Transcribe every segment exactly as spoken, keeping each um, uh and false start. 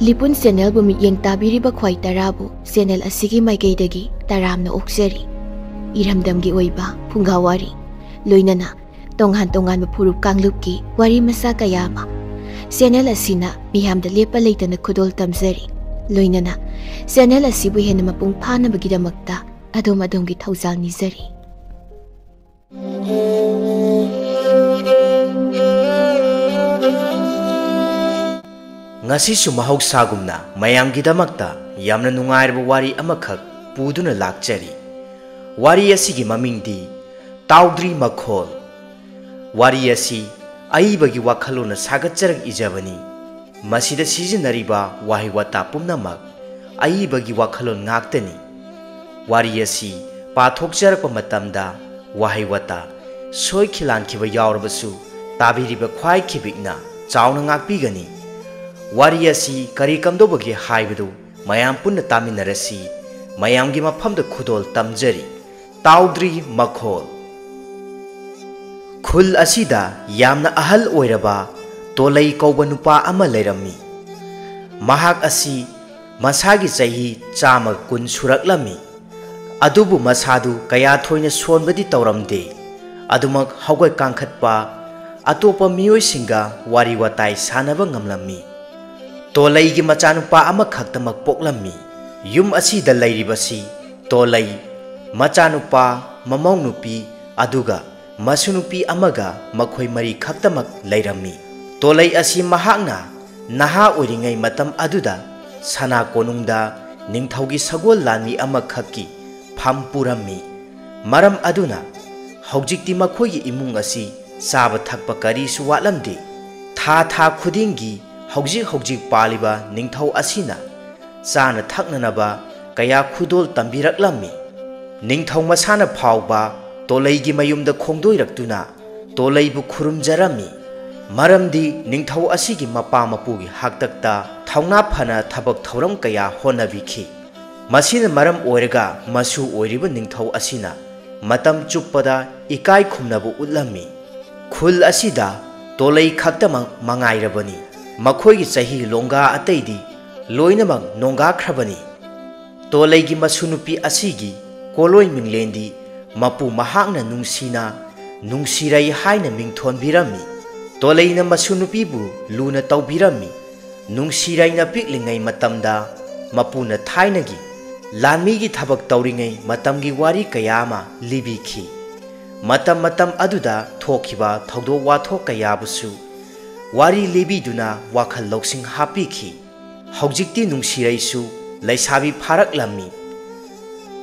ꯂꯤꯄꯨꯟ ꯆꯦꯅꯦꯜꯕꯨ ꯃꯤꯠꯌꯦꯡ ꯇꯥꯕꯤꯔꯤꯕ ꯈ꯭ꯋꯥꯏ ꯇꯔꯥꯕꯨ ꯆꯦꯅꯦꯜ ꯑꯁꯤꯒꯤ ꯃꯥꯏꯀꯩꯗꯒꯤ ꯇꯔꯥꯝꯅ ꯑꯣꯛꯆꯔꯤ꯫ ꯏꯔꯝꯗꯝꯒꯤ ꯑꯣꯏꯕ ꯐꯨꯡꯒꯥ ꯋꯥꯔꯤ, ꯂꯣꯏꯅꯅ ꯇꯣꯉꯥꯟ ꯇꯣꯉꯥꯟꯕ ꯐꯨꯔꯨꯞ ꯀꯥꯡꯂꯨꯞꯀꯤ ꯋꯥꯔꯤ ꯃꯆꯥ ꯀꯌꯥ ꯑꯃ ꯆꯦꯅꯦꯜ ꯑꯁꯤꯅ ꯃꯤꯌꯥꯝꯗ ꯂꯦꯞꯄ ꯂꯩꯇꯅ ꯈꯨꯗꯣꯜ ꯇꯝꯖꯔꯤ꯫ ꯂꯣꯏꯅꯅ ꯆꯦꯅꯦꯜ ꯑꯁꯤꯕꯨ ꯍꯦꯟꯅ ꯃꯄꯨꯡ ꯐꯥꯅꯕꯒꯤꯗꯃꯛꯇ ꯑꯗꯣꯝ ꯑꯗꯣꯝꯒꯤ ꯊꯧꯖꯥꯜ ꯅꯤꯖꯔꯤ꯫ ꯉꯁꯤꯁꯨ ꯃꯍꯧꯁꯥꯒꯨꯝꯅ ꯃꯌꯥꯝꯒꯤꯗꯃꯛꯇ ꯌꯥꯝꯅ ꯅꯨꯡꯉꯥꯏꯔꯕ ꯋꯥꯔꯤ ꯑꯃꯈꯛ ꯄꯨꯗꯨꯅ ꯂꯥꯛꯆꯔꯤ꯫ ꯋꯥꯔꯤ ꯑꯁꯤꯒꯤ ꯃꯃꯤꯡꯗꯤ ꯇꯥꯎꯗ꯭ꯔꯤ ꯃꯈꯣꯜ꯫ ꯋꯥꯔꯤ ꯑꯁꯤ ꯑꯏꯕꯒꯤ ꯋꯥꯈꯜꯂꯣꯟꯅ ꯁꯥꯒꯠꯆꯔꯛ ꯏꯖꯕꯅꯤ꯫ ꯃꯁꯤꯗ ꯁꯤꯖꯤꯟꯅꯔꯤꯕ ꯋꯥꯍꯩ ꯋꯥꯇꯥ ꯄꯨꯝꯅꯃꯛ ꯑꯏꯕꯒꯤ ꯋꯥꯈꯜꯂꯣꯟ ꯉꯥꯛꯇꯅꯤ꯫ ꯋꯥꯔꯤ ꯑꯁꯤ ꯄꯥꯊꯣꯛꯆꯔꯛꯄ ꯃꯇꯝꯗ ꯋꯥꯍꯩ ꯋꯥꯇꯥ ꯁꯣꯏꯈꯤ ꯂꯥꯟꯈꯤꯕ ꯌꯥꯎꯔꯕꯁꯨ ꯇꯥꯕꯤꯔꯤꯕ ꯈ꯭ꯋꯥꯏ ꯈꯤꯕꯤꯛꯅ ꯆꯥꯎꯅ ꯉꯥꯛꯄꯤꯒꯅꯤ꯫ ꯋꯥꯔꯤ ꯑꯁꯤ ꯀꯔꯤ ꯀꯝꯗꯧꯕꯒꯦ ꯍꯥꯏꯕꯗꯨ ꯃꯌꯥꯝ ꯄꯨꯟꯅ ꯇꯥꯃꯤꯟꯅꯔꯁꯤ꯫ ꯃꯌꯥꯝꯒꯤ ꯃꯐꯝꯗ ꯈꯨꯗꯣꯜ ꯇꯝꯖꯔꯤ꯫ ꯇꯥꯎꯗ꯭ꯔꯤ ꯃꯈꯣꯜ꯫ ꯈꯨꯜ ꯑꯁꯤꯗ ꯌꯥꯝꯅ ꯑꯍꯜ ꯑꯣꯏꯔꯕ ꯇꯣꯂꯩ ꯀꯧꯕ ꯅꯨꯄꯥ ꯑꯃ ꯂꯩꯔꯝꯃꯤ꯫ ꯃꯍꯥꯛ ꯑꯁꯤ ꯃꯁꯥꯒꯤ ꯆꯍꯤ ꯆꯥꯝꯃ ꯀꯨꯟ ꯁꯨꯔꯛꯂꯝꯃꯤ꯫ ꯑꯗꯨꯕꯨ ꯃꯁꯥꯗꯨ ꯀꯌꯥ ꯊꯣꯏꯅ ꯁꯣꯟꯕꯗꯤ ꯇꯧꯔꯝꯗꯦ꯫ ꯑꯗꯨꯃꯛ ꯍꯧꯒꯠ ꯀꯥꯡꯈꯠꯄ, ꯑꯇꯣꯞꯄ ꯃꯤꯑꯣꯏꯁꯤꯡꯒ ꯋꯥꯔꯤ ꯋꯥꯇꯥꯏ ꯁꯥꯟꯅꯕ ꯉꯝꯂꯝꯃꯤ꯫ ꯇꯣꯂꯩꯒꯤ ꯃꯆꯥꯅꯨꯄꯥ ꯑꯃꯈꯛꯇꯃꯛ ꯄꯣꯛꯂꯝꯃꯤ꯫ ꯌꯨꯝ ꯑꯁꯤꯗ ꯂꯩꯔꯤꯕꯁꯤ ꯇꯣꯂꯩ, ꯃꯆꯥꯅꯨꯄꯥ, ꯃꯃꯧ ꯅꯨꯄꯤ, ꯑꯗꯨꯒ ꯃꯁꯨ ꯅꯨꯄꯤ ꯑꯃꯒ ꯃꯈꯣꯏ ꯃꯔꯤ ꯈꯛꯇꯃꯛ ꯂꯩꯔꯝꯃꯤ꯫ ꯇꯣꯂꯩ ꯑꯁꯤ ꯃꯍꯥꯛꯅ ꯅꯍꯥ ꯑꯣꯏꯔꯤꯉꯩ ꯃꯇꯝ ꯑꯗꯨꯗ ꯁꯅꯥ ꯀꯣꯅꯨꯡꯗ ꯅꯤꯡꯊꯧꯒꯤ ꯁꯒꯣꯜ ꯂꯥꯟꯃꯤ ꯑꯃꯈꯛꯀꯤ ꯐꯝ ꯄꯨꯔꯝꯃꯤ꯫ ꯃꯔꯝ ꯑꯗꯨꯅ ꯍꯧꯖꯤꯛꯇꯤ ꯃꯈꯣꯏꯒꯤ ꯏꯃꯨꯡ ꯑꯁꯤ ꯆꯥꯕ ꯊꯛꯄ ꯀꯔꯤꯁꯨ ꯋꯥꯠꯂꯝꯗꯦ꯫ ꯊꯥ ꯊꯥ ꯈꯨꯗꯤꯡꯒꯤ ꯍꯧꯖꯤꯛ ꯍꯧꯖꯤꯛ ꯄꯥꯜꯂꯤꯕ ꯅꯤꯡꯊꯧ ꯑꯁꯤꯅ ꯆꯥꯅ ꯊꯛꯅꯅꯕ ꯀꯌꯥ ꯈꯨꯗꯣꯜ ꯇꯝꯕꯤꯔꯛꯂꯝꯃꯤ꯫ ꯅꯤꯡꯊꯧ ꯃꯁꯥꯅ ꯐꯥꯎꯕ ꯇꯣꯂꯩꯒꯤ ꯃꯌꯨꯝꯗ ꯈꯣꯡꯗꯣꯏꯔꯛꯇꯨꯅ ꯇꯣꯂꯩꯕꯨ ꯈꯨꯔꯨꯝꯖꯔꯝꯃꯤ꯫ ꯃꯔꯝꯗꯤ ꯅꯤꯡꯊꯧ ꯑꯁꯤꯒꯤ ꯃꯄꯥ ꯃꯄꯨꯒꯤ ꯍꯥꯛꯇꯛꯇ ꯊꯧꯅꯥ ꯐꯅ ꯊꯕꯛ ꯊꯧꯔꯝ ꯀꯌꯥ ꯍꯣꯠꯅꯕꯤꯈꯤ꯫ ꯃꯁꯤꯅ ꯃꯔꯝ ꯑꯣꯏꯔꯒ ꯃꯁꯨ ꯑꯣꯏꯔꯤꯕ ꯅꯤꯡꯊꯧ ꯑꯁꯤꯅ ꯃꯇꯝ ꯆꯨꯞꯄꯗ ꯏꯀꯥꯏ ꯈꯨꯝꯅꯕ ꯎꯠꯂꯝꯃꯤ꯫ ꯈꯨꯜ ꯑꯁꯤꯗ ꯇꯣꯂꯩ ꯈꯛꯇꯃꯛ ꯃꯉꯥꯏꯔꯕꯅꯤ꯫ ꯃꯈꯣꯏꯒꯤ ꯆꯍꯤ ꯂꯣꯡꯒꯥ ꯑꯇꯩꯗꯤ ꯂꯣꯏꯅꯃꯛ ꯅꯣꯡꯒꯥꯈ꯭ꯔꯕꯅꯤ꯫ ꯇꯣꯂꯩꯒꯤ ꯃꯁꯨ ꯅꯨꯄꯤ ꯑꯁꯤꯒꯤ ꯀꯣꯂꯣꯏ ꯃꯤꯡꯂꯦꯟꯗꯤ ꯃꯄꯨ ꯃꯍꯥꯛꯅ ꯅꯨꯡꯁꯤꯅ ꯅꯨꯡꯁꯤꯔꯩ ꯍꯥꯏꯅ ꯃꯤꯡꯊꯣꯟꯕꯤꯔꯝꯃꯤ꯫ ꯇꯣꯂꯩꯅ ꯃꯁꯨ ꯅꯨꯄꯤꯕꯨ ꯂꯨꯅ ꯇꯧꯕꯤꯔꯝꯃꯤ꯫ ꯅꯨꯡꯁꯤꯔꯩꯅ ꯄꯤꯛꯂꯤꯉꯩ ꯃꯇꯝꯗ ꯃꯄꯨꯅ ꯊꯥꯏꯅꯒꯤ ꯂꯥꯟꯃꯤꯒꯤ ꯊꯕꯛ ꯇꯧꯔꯤꯉꯩ ꯃꯇꯝꯒꯤ ꯋꯥꯔꯤ ꯀꯌꯥ ꯑꯃ ꯂꯤꯕꯤꯈꯤ꯫ ꯃꯇꯝ ꯃꯇꯝ ꯑꯗꯨꯗ ꯊꯣꯛꯈꯤꯕ ꯊꯧꯗꯣꯛ ꯋꯥꯊꯣꯛ ꯀꯌꯥꯕꯨꯁꯨ ꯋꯥꯔꯤ ꯂꯤꯕꯤꯗꯨꯅ ꯋꯥꯈꯜ ꯂꯧꯁꯤꯡ ꯍꯥꯞꯄꯤꯈꯤ꯫ ꯍꯧꯖꯤꯛꯇꯤ ꯅꯨꯡꯁꯤꯔꯩꯁꯨ ꯂꯩꯁꯥꯕꯤ ꯐꯥꯔꯛꯂꯝꯃꯤ꯫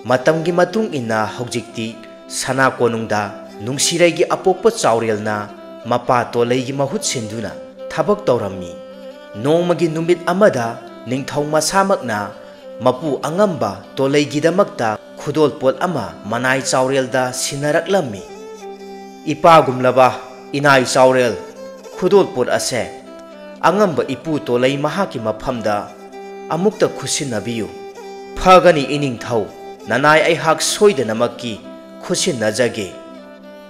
ꯃꯇꯝꯒꯤ ꯃꯇꯨꯡ ꯏꯟꯅ ꯍꯧꯖꯤꯛꯇꯤ ꯁꯅꯥ ꯀꯣꯅꯨꯡꯗ ꯅꯨꯡꯁꯤꯔꯩꯒꯤ ꯑꯄꯣꯛꯄ ꯆꯥꯎꯔꯦꯜꯅ ꯃꯄꯥ ꯇꯣꯂꯩꯒꯤ ꯃꯍꯨꯠ ꯁꯤꯟꯗꯨꯅ ꯊꯕꯛ ꯇꯧꯔꯝꯃꯤ꯫ ꯅꯣꯡꯃꯒꯤ ꯅꯨꯃꯤꯠ ꯑꯃꯗ ꯅꯤꯡꯊꯧ ꯃꯁꯥꯃꯛꯅ ꯃꯄꯨ ꯑꯉꯝꯕ ꯇꯣꯂꯩꯒꯤꯗꯃꯛꯇ ꯈꯨꯗꯣꯜꯄꯣꯠ ꯑꯃ ꯃꯅꯥꯏ ꯆꯥꯎꯔꯦꯜꯗ ꯁꯤꯟꯅꯔꯛꯂꯝꯃꯤ꯫ "ꯏꯄꯥꯒꯨꯝꯂꯕ ꯏꯅꯥꯏ ꯆꯥꯎꯔꯦꯜ, ꯈꯨꯗꯣꯜꯄꯣꯠ ꯑꯁꯦ ꯑꯉꯝꯕ ꯏꯄꯨ ꯇꯣꯂꯩ ꯃꯍꯥꯛꯀꯤ ꯃꯐꯝꯗ ꯑꯃꯨꯛꯇ ꯈꯨꯠꯁꯤꯟꯅꯕꯤꯌꯨ꯫" "ꯐꯒꯅꯤ ꯏꯅꯤꯡꯊꯧ, ꯅꯅꯥꯏ ꯑꯩꯍꯥꯛ ꯁꯣꯏꯗꯅꯃꯛꯀꯤ ꯈꯨꯠꯁꯤꯟꯅꯖꯒꯦ꯫"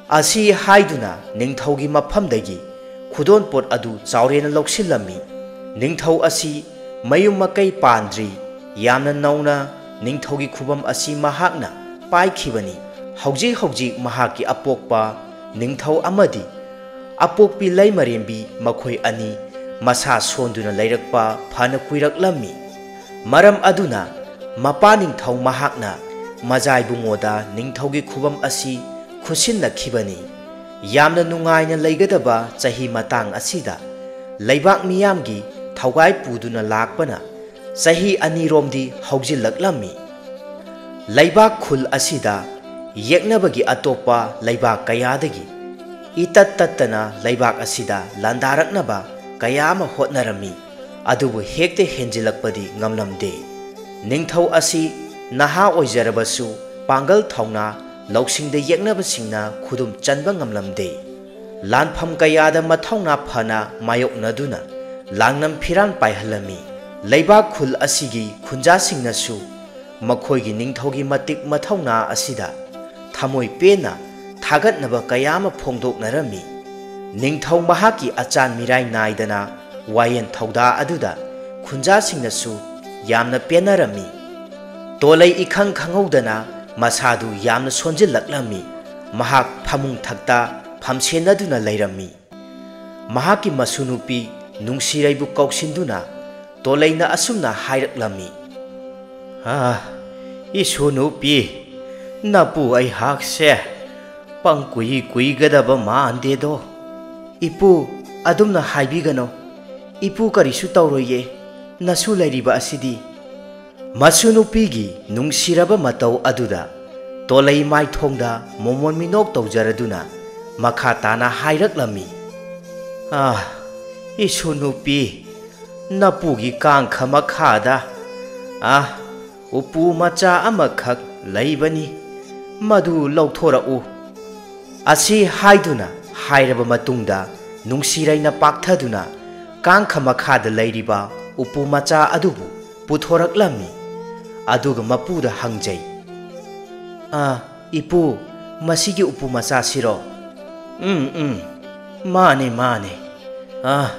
ꯑꯁꯤ ꯍꯥꯏꯗꯨꯅ ꯅꯤꯡꯊꯧꯒꯤ ꯃꯐꯝꯗꯒꯤ ꯈꯨꯗꯣꯜꯄꯣꯠ ꯑꯗꯨ ꯆꯥꯎꯔꯦꯜꯅ ꯂꯧꯁꯤꯜꯂꯝꯃꯤ꯫ ꯅꯤꯡꯊꯧ ꯑꯁꯤ ꯃꯌꯨꯝ ꯃꯀꯩ ꯄꯥꯟꯗ꯭ꯔꯤ, ꯌꯥꯝꯅ ꯅꯧꯅ ꯅꯤꯡꯊꯧꯒꯤ ꯈꯨꯕꯝ ꯑꯁꯤ ꯃꯍꯥꯛꯅ ꯄꯥꯏꯈꯤꯕꯅꯤ꯫ ꯍꯧꯖꯤꯛ ꯍꯧꯖꯤꯛ ꯃꯍꯥꯛꯀꯤ ꯑꯄꯣꯛꯄ ꯅꯤꯡꯊꯧ ꯑꯃꯗꯤ ꯑꯄꯣꯛꯄꯤ ꯂꯩꯃꯔꯦꯝꯕꯤ ꯃꯈꯣꯏ ꯑꯅꯤ ꯃꯁꯥ ꯁꯣꯟꯗꯨꯅ ꯂꯩꯔꯛꯄ ꯐꯅ ꯀꯨꯏꯔꯛꯂꯝꯃꯤ꯫ ꯃꯔꯝ ꯑꯗꯨꯅ ꯃꯄꯥ ꯅꯤꯡꯊꯧ ꯃꯍꯥꯛꯅ ꯃꯖꯥꯏꯕꯨꯡꯉꯣꯗ ꯅꯤꯡꯊꯧꯒꯤ ꯈꯨꯕꯝ ꯑꯁꯤ ꯈꯨꯠꯁꯤꯟꯅꯈꯤꯕꯅꯤ꯫ ꯌꯥꯝꯅ ꯅꯨꯡꯉꯥꯏꯅ ꯂꯩꯒꯗꯕ ꯆꯍꯤ ꯃꯇꯥꯡ ꯑꯁꯤꯗ ꯂꯩꯕꯥꯛ ꯃꯤꯌꯥꯝꯒꯤ ꯊꯧꯒꯥꯏ ꯄꯨꯗꯨꯅ ꯂꯥꯛꯄꯅ ꯆꯍꯤ ꯑꯅꯤꯔꯣꯝꯗꯤ ꯍꯧꯖꯤꯜꯂꯛꯂꯝꯃꯤ꯫ ꯂꯩꯕꯥꯛ ꯈꯨꯜ ꯑꯁꯤꯗ ꯌꯦꯛꯅꯕꯒꯤ ꯑꯇꯣꯞꯄ ꯂꯩꯕꯥꯛ ꯀꯌꯥꯗꯒꯤ ꯏꯇꯠ ꯇꯠꯇꯅ ꯂꯩꯕꯥꯛ ꯑꯁꯤꯗ ꯂꯥꯟꯗꯥꯔꯛꯅꯕ ꯀꯌꯥ ꯑꯃ ꯍꯣꯠꯅꯔꯝꯃꯤ꯫ ꯑꯗꯨꯕꯨ ꯍꯦꯛꯇ ꯍꯦꯟꯖꯤꯜꯂꯛꯄꯗꯤ ꯉꯝꯂꯝꯗꯦ꯫ ꯅꯤꯡꯊꯧ ꯑꯁꯤ ꯅꯍꯥ ꯑꯣꯏꯖꯔꯕꯁꯨ ꯄꯥꯡꯒꯜ ꯊꯧꯅꯥ ꯂꯧꯁꯤꯡꯗ ꯌꯦꯛꯅꯕꯁꯤꯡꯅ ꯈꯨꯗꯨꯝ ꯆꯟꯕ ꯉꯝꯂꯝꯗꯦ꯫ ꯂꯥꯟꯐꯝ ꯀꯌꯥꯗ ꯃꯊꯧꯅꯥ ꯐꯅ ꯃꯥꯌꯣꯛꯅꯗꯨꯅ ꯂꯥꯡꯅꯝ ꯐꯤꯔꯥꯟ ꯄꯥꯏꯍꯜꯂꯝꯃꯤ꯫ ꯂꯩꯕꯥꯛ ꯈꯨꯜ ꯑꯁꯤꯒꯤ ꯈꯨꯟꯖꯥꯁꯤꯡꯅꯁꯨ ꯃꯈꯣꯏꯒꯤ ꯅꯤꯡꯊꯧꯒꯤ ꯃꯇꯤꯛ ꯃꯊꯧꯅꯥ ꯑꯁꯤꯗ ꯊꯃꯣꯏ ꯄꯦꯟꯅ ꯊꯥꯒꯠꯅꯕ ꯀꯌꯥ ꯑꯃ ꯐꯣꯡꯗꯣꯛꯅꯔꯝꯃꯤ꯫ ꯅꯤꯡꯊꯧ ꯃꯍꯥꯛꯀꯤ ꯑꯆꯥꯟ ꯃꯤꯔꯥꯏ ꯅꯥꯏꯗꯅ ꯋꯥꯌꯦꯜ ꯊꯧꯗꯥ ꯑꯗꯨꯗ ꯈꯨꯟꯖꯥꯁꯤꯡꯅꯁꯨ ꯌꯥꯝꯅ ꯄꯦꯟꯅꯔꯝꯃꯤ꯫ ꯇꯣꯂꯩ ꯏꯈꯪ ꯈꯪꯍꯧꯗꯅ ꯃꯁꯥꯗꯨ ꯌꯥꯝꯅ ꯁꯣꯟꯖꯤꯜꯂꯛꯂꯝꯃꯤ꯫ ꯃꯍꯥꯛ ꯐꯃꯨꯡ ꯊꯛꯇ ꯐꯝꯁꯦꯟꯅꯗꯨꯅ ꯂꯩꯔꯝꯃꯤ꯫ ꯃꯍꯥꯛꯀꯤ ꯃꯁꯨ ꯅꯨꯄꯤ ꯅꯨꯡꯁꯤꯔꯩꯕꯨ ꯀꯧꯁꯤꯟꯗꯨꯅ ꯇꯣꯂꯩꯅ ꯑꯁꯨꯝꯅ ꯍꯥꯏꯔꯛꯂꯝꯃꯤ, "ꯑꯥ, ꯏꯁꯨ ꯅꯨꯄꯤ, ꯅꯄꯨ ꯑꯩꯍꯥꯛꯁꯦ ꯄꯪꯀꯨꯏ ꯀꯨꯏꯒꯗꯕ ꯃꯥꯟꯗꯦꯗꯣ꯫" "ꯏꯄꯨ, ꯑꯗꯨꯝꯅ ꯍꯥꯏꯕꯤꯒꯅꯣ꯫ ꯏꯄꯨ ꯀꯔꯤꯁꯨ ꯇꯧꯔꯣꯏꯌꯦ, ꯅꯁꯨ ꯂꯩꯔꯤꯕ ꯑꯁꯤꯗꯤ꯫" ꯃꯁꯨ ꯅꯨꯄꯤꯒꯤ ꯅꯨꯡꯁꯤꯔꯕ ꯃꯇꯧ ꯑꯗꯨꯗ ꯇꯣꯂꯩ ꯃꯥꯏꯊꯣꯡꯗ ꯃꯣꯃꯣꯟ ꯃꯤꯅꯣꯛ ꯇꯧꯖꯔꯗꯨꯅ ꯃꯈꯥ ꯇꯥꯅ ꯍꯥꯏꯔꯛꯂꯝꯃꯤ, "ꯑꯥ, ꯏꯁꯨ ꯅꯨꯄꯤ, ꯅꯄꯨꯒꯤ ꯀꯥꯡꯈ ꯃꯈꯥꯗ, ꯑꯥ, ꯎꯄꯨ ꯃꯆꯥ ꯑꯃꯈꯛ ꯂꯩꯕꯅꯤ, ꯃꯗꯨ ꯂꯧꯊꯣꯔꯛꯎ꯫" ꯑꯁꯤ ꯍꯥꯏꯗꯨꯅ ꯍꯥꯏꯔꯕ ꯃꯇꯨꯡꯗ ꯅꯨꯡꯁꯤꯔꯩꯅ ꯄꯥꯛꯊꯗꯨꯅ ꯀꯥꯡꯈ ꯃꯈꯥꯗ ꯂꯩꯔꯤꯕ ꯎꯄꯨ ꯃꯆꯥ ꯑꯗꯨꯕꯨ ꯄꯨꯊꯣꯔꯛꯂꯝꯃꯤ꯫ ꯑꯗꯨꯒ ꯃꯄꯨꯗ ꯍꯪꯖꯩ, "ꯑꯥ, ꯏꯄꯨ, ꯃꯁꯤꯒꯤ ꯎꯄꯨ ꯃꯆꯥꯁꯤꯔꯣ?" "ꯎꯝ, ꯎꯝ, ꯃꯥꯅꯦ, ꯃꯥꯅꯦ꯫ ꯑꯥ,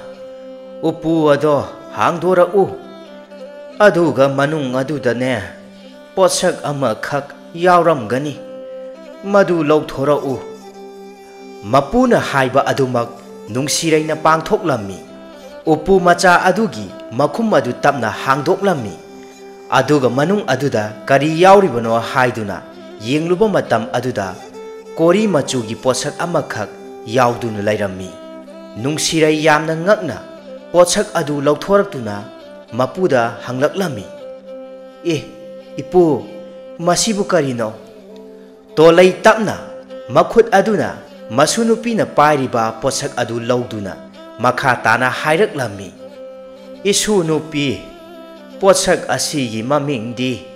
ꯎꯄꯨ ꯑꯗꯣ ꯍꯥꯡꯗꯣꯔꯛꯎ꯫ ꯑꯗꯨꯒ ꯃꯅꯨꯡ ꯑꯗꯨꯗꯅꯦ, ꯄꯣꯠꯁꯛ ꯑꯃꯈꯛ ꯌꯥꯎꯔꯝꯒꯅꯤ, ꯃꯗꯨ ꯂꯧꯊꯣꯔꯛꯎ꯫" ꯃꯄꯨꯅ ꯍꯥꯏꯕ ꯑꯗꯨꯃꯛ ꯅꯨꯡꯁꯤꯔꯩꯅ ꯄꯥꯡꯊꯣꯛꯂꯝꯃꯤ꯫ ꯎꯄꯨ ꯃꯆꯥ ꯑꯗꯨꯒꯤ ꯃꯈꯨꯝ ꯑꯗꯨ ꯇꯞꯅ ꯍꯥꯡꯗꯣꯛꯂꯝꯃꯤ꯫ ꯑꯗꯨꯒ ꯃꯅꯨꯡ ꯑꯗꯨꯗ ꯀꯔꯤ ꯌꯥꯎꯔꯤꯕꯅꯣ ꯍꯥꯏꯗꯨꯅ ꯌꯦꯡꯂꯨꯕ ꯃꯇꯝ ꯑꯗꯨꯗ ꯀꯣꯔꯤ ꯃꯆꯨꯒꯤ ꯄꯣꯠꯁꯛ ꯑꯃꯈꯛ ꯌꯥꯎꯗꯨꯅ ꯂꯩꯔꯝꯃꯤ꯫ ꯅꯨꯡꯁꯤꯔꯩ ꯌꯥꯝꯅ ꯉꯛꯅ ꯄꯣꯠꯁꯛ ꯑꯗꯨ ꯂꯧꯊꯣꯔꯛꯇꯨꯅ ꯃꯄꯨꯗ ꯍꯪꯂꯛꯂꯝꯃꯤ, "ꯑꯦ, ꯏꯄꯨ, ꯃꯁꯤꯕꯨ ꯀꯔꯤꯅꯣ?" ꯇꯣꯂꯩ ꯇꯞꯅ ꯃꯈꯨꯠ ꯑꯗꯨꯅ ꯃꯁꯨ ꯅꯨꯄꯤꯅ ꯄꯥꯏꯔꯤꯕ ꯄꯣꯠꯁꯛ ꯑꯗꯨ ꯂꯧꯗꯨꯅ ꯃꯈꯥ ꯇꯥꯅ ꯍꯥꯏꯔꯛꯂꯝꯃꯤ, "ꯏꯁꯨ ꯅꯨꯄꯤ, ꯄꯣꯠꯁꯛ ꯑꯁꯤꯒꯤ ꯃꯃꯤꯡꯗꯤ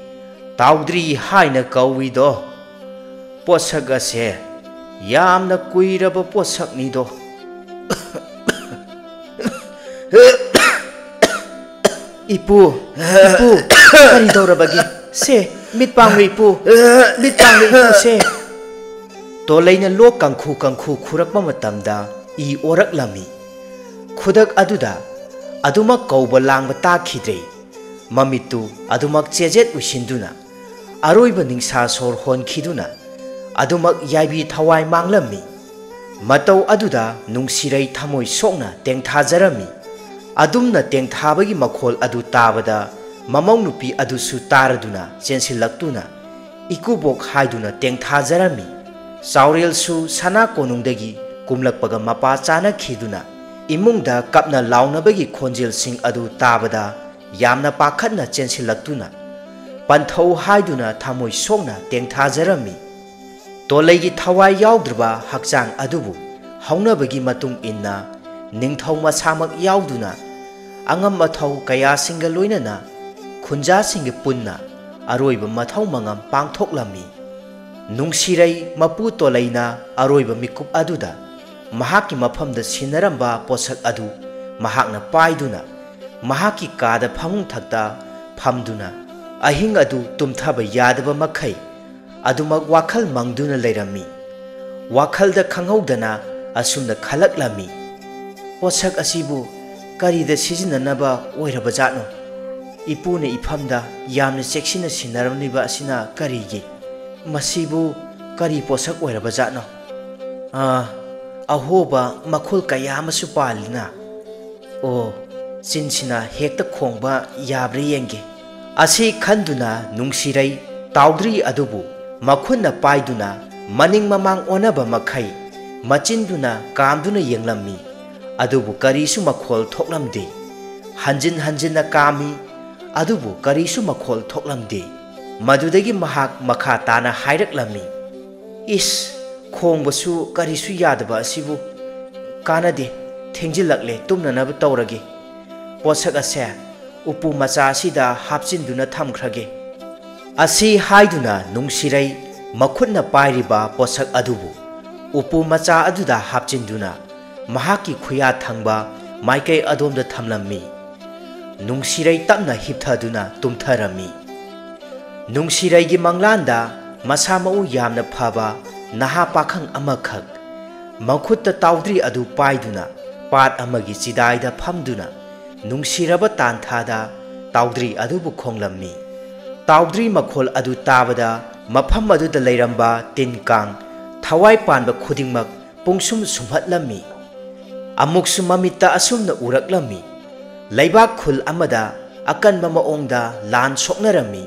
ꯇꯥꯎꯗ꯭ꯔꯤ ꯍꯥꯏꯅ ꯀꯧꯏꯗꯣ꯫ ꯄꯣꯠꯁꯛ ꯑꯁꯦ ꯌꯥꯝꯅ ꯀꯨꯏꯔꯕ ꯄꯣꯠꯁꯛꯅꯤꯗꯣ꯫" "ꯏꯄꯨ, ꯏꯄꯨ, ꯀꯔꯤ ꯇꯧꯔꯕꯒꯦ? ꯁꯦ, ꯃꯤꯠ ꯄꯥꯡꯂꯨ, ꯏꯄꯨ, ꯃꯤꯠ ꯄꯥꯡꯂꯨ, ꯏꯄꯨ, ꯁꯦ꯫" ꯇꯣꯂꯩꯅ ꯂꯣꯛ ꯀꯪꯈꯨ ꯀꯪꯈꯨ ꯈꯨꯔꯛꯄ ꯃꯇꯝꯗ ꯏ ꯑꯣꯔꯛꯂꯝꯃꯤ꯫ ꯈꯨꯗꯛ ꯑꯗꯨꯗ ꯑꯗꯨꯃꯛ ꯀꯧꯕ ꯂꯥꯡꯕ ꯇꯥꯈꯤꯗ꯭ꯔꯦ꯫ ꯃꯃꯤꯠꯇꯨ ꯑꯗꯨꯃꯛ ꯆꯦꯖꯦꯠ ꯎꯏꯁꯤꯟꯗꯨꯅ, ꯑꯔꯣꯏꯕ ꯅꯤꯡꯁꯥ ꯁꯣꯔ ꯍꯣꯟꯈꯤꯗꯨꯅ, ꯑꯗꯨꯃꯛ ꯌꯥꯏꯕꯤ ꯊꯋꯥꯏ ꯃꯥꯡꯂꯝꯃꯤ꯫ ꯃꯇꯧ ꯑꯗꯨꯗ ꯅꯨꯡꯁꯤꯔꯩ ꯊꯃꯣꯏ ꯁꯣꯛꯅ ꯇꯦꯡꯊꯥꯖꯔꯝꯃꯤ꯫ ꯑꯗꯨꯝꯅ ꯇꯦꯡꯊꯥꯕꯒꯤ ꯃꯈꯣꯜ ꯑꯗꯨ ꯇꯥꯕꯗ, ꯃꯃꯧ ꯅꯨꯄꯤ ꯑꯗꯨꯁꯨ ꯇꯥꯔꯗꯨꯅ ꯆꯦꯟꯁꯤꯜꯂꯛꯇꯨꯅ, ꯏꯀꯨꯕꯣꯛ ꯍꯥꯏꯗꯨꯅ ꯇꯦꯡꯊꯥꯖꯔꯝꯃꯤ꯫ ꯆꯥꯎꯔꯦꯜꯁꯨ ꯁꯅꯥ ꯀꯣꯅꯨꯡꯗꯒꯤ ꯀꯨꯝꯂꯛꯄꯒ ꯃꯄꯥ ꯆꯥꯅꯈꯤꯗꯨꯅ, ꯏꯃꯨꯡꯗ ꯀꯞꯅ ꯂꯥꯎꯅꯕꯒꯤ ꯈꯣꯟꯖꯦꯜꯁꯤꯡ ꯑꯗꯨ ꯇꯥꯕꯗ, ꯌꯥꯝꯅ ꯄꯥꯈꯠꯅ ꯆꯦꯟꯁꯤꯜꯂꯛꯇꯨꯅ, ꯄꯟꯊꯧ ꯍꯥꯏꯗꯨꯅ ꯊꯃꯣꯏ ꯁꯣꯛꯅ ꯇꯦꯡꯊꯥꯖꯔꯝꯃꯤ꯫ ꯇꯣꯂꯩꯒꯤ ꯊꯋꯥꯏ ꯌꯥꯎꯗ꯭ꯔꯕ ꯍꯛꯆꯥꯡ ꯑꯗꯨꯕꯨ ꯍꯧꯅꯕꯒꯤ ꯃꯇꯨꯡ ꯏꯟꯅ, ꯅꯤꯡꯊꯧ ꯃꯁꯥꯃꯛ ꯌꯥꯎꯗꯨꯅ, ꯑꯉꯝ ꯑꯊꯧ ꯀꯌꯥꯁꯤꯡꯒ ꯂꯣꯏꯅꯅ, ꯈꯨꯟꯖꯥꯁꯤꯡꯒ ꯄꯨꯟꯅ ꯑꯔꯣꯏꯕ ꯃꯊꯧ ꯃꯉꯝ ꯄꯥꯡꯊꯣꯛꯂꯝꯃꯤ꯫ ꯅꯨꯡꯁꯤꯔꯩ ꯃꯄꯨ ꯇꯣꯂꯩꯅ ꯑꯔꯣꯏꯕ ꯃꯤꯀꯨꯞ ꯑꯗꯨꯗ ꯃꯍꯥꯛꯀꯤ ꯃꯐꯝꯗ ꯁꯤꯟꯅꯔꯝꯕ ꯄꯣꯠꯁꯛ ꯑꯗꯨ ꯃꯍꯥꯛꯅ ꯄꯥꯏꯗꯨꯅ, ꯃꯍꯥꯛꯀꯤ ꯀꯥꯗ ꯐꯃꯨꯡ ꯊꯛꯇ ꯐꯝꯗꯨꯅ, ꯑꯍꯤꯡ ꯑꯗꯨ ꯇꯨꯝꯊꯕ ꯌꯥꯗꯕ ꯃꯈꯩ ꯑꯗꯨꯃꯛ ꯋꯥꯈꯜ ꯃꯪꯗꯨꯅ ꯂꯩꯔꯝꯃꯤ꯫ ꯋꯥꯈꯜꯗ ꯈꯪꯍꯧꯗꯅ ꯑꯁꯨꯝꯅ ꯈꯜꯂꯛꯂꯝꯃꯤ, "ꯄꯣꯠꯁꯛ ꯑꯁꯤꯕꯨ ꯀꯔꯤꯗ ꯁꯤꯖꯤꯟꯅꯅꯕ ꯑꯣꯏꯔꯕꯖꯥꯠꯅꯣ? ꯏꯄꯨꯅ ꯏꯐꯝꯗ ꯌꯥꯝꯅ ꯆꯦꯛꯁꯤꯟꯅ ꯁꯤꯟꯅꯔꯝꯂꯤꯕ ꯑꯁꯤꯅ ꯀꯔꯤꯒꯤ? ꯃꯁꯤꯕꯨ ꯀꯔꯤ ꯄꯣꯠꯁꯛ ꯑꯣꯏꯔꯕꯖꯥꯠꯅꯣ? ꯑꯥ, ꯑꯍꯣꯕ ꯃꯈꯜ ꯀꯌꯥ ꯑꯃꯁꯨ ꯄꯥꯜꯂꯤꯅ꯫ ꯑꯣ, ꯆꯤꯟꯁꯤꯅ ꯍꯦꯛꯇ ꯈꯣꯡꯕ ꯌꯥꯕ꯭ꯔꯥ ꯌꯦꯡꯒꯦ꯫" ꯑꯁꯤ ꯈꯟꯗꯨꯅ ꯅꯨꯡꯁꯤꯔꯩ ꯇꯥꯎꯗ꯭ꯔꯤ ꯑꯗꯨꯕꯨ ꯃꯈꯨꯠꯅ ꯄꯥꯏꯗꯨꯅ ꯃꯅꯤꯡ ꯃꯃꯥꯡ ꯑꯣꯟꯅꯕ ꯃꯈꯩ ꯃꯆꯤꯟꯗꯨꯅ ꯀꯥꯝꯗꯨꯅ ꯌꯦꯡꯂꯝꯃꯤ꯫ ꯑꯗꯨꯕꯨ ꯀꯔꯤꯁꯨ ꯃꯈꯣꯜ ꯊꯣꯛꯂꯝꯗꯦ꯫ ꯍꯟꯖꯤꯟ ꯍꯟꯖꯤꯟꯅ ꯀꯥꯝꯃꯤ, ꯑꯗꯨꯕꯨ ꯀꯔꯤꯁꯨ ꯃꯈꯣꯜ ꯊꯣꯛꯂꯝꯗꯦ꯫ ꯃꯗꯨꯗꯒꯤ ꯃꯍꯥꯛ ꯃꯈꯥ ꯇꯥꯅ ꯍꯥꯏꯔꯛꯂꯝꯃꯤ, "ꯏꯁ, ꯈꯣꯡꯕꯁꯨ ꯀꯔꯤꯁꯨ ꯌꯥꯗꯕ ꯑꯁꯤꯕꯨ! ꯀꯥꯟꯅꯗꯦ, ꯊꯦꯡꯖꯤꯜꯂꯛꯂꯦ, ꯇꯨꯝꯅꯅꯕ ꯇꯧꯔꯒꯦ꯫ ꯄꯣꯠꯁꯛ ꯑꯁꯦ ꯎꯄꯨ ꯃꯆꯥ ꯑꯁꯤꯗ ꯍꯥꯞꯆꯤꯟꯗꯨꯅ ꯊꯝꯈ꯭ꯔꯒꯦ꯫" ꯑꯁꯤ ꯍꯥꯏꯗꯨꯅ ꯅꯨꯡꯁꯤꯔꯩ ꯃꯈꯨꯠꯅ ꯄꯥꯏꯔꯤꯕ ꯄꯣꯠꯁꯛ ꯑꯗꯨꯕꯨ ꯎꯄꯨ ꯃꯆꯥ ꯑꯗꯨꯗ ꯍꯥꯞꯆꯤꯟꯗꯨꯅ ꯃꯍꯥꯛꯀꯤ ꯈꯨꯌꯥ ꯊꯪꯕ ꯃꯥꯏꯀꯩ ꯑꯗꯣꯝꯗ ꯊꯝꯂꯝꯃꯤ꯫ ꯅꯨꯡꯁꯤꯔꯩ ꯇꯞꯅ ꯍꯤꯞꯊꯗꯨꯅ ꯇꯨꯝꯊꯔꯝꯃꯤ꯫ ꯅꯨꯡꯁꯤꯔꯩꯒꯤ ꯃꯪꯂꯥꯟꯗ ꯃꯁꯥ ꯃꯎ ꯌꯥꯝꯅ ꯐꯕ ꯅꯍꯥ ꯄꯥꯈꯪ ꯑꯃꯈꯛ ꯃꯈꯨꯠꯇ ꯇꯥꯎꯗ꯭ꯔꯤ ꯑꯗꯨ ꯄꯥꯏꯗꯨꯅ ꯄꯥꯠ ꯑꯃꯒꯤ ꯆꯤꯗꯥꯏꯗ ꯐꯝꯗꯨꯅ ꯅꯨꯡꯁꯤꯔꯕ ꯇꯥꯟꯊꯥꯗ ꯇꯥꯎꯗ꯭ꯔꯤ ꯑꯗꯨꯕꯨ ꯈꯣꯡꯂꯝꯃꯤ꯫ ꯇꯥꯎꯗ꯭ꯔꯤ ꯃꯈꯣꯜ ꯑꯗꯨ ꯇꯥꯕꯗ ꯃꯐꯝ ꯑꯗꯨꯗ ꯂꯩꯔꯝꯕ ꯇꯤꯟ ꯀꯥꯡ, ꯊꯋꯥꯏ ꯄꯥꯟꯕ ꯈꯨꯗꯤꯡꯃꯛ ꯄꯨꯡꯁꯨꯝ ꯁꯨꯝꯍꯠꯂꯝꯃꯤ꯫ ꯑꯃꯨꯛꯁꯨ ꯃꯃꯤꯠꯇ ꯑꯁꯨꯝꯅ ꯎꯔꯛꯂꯝꯃꯤ, ꯂꯩꯕꯥꯛ ꯈꯨꯜ ꯑꯃꯗ ꯑꯀꯟꯕ ꯃꯑꯣꯡꯗ ꯂꯥꯟ ꯁꯣꯛꯅꯔꯝꯃꯤ꯫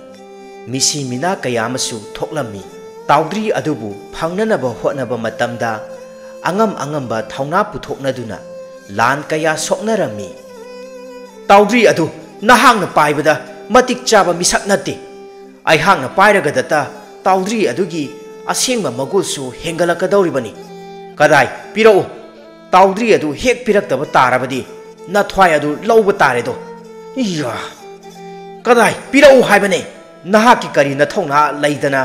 ꯃꯤꯁꯤ ꯃꯤꯅꯥ ꯀꯌꯥ ꯑꯃꯁꯨ ꯊꯣꯛꯂꯝꯃꯤ꯫ ꯇꯥꯎꯗ꯭ꯔꯤ ꯑꯗꯨꯕꯨ ꯐꯪꯅꯅꯕ ꯍꯣꯠꯅꯕ ꯃꯇꯝꯗ ꯑꯉꯝ ꯑꯉꯝꯕ ꯊꯧꯅꯥ ꯄꯨꯊꯣꯛꯅꯗꯨꯅ ꯂꯥꯟ ꯀꯌꯥ ꯁꯣꯛꯅꯔꯝꯃꯤ꯫ "ꯇꯥꯎꯗ꯭ꯔꯤ ꯑꯗꯨ ꯅꯍꯥꯛꯅ ꯄꯥꯏꯕꯗ ꯃꯇꯤꯛ ꯆꯥꯕ ꯃꯤꯁꯛ ꯅꯠꯇꯦ꯫ ꯑꯩꯍꯥꯛꯅ ꯄꯥꯏꯔꯒꯗꯇ ꯇꯥꯎꯗ꯭ꯔꯤ ꯑꯗꯨꯒꯤ ꯑꯁꯦꯡꯕ ꯃꯒꯨꯜꯁꯨ ꯍꯦꯟꯒꯠꯂꯛꯀꯗꯧꯔꯤꯕꯅꯤ꯫ ꯀꯗꯥꯏ, ꯄꯤꯔꯛꯎ꯫ ꯇꯥꯎꯗ꯭ꯔꯤ ꯑꯗꯨ ꯍꯦꯛ ꯄꯤꯔꯛꯇꯕ ꯇꯥꯔꯕꯗꯤ ꯅꯊ꯭ꯋꯥꯏ ꯑꯗꯨ ꯂꯧꯕ ꯇꯥꯔꯦꯗꯣ꯫" "ꯏꯌꯥ! ꯀꯗꯥꯏ, ꯄꯤꯔꯛꯎ ꯍꯥꯏꯕꯅꯦ꯫ ꯅꯍꯥꯛꯀꯤ ꯀꯔꯤ ꯅꯊꯧꯅꯥ ꯂꯩꯗꯅ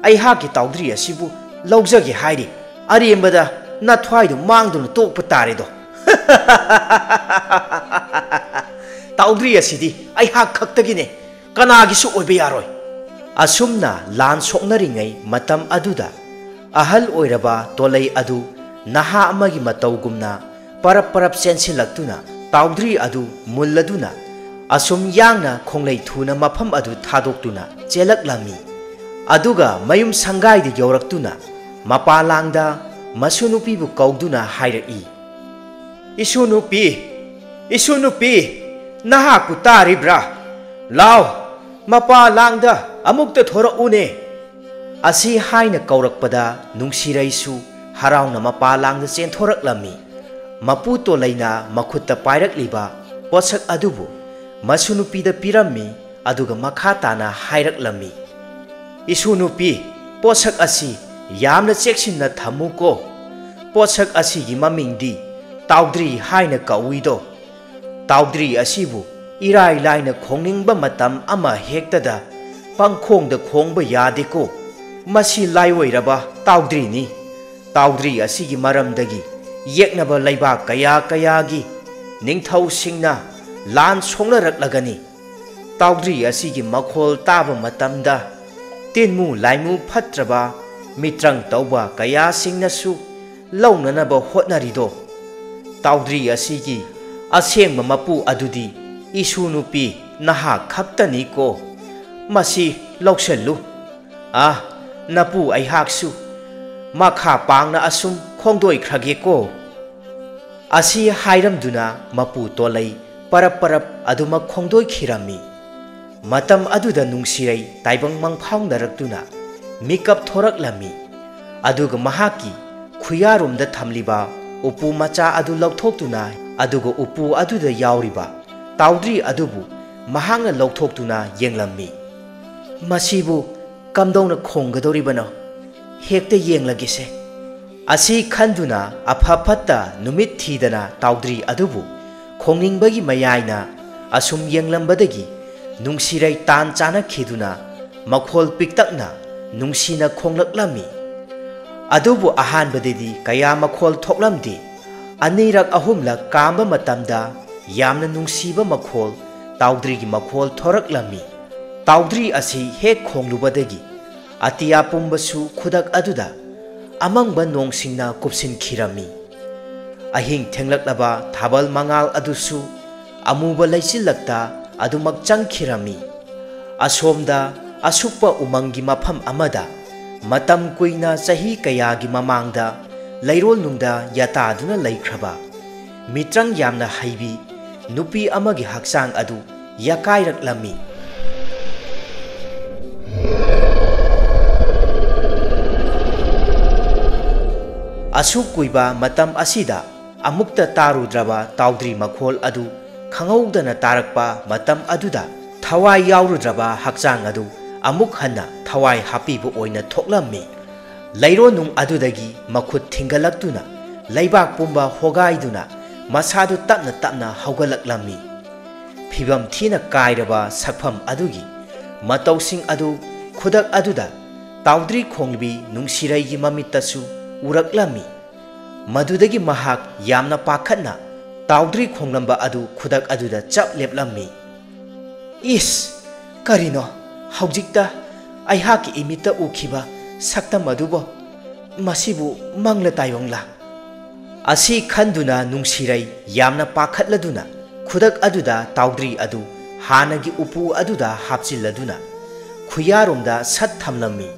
ꯑꯩꯍꯥꯛꯀꯤ ꯇꯥꯎꯗ꯭ꯔꯤ ꯑꯁꯤꯕꯨ ꯂꯧꯖꯒꯦ ꯍꯥꯏꯔꯤ? ꯑꯔꯦꯝꯕꯗ ꯅꯊ꯭ꯋꯥꯏꯗꯨ ꯃꯥꯡꯗꯨꯅ ꯇꯣꯛꯄ ꯇꯥꯔꯦꯗꯣ꯫" "ꯇꯥꯎꯗ꯭ꯔꯤ ꯑꯁꯤꯗꯤ ꯑꯩꯍꯥꯛ ꯈꯛꯇꯒꯤꯅꯦ, ꯀꯅꯥꯒꯤꯁꯨ ꯑꯣꯏꯕ ꯌꯥꯔꯣꯏ꯫" ꯑꯁꯨꯝꯅ ꯂꯥꯟ ꯁꯣꯛꯅꯔꯤꯉꯩ ꯃꯇꯝ ꯑꯗꯨꯗ ꯑꯍꯜ ꯑꯣꯏꯔꯕ ꯇꯣꯂꯩ ꯑꯗꯨ ꯅꯍꯥ ꯑꯃꯒꯤ ꯃꯇꯧꯒꯨꯝꯅ ꯄꯔꯞ ꯄꯔꯞ ꯆꯦꯟꯁꯤꯜꯂꯛꯇꯨꯅ ꯇꯥꯎꯗ꯭ꯔꯤ ꯑꯗꯨ ꯃꯨꯜꯂꯗꯨꯅ ꯑꯁꯨꯝ ꯌꯥꯡꯅ ꯈꯣꯡꯂꯩ ꯊꯨꯅ ꯃꯐꯝ ꯑꯗꯨ ꯊꯥꯗꯣꯛꯇꯨꯅ ꯆꯦꯜꯂꯛꯂꯝꯃꯤ꯫ ꯑꯗꯨꯒ ꯃꯌꯨꯝ ꯁꯪꯒꯥꯏꯗ ꯌꯧꯔꯛꯇꯨꯅ ꯃꯄꯥ ꯂꯥꯡꯗ ꯃꯁꯨ ꯅꯨꯄꯤꯕꯨ ꯀꯧꯗꯨꯅ ꯍꯥꯏꯔꯛꯏ, "ꯏꯁꯨ ꯅꯨꯄꯤ, ꯏꯁꯨ ꯅꯨꯄꯤ, ꯅꯍꯥꯛꯄꯨ ꯇꯥꯔꯤꯕ꯭ꯔꯥ? ꯂꯥꯎ, ꯃꯄꯥ ꯂꯥꯡꯗ ꯑꯃꯨꯛꯇ ꯊꯣꯔꯛꯎꯅꯦ꯫" ꯑꯁꯤ ꯍꯥꯏꯅ ꯀꯧꯔꯛꯄꯗ ꯅꯨꯡꯁꯤꯔꯩꯁꯨ ꯍꯔꯥꯎꯅ ꯃꯄꯥ ꯂꯥꯡꯗ ꯆꯦꯟꯊꯣꯔꯛꯂꯝꯃꯤ꯫ ꯃꯄꯨ ꯇꯣꯂꯩꯅ ꯃꯈꯨꯠꯇ ꯄꯥꯏꯔꯛꯂꯤꯕ ꯄꯣꯠꯁꯛ ꯑꯗꯨꯕꯨ ꯃꯁꯨ ꯅꯨꯄꯤꯗ ꯄꯤꯔꯝꯃꯤ, ꯑꯗꯨꯒ ꯃꯈꯥ ꯇꯥꯅ ꯍꯥꯏꯔꯛꯂꯝꯃꯤ, "ꯏꯁꯨ ꯅꯨꯄꯤ, ꯄꯣꯠꯁꯛ ꯑꯁꯤ ꯌꯥꯝꯅ ꯆꯦꯛꯁꯤꯟꯅ ꯊꯝꯃꯨꯀꯣ꯫ ꯄꯣꯠꯁꯛ ꯑꯁꯤꯒꯤ ꯃꯃꯤꯡꯗꯤ ꯇꯥꯎꯗ꯭ꯔꯤ ꯍꯥꯏꯅ ꯀꯧꯏꯗꯣ꯫ ꯇꯥꯎꯗ꯭ꯔꯤ ꯑꯁꯤꯕꯨ ꯏꯔꯥꯏ ꯂꯥꯏꯅ ꯈꯣꯡꯅꯤꯡꯕ ꯃꯇꯝ ꯑꯃ ꯍꯦꯛꯇꯗ ꯄꯪꯈꯣꯡꯗ ꯈꯣꯡꯕ ꯌꯥꯗꯦꯀꯣ꯫ ꯃꯁꯤ ꯂꯥꯏꯑꯣꯏꯔꯕ ꯇꯥꯎꯗ꯭ꯔꯤꯅꯤ꯫ ꯇꯥꯎꯗ꯭ꯔꯤ ꯑꯁꯤꯒꯤ ꯃꯔꯝꯗꯒꯤ ꯌꯦꯛꯅꯕ ꯂꯩꯕꯥꯛ ꯀꯌꯥ ꯀꯌꯥꯒꯤ ꯅꯤꯡꯊꯧꯁꯤꯡꯅ ꯂꯥꯟ ꯁꯣꯛꯅꯔꯛꯂꯒꯅꯤ꯫ ꯇꯥꯎꯗ꯭ꯔꯤ ꯑꯁꯤꯒꯤ ꯃꯈꯣꯜ ꯇꯥꯕ ꯃꯇꯝꯗ ꯇꯤꯟꯃꯨ ꯂꯥꯏꯃꯨ ꯐꯠꯇ꯭ꯔꯕ ꯃꯤꯇ꯭ꯔꯪ ꯇꯧꯕ ꯀꯌꯥꯁꯤꯡꯅꯁꯨ ꯂꯧꯅꯅꯕ ꯍꯣꯠꯅꯔꯤꯗꯣ꯫ ꯇꯥꯎꯗ꯭ꯔꯤ ꯑꯁꯤꯒꯤ ꯑꯁꯦꯡꯕ ꯃꯄꯨ ꯑꯗꯨꯗꯤ ꯏꯁꯨ ꯅꯨꯄꯤ ꯅꯍꯥꯛ ꯈꯛꯇꯅꯤꯀꯣ꯫ ꯃꯁꯤ ꯂꯧꯁꯜꯂꯨ꯫ ꯑꯥ, ꯅꯄꯨ ꯑꯩꯍꯥꯛꯁꯨ ꯃꯈꯥ ꯄꯥꯡꯅ ꯑꯁꯨꯝ ꯈꯣꯡꯗꯣꯏꯈ꯭ꯔꯒꯦꯀꯣ꯫" ꯑꯁꯤ ꯍꯥꯏꯔꯝꯗꯨꯅ ꯃꯄꯨ ꯇꯣꯂꯩ ꯄꯔꯞ ꯄꯔꯞ ꯑꯗꯨꯃꯛ ꯈꯣꯡꯗꯣꯏꯈꯤꯔꯝꯃꯤ꯫ ꯃꯇꯝ ꯑꯗꯨꯗ ꯅꯨꯡꯁꯤꯔꯩ ꯇꯥꯏꯕꯪ ꯃꯪꯐꯥꯎꯅꯔꯛꯇꯨꯅ ꯃꯤꯀꯞ ꯊꯣꯔꯛꯂꯝꯃꯤ꯫ ꯑꯗꯨꯒ ꯃꯍꯥꯛꯀꯤ ꯈꯨꯌꯥꯔꯣꯝꯗ ꯊꯝꯂꯤꯕ ꯎꯄꯨ ꯃꯆꯥ ꯑꯗꯨ ꯂꯧꯊꯣꯛꯇꯨꯅ, ꯑꯗꯨꯒ ꯎꯄꯨ ꯑꯗꯨꯗ ꯌꯥꯎꯔꯤꯕ ꯇꯥꯎꯗ꯭ꯔꯤ ꯑꯗꯨꯕꯨ ꯃꯍꯥꯛꯅ ꯂꯧꯊꯣꯛꯇꯨꯅ ꯌꯦꯡꯂꯝꯃꯤ꯫ "ꯃꯁꯤꯕꯨ ꯀꯝꯗꯧꯅ ꯈꯣꯡꯒꯗꯧꯔꯤꯕꯅꯣ? ꯍꯦꯛꯇ ꯌꯦꯡꯂꯒꯦꯁꯦ꯫" ꯑꯁꯤ ꯈꯟꯗꯨꯅ ꯑꯐ ꯐꯠꯇ ꯅꯨꯃꯤꯠ ꯊꯤꯗꯅ ꯇꯥꯎꯗ꯭ꯔꯤ ꯑꯗꯨꯕꯨ ꯈꯣꯡꯅꯤꯡꯕꯒꯤ ꯃꯌꯥꯏꯅ ꯑꯁꯨꯝ ꯌꯦꯡꯂꯝꯕꯗꯒꯤ ꯅꯨꯡꯁꯤꯔꯩ ꯇꯥꯟ ꯆꯥꯅꯈꯤꯗꯨꯅ ꯃꯈꯣꯜ ꯄꯤꯛꯇꯛꯅ ꯅꯨꯡꯁꯤꯅ ꯈꯣꯡꯂꯛꯂꯝꯃꯤ꯫ ꯑꯗꯨꯕꯨ ꯑꯍꯥꯟꯕꯗꯗꯤ ꯀꯌꯥ ꯃꯈꯣꯜ ꯊꯣꯛꯂꯝꯗꯦ꯫ ꯑꯅꯤꯔꯛ ꯑꯍꯨꯝꯂꯛ ꯀꯥꯝꯕ ꯃꯇꯝꯗ ꯌꯥꯝꯅ ꯅꯨꯡꯁꯤꯕ ꯃꯈꯣꯜ, ꯇꯥꯎꯗ꯭ꯔꯤꯒꯤ ꯃꯈꯣꯜ ꯊꯣꯔꯛꯂꯝꯃꯤ꯫ ꯇꯥꯎꯗ꯭ꯔꯤ ꯑꯁꯤ ꯍꯦꯛ ꯈꯣꯡꯂꯨꯕꯗꯒꯤ ꯑꯇꯤꯌꯥ ꯄꯨꯝꯕꯁꯨ ꯈꯨꯗꯛ ꯑꯗꯨꯗ ꯑꯃꯪꯕ ꯅꯣꯡꯁꯤꯡꯅ ꯀꯨꯞꯁꯤꯟꯈꯤꯔꯝꯃꯤ꯫ ꯑꯍꯤꯡ ꯊꯦꯡꯂꯛꯂꯕ ꯊꯥꯕꯜ ꯃꯉꯥꯜ ꯑꯗꯨꯁꯨ ꯑꯃꯨꯕ ꯂꯩꯆꯤꯜꯂꯛꯇ ꯑꯗꯨꯃꯛ ꯆꯪꯈꯤꯔꯝꯃꯤ꯫ ꯑꯁꯣꯝꯗ ꯑꯁꯨꯛꯄ ꯎꯃꯪꯒꯤ ꯃꯐꯝ ꯑꯃꯗ ꯃꯇꯝ ꯀꯨꯏꯅ, ꯆꯍꯤ ꯀꯌꯥꯒꯤ ꯃꯃꯥꯡꯗ ꯂꯩꯔꯣꯜꯅꯨꯡꯗ ꯌꯥꯇꯥꯗꯨꯅ ꯂꯩꯈ꯭ꯔꯕ ꯃꯤꯇ꯭ꯔꯪ ꯌꯥꯝꯅ ꯍꯩꯕꯤ ꯅꯨꯄꯤ ꯑꯃꯒꯤ ꯍꯛꯆꯥꯡ ꯑꯗꯨ ꯌꯥꯀꯥꯏꯔꯛꯂꯝꯃꯤ꯫ ꯑꯁꯨꯛ ꯀꯨꯏꯕ ꯃꯇꯝ ꯑꯁꯤꯗ ꯑꯃꯨꯛꯇ ꯇꯥꯔꯨꯗ꯭ꯔꯕ ꯇꯥꯎꯗ꯭ꯔꯤ ꯃꯈꯣꯜ ꯑꯗꯨ ꯈꯪꯍꯧꯗꯅ ꯇꯥꯔꯛꯄ ꯃꯇꯝ ꯑꯗꯨꯗ, ꯊꯋꯥꯏ ꯌꯥꯎꯔꯨꯗ꯭ꯔꯕ ꯍꯛꯆꯥꯡ ꯑꯗꯨ ꯑꯃꯨꯛ ꯍꯟꯅ ꯊꯋꯥꯏ ꯍꯥꯞꯄꯤꯕ ꯑꯣꯏꯅ ꯊꯣꯛꯂꯝꯃꯤ꯫ ꯂꯩꯔꯣꯟꯅꯨꯡ ꯑꯗꯨꯗꯒꯤ ꯃꯈꯨꯠ ꯊꯤꯡꯒꯠꯂꯛꯇꯨꯅ ꯂꯩꯕꯥꯛ ꯄꯨꯝꯕ ꯍꯣꯒꯥꯏꯗꯨꯅ ꯃꯁꯥꯗꯨ ꯇꯞꯅ ꯇꯞꯅ ꯍꯧꯒꯠꯂꯛꯂꯝꯃꯤ꯫ ꯐꯤꯕꯝ ꯊꯤꯅ ꯀꯥꯏꯔꯕ ꯁꯛꯐꯝ ꯑꯗꯨꯒꯤ ꯃꯇꯧꯁꯤꯡ ꯑꯗꯨ ꯈꯨꯗꯛ ꯑꯗꯨꯗ ꯇꯥꯎꯗ꯭ꯔꯤ ꯈꯣꯡꯂꯤꯕꯤ ꯅꯨꯡꯁꯤꯔꯩꯒꯤ ꯃꯃꯤꯠꯇꯁꯨ ꯎꯔꯛꯂꯝꯃꯤ꯫ ꯃꯗꯨꯗꯒꯤ ꯃꯍꯥꯛ ꯌꯥꯝꯅ ꯄꯥꯈꯠꯅ ꯇꯥꯎꯗ꯭ꯔꯤ ꯈꯣꯡꯂꯝꯕ ꯑꯗꯨ ꯈꯨꯗꯛ ꯑꯗꯨꯗ ꯆꯞ ꯂꯦꯞꯂꯝꯃꯤ꯫ "ꯏꯁ! ꯀꯔꯤꯅꯣ ꯍꯧꯖꯤꯛꯇ ꯑꯩꯍꯥꯛꯀꯤ ꯏꯃꯤꯠꯇ ꯎꯈꯤꯕ ꯁꯛꯇꯝ ꯑꯗꯨꯕꯣ? ꯃꯁꯤꯕꯨ ꯃꯪꯂ ꯇꯥꯏꯕꯪꯂꯥ?" ꯑꯁꯤ ꯈꯟꯗꯨꯅ ꯅꯨꯡꯁꯤꯔꯩ ꯌꯥꯝꯅ ꯄꯥꯈꯠꯂꯗꯨꯅ ꯈꯨꯗꯛ ꯑꯗꯨꯗ ꯇꯥꯎꯗ꯭ꯔꯤ ꯑꯗꯨ ꯍꯥꯟꯅꯒꯤ ꯎꯄꯨ ꯑꯗꯨꯗ ꯍꯥꯞꯆꯤꯜꯂꯗꯨꯅ ꯈꯨꯌꯥꯔꯣꯝꯗ ꯁꯠ ꯊꯝꯂꯝꯃꯤ꯫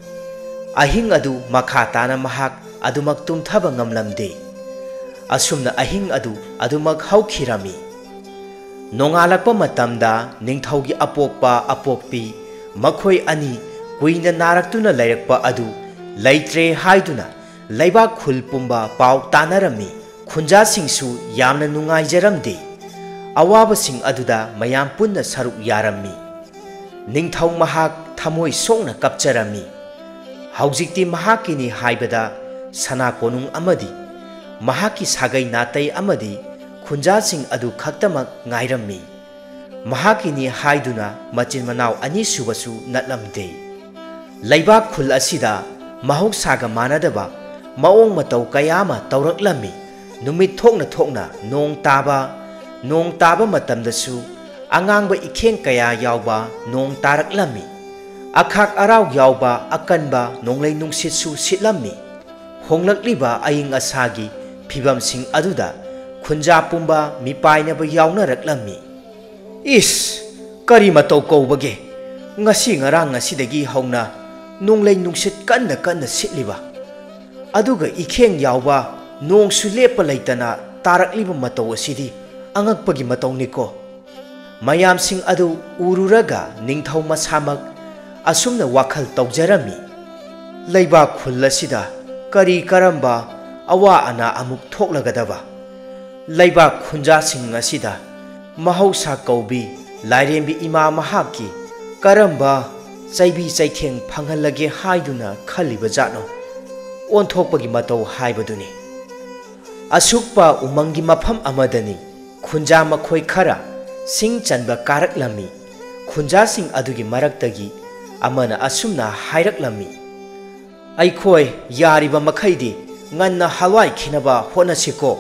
ꯑꯍꯤꯡ ꯑꯗꯨ ꯃꯈꯥ ꯇꯥꯅ ꯃꯍꯥꯛ ꯑꯗꯨꯃꯛ ꯇꯨꯝꯊꯕ ꯉꯝꯂꯝꯗꯦ꯫ ꯑꯁꯨꯝꯅ ꯑꯍꯤꯡ ꯑꯗꯨ ꯑꯗꯨꯃꯛ ꯍꯧꯈꯤꯔꯝꯃꯤ꯫ ꯅꯣꯡꯉꯥꯜꯂꯛꯄ ꯃꯇꯝꯗ ꯅꯤꯡꯊꯧꯒꯤ ꯑꯄꯣꯛꯄ ꯑꯄꯣꯛꯄꯤ ꯃꯈꯣꯏ ꯑꯅꯤ ꯀꯨꯏꯅ ꯅꯥꯔꯛꯇꯨꯅ ꯂꯩꯔꯛꯄ ꯑꯗꯨ ꯂꯩꯇ꯭ꯔꯦ ꯍꯥꯏꯗꯨꯅ ꯂꯩꯕꯥꯛ ꯈꯨꯜ ꯄꯨꯝꯕ ꯄꯥꯎ ꯇꯥꯅꯔꯝꯃꯤ꯫ ꯈꯨꯟꯖꯥꯁꯤꯡꯁꯨ ꯌꯥꯝꯅ ꯅꯨꯡꯉꯥꯏꯖꯔꯝꯗꯦ꯫ ꯑꯋꯥꯕꯁꯤꯡ ꯑꯗꯨꯗ ꯃꯌꯥꯝ ꯄꯨꯟꯅ ꯁꯔꯨꯛ ꯌꯥꯔꯝꯃꯤ꯫ ꯅꯤꯡꯊꯧ ꯃꯍꯥꯛ ꯊꯃꯣꯏ ꯁꯣꯛꯅ ꯀꯞꯆꯔꯝꯃꯤ꯫ ꯍꯧꯖꯤꯛꯇꯤ ꯃꯍꯥꯛꯀꯤꯅꯤ ꯍꯥꯏꯕꯗ ꯁꯅꯥ ꯀꯣꯅꯨꯡ ꯑꯃꯗꯤ ꯃꯍꯥꯛꯀꯤ ꯁꯥꯒꯩ ꯅꯥꯇꯩ ꯑꯃꯗꯤ ꯈꯨꯟꯖꯥꯁꯤꯡ ꯑꯗꯨ ꯈꯛꯇꯃꯛ ꯉꯥꯏꯔꯝꯃꯤ꯫ ꯃꯍꯥꯛꯀꯤꯅꯤ ꯍꯥꯏꯗꯨꯅ ꯃꯆꯤꯟ ꯃꯅꯥꯎ ꯑꯅꯤꯁꯨꯕꯁꯨ ꯅꯠꯂꯝꯗꯦ꯫ ꯂꯩꯕꯥꯛ ꯈꯨꯜ ꯑꯁꯤꯗ ꯃꯍꯧꯁꯥꯒ ꯃꯥꯟꯅꯗꯕ ꯃꯑꯣꯡ ꯃꯇꯧ ꯀꯌꯥ ꯑꯃ ꯇꯧꯔꯛꯂꯝꯃꯤ꯫ ꯅꯨꯃꯤꯠ ꯊꯣꯛꯅ ꯊꯣꯛꯅ ꯅꯣꯡ ꯇꯥꯕ, ꯅꯣꯡ ꯇꯥꯕ ꯃꯇꯝꯗꯁꯨ ꯑꯉꯥꯡꯕ ꯏꯈꯦꯡ ꯀꯌꯥ ꯌꯥꯎꯕ ꯅꯣꯡ ꯇꯥꯔꯛꯂꯝꯃꯤ꯫ ꯑꯈꯥꯛ ꯑꯔꯥꯎ ꯌꯥꯎꯕ ꯑꯀꯟꯕ ꯅꯣꯡꯂꯩ ꯅꯨꯡꯁꯤꯠꯁꯨ ꯁꯤꯠꯂꯝꯃꯤ꯫ ꯍꯣꯡꯂꯛꯂꯤꯕ ꯑꯏꯪ ꯑꯁꯥꯒꯤ ꯐꯤꯕꯝꯁꯤꯡ ꯑꯗꯨꯗ ꯈꯨꯟꯖꯥ ꯄꯨꯝꯕ ꯃꯤꯄꯥꯏꯅꯕ ꯌꯥꯎꯅꯔꯛꯂꯝꯃꯤ꯫ "ꯏꯁ, ꯀꯔꯤ ꯃꯇꯧ ꯀꯧꯕꯒꯦ? ꯉꯁꯤ ꯉꯔꯥꯡ ꯉꯁꯤꯗꯒꯤ ꯍꯧꯅ ꯅꯣꯡꯂꯩ ꯅꯨꯡꯁꯤꯠ ꯀꯟꯅ ꯀꯟꯅ ꯁꯤꯠꯂꯤꯕ, ꯑꯗꯨꯒ ꯏꯈꯦꯡ ꯌꯥꯎꯕ ꯅꯣꯡꯁꯨ ꯂꯦꯞꯄ ꯂꯩꯇꯅ ꯇꯥꯔꯛꯂꯤꯕ ꯃꯇꯧ ꯑꯁꯤꯗꯤ ꯑꯉꯛꯄꯒꯤ ꯃꯇꯧꯅꯤꯀꯣ!" ꯃꯌꯥꯝꯁꯤꯡ ꯑꯗꯨ ꯎꯔꯨꯔꯒ ꯅꯤꯡꯊꯧ ꯃꯁꯥꯃꯛ ꯑꯁꯨꯝꯅ ꯋꯥꯈꯜ ꯇꯧꯖꯔꯝꯃꯤ, "ꯂꯩꯕꯥꯛ ꯈꯨꯜ ꯑꯁꯤꯗ ꯀꯔꯤ ꯀꯔꯝꯕ ꯑꯋꯥ ꯑꯅꯥ ꯑꯃꯨꯛ ꯊꯣꯛꯂꯒꯗꯕ? ꯂꯩꯕꯥꯛ ꯈꯨꯟꯖꯥꯁꯤꯡ ꯑꯁꯤꯗ ꯃꯍꯧꯁꯥ ꯀꯧꯕꯤ ꯂꯥꯏꯔꯦꯝꯕꯤ ꯏꯃꯥ ꯃꯍꯥꯛꯀꯤ ꯀꯔꯝꯕ ꯆꯩꯕꯤ ꯆꯩꯊꯦꯡ ꯐꯪꯍꯜꯂꯒꯦ ꯍꯥꯏꯗꯨꯅ ꯈꯜꯂꯤꯕ ꯖꯥꯠꯅꯣ?" ꯑꯣꯟꯊꯣꯛꯄꯒꯤ ꯃꯇꯧ ꯍꯥꯏꯕꯗꯨꯅꯤ꯫ ꯑꯁꯨꯛꯄ ꯎꯃꯪꯒꯤ ꯃꯐꯝ ꯑꯃꯗꯅꯤ ꯈꯨꯟꯖꯥ ꯃꯈꯣꯏ ꯈꯔ ꯁꯤꯡ ꯆꯟꯕ ꯀꯥꯔꯛꯂꯝꯃꯤ꯫ ꯈꯨꯟꯖꯥꯁꯤꯡ ꯑꯗꯨꯒꯤ ꯃꯔꯛꯇꯒꯤ ꯑꯃꯅ ꯑꯁꯨꯝꯅ ꯍꯥꯏꯔꯛꯂꯝꯃꯤ, "ꯑꯩꯈꯣꯏ ꯌꯥꯔꯤꯕ ꯃꯈꯩꯗꯤ ꯉꯟꯅ ꯍꯜꯋꯥꯏꯈꯤꯅꯕ ꯍꯣꯠꯅꯁꯤꯀꯣ꯫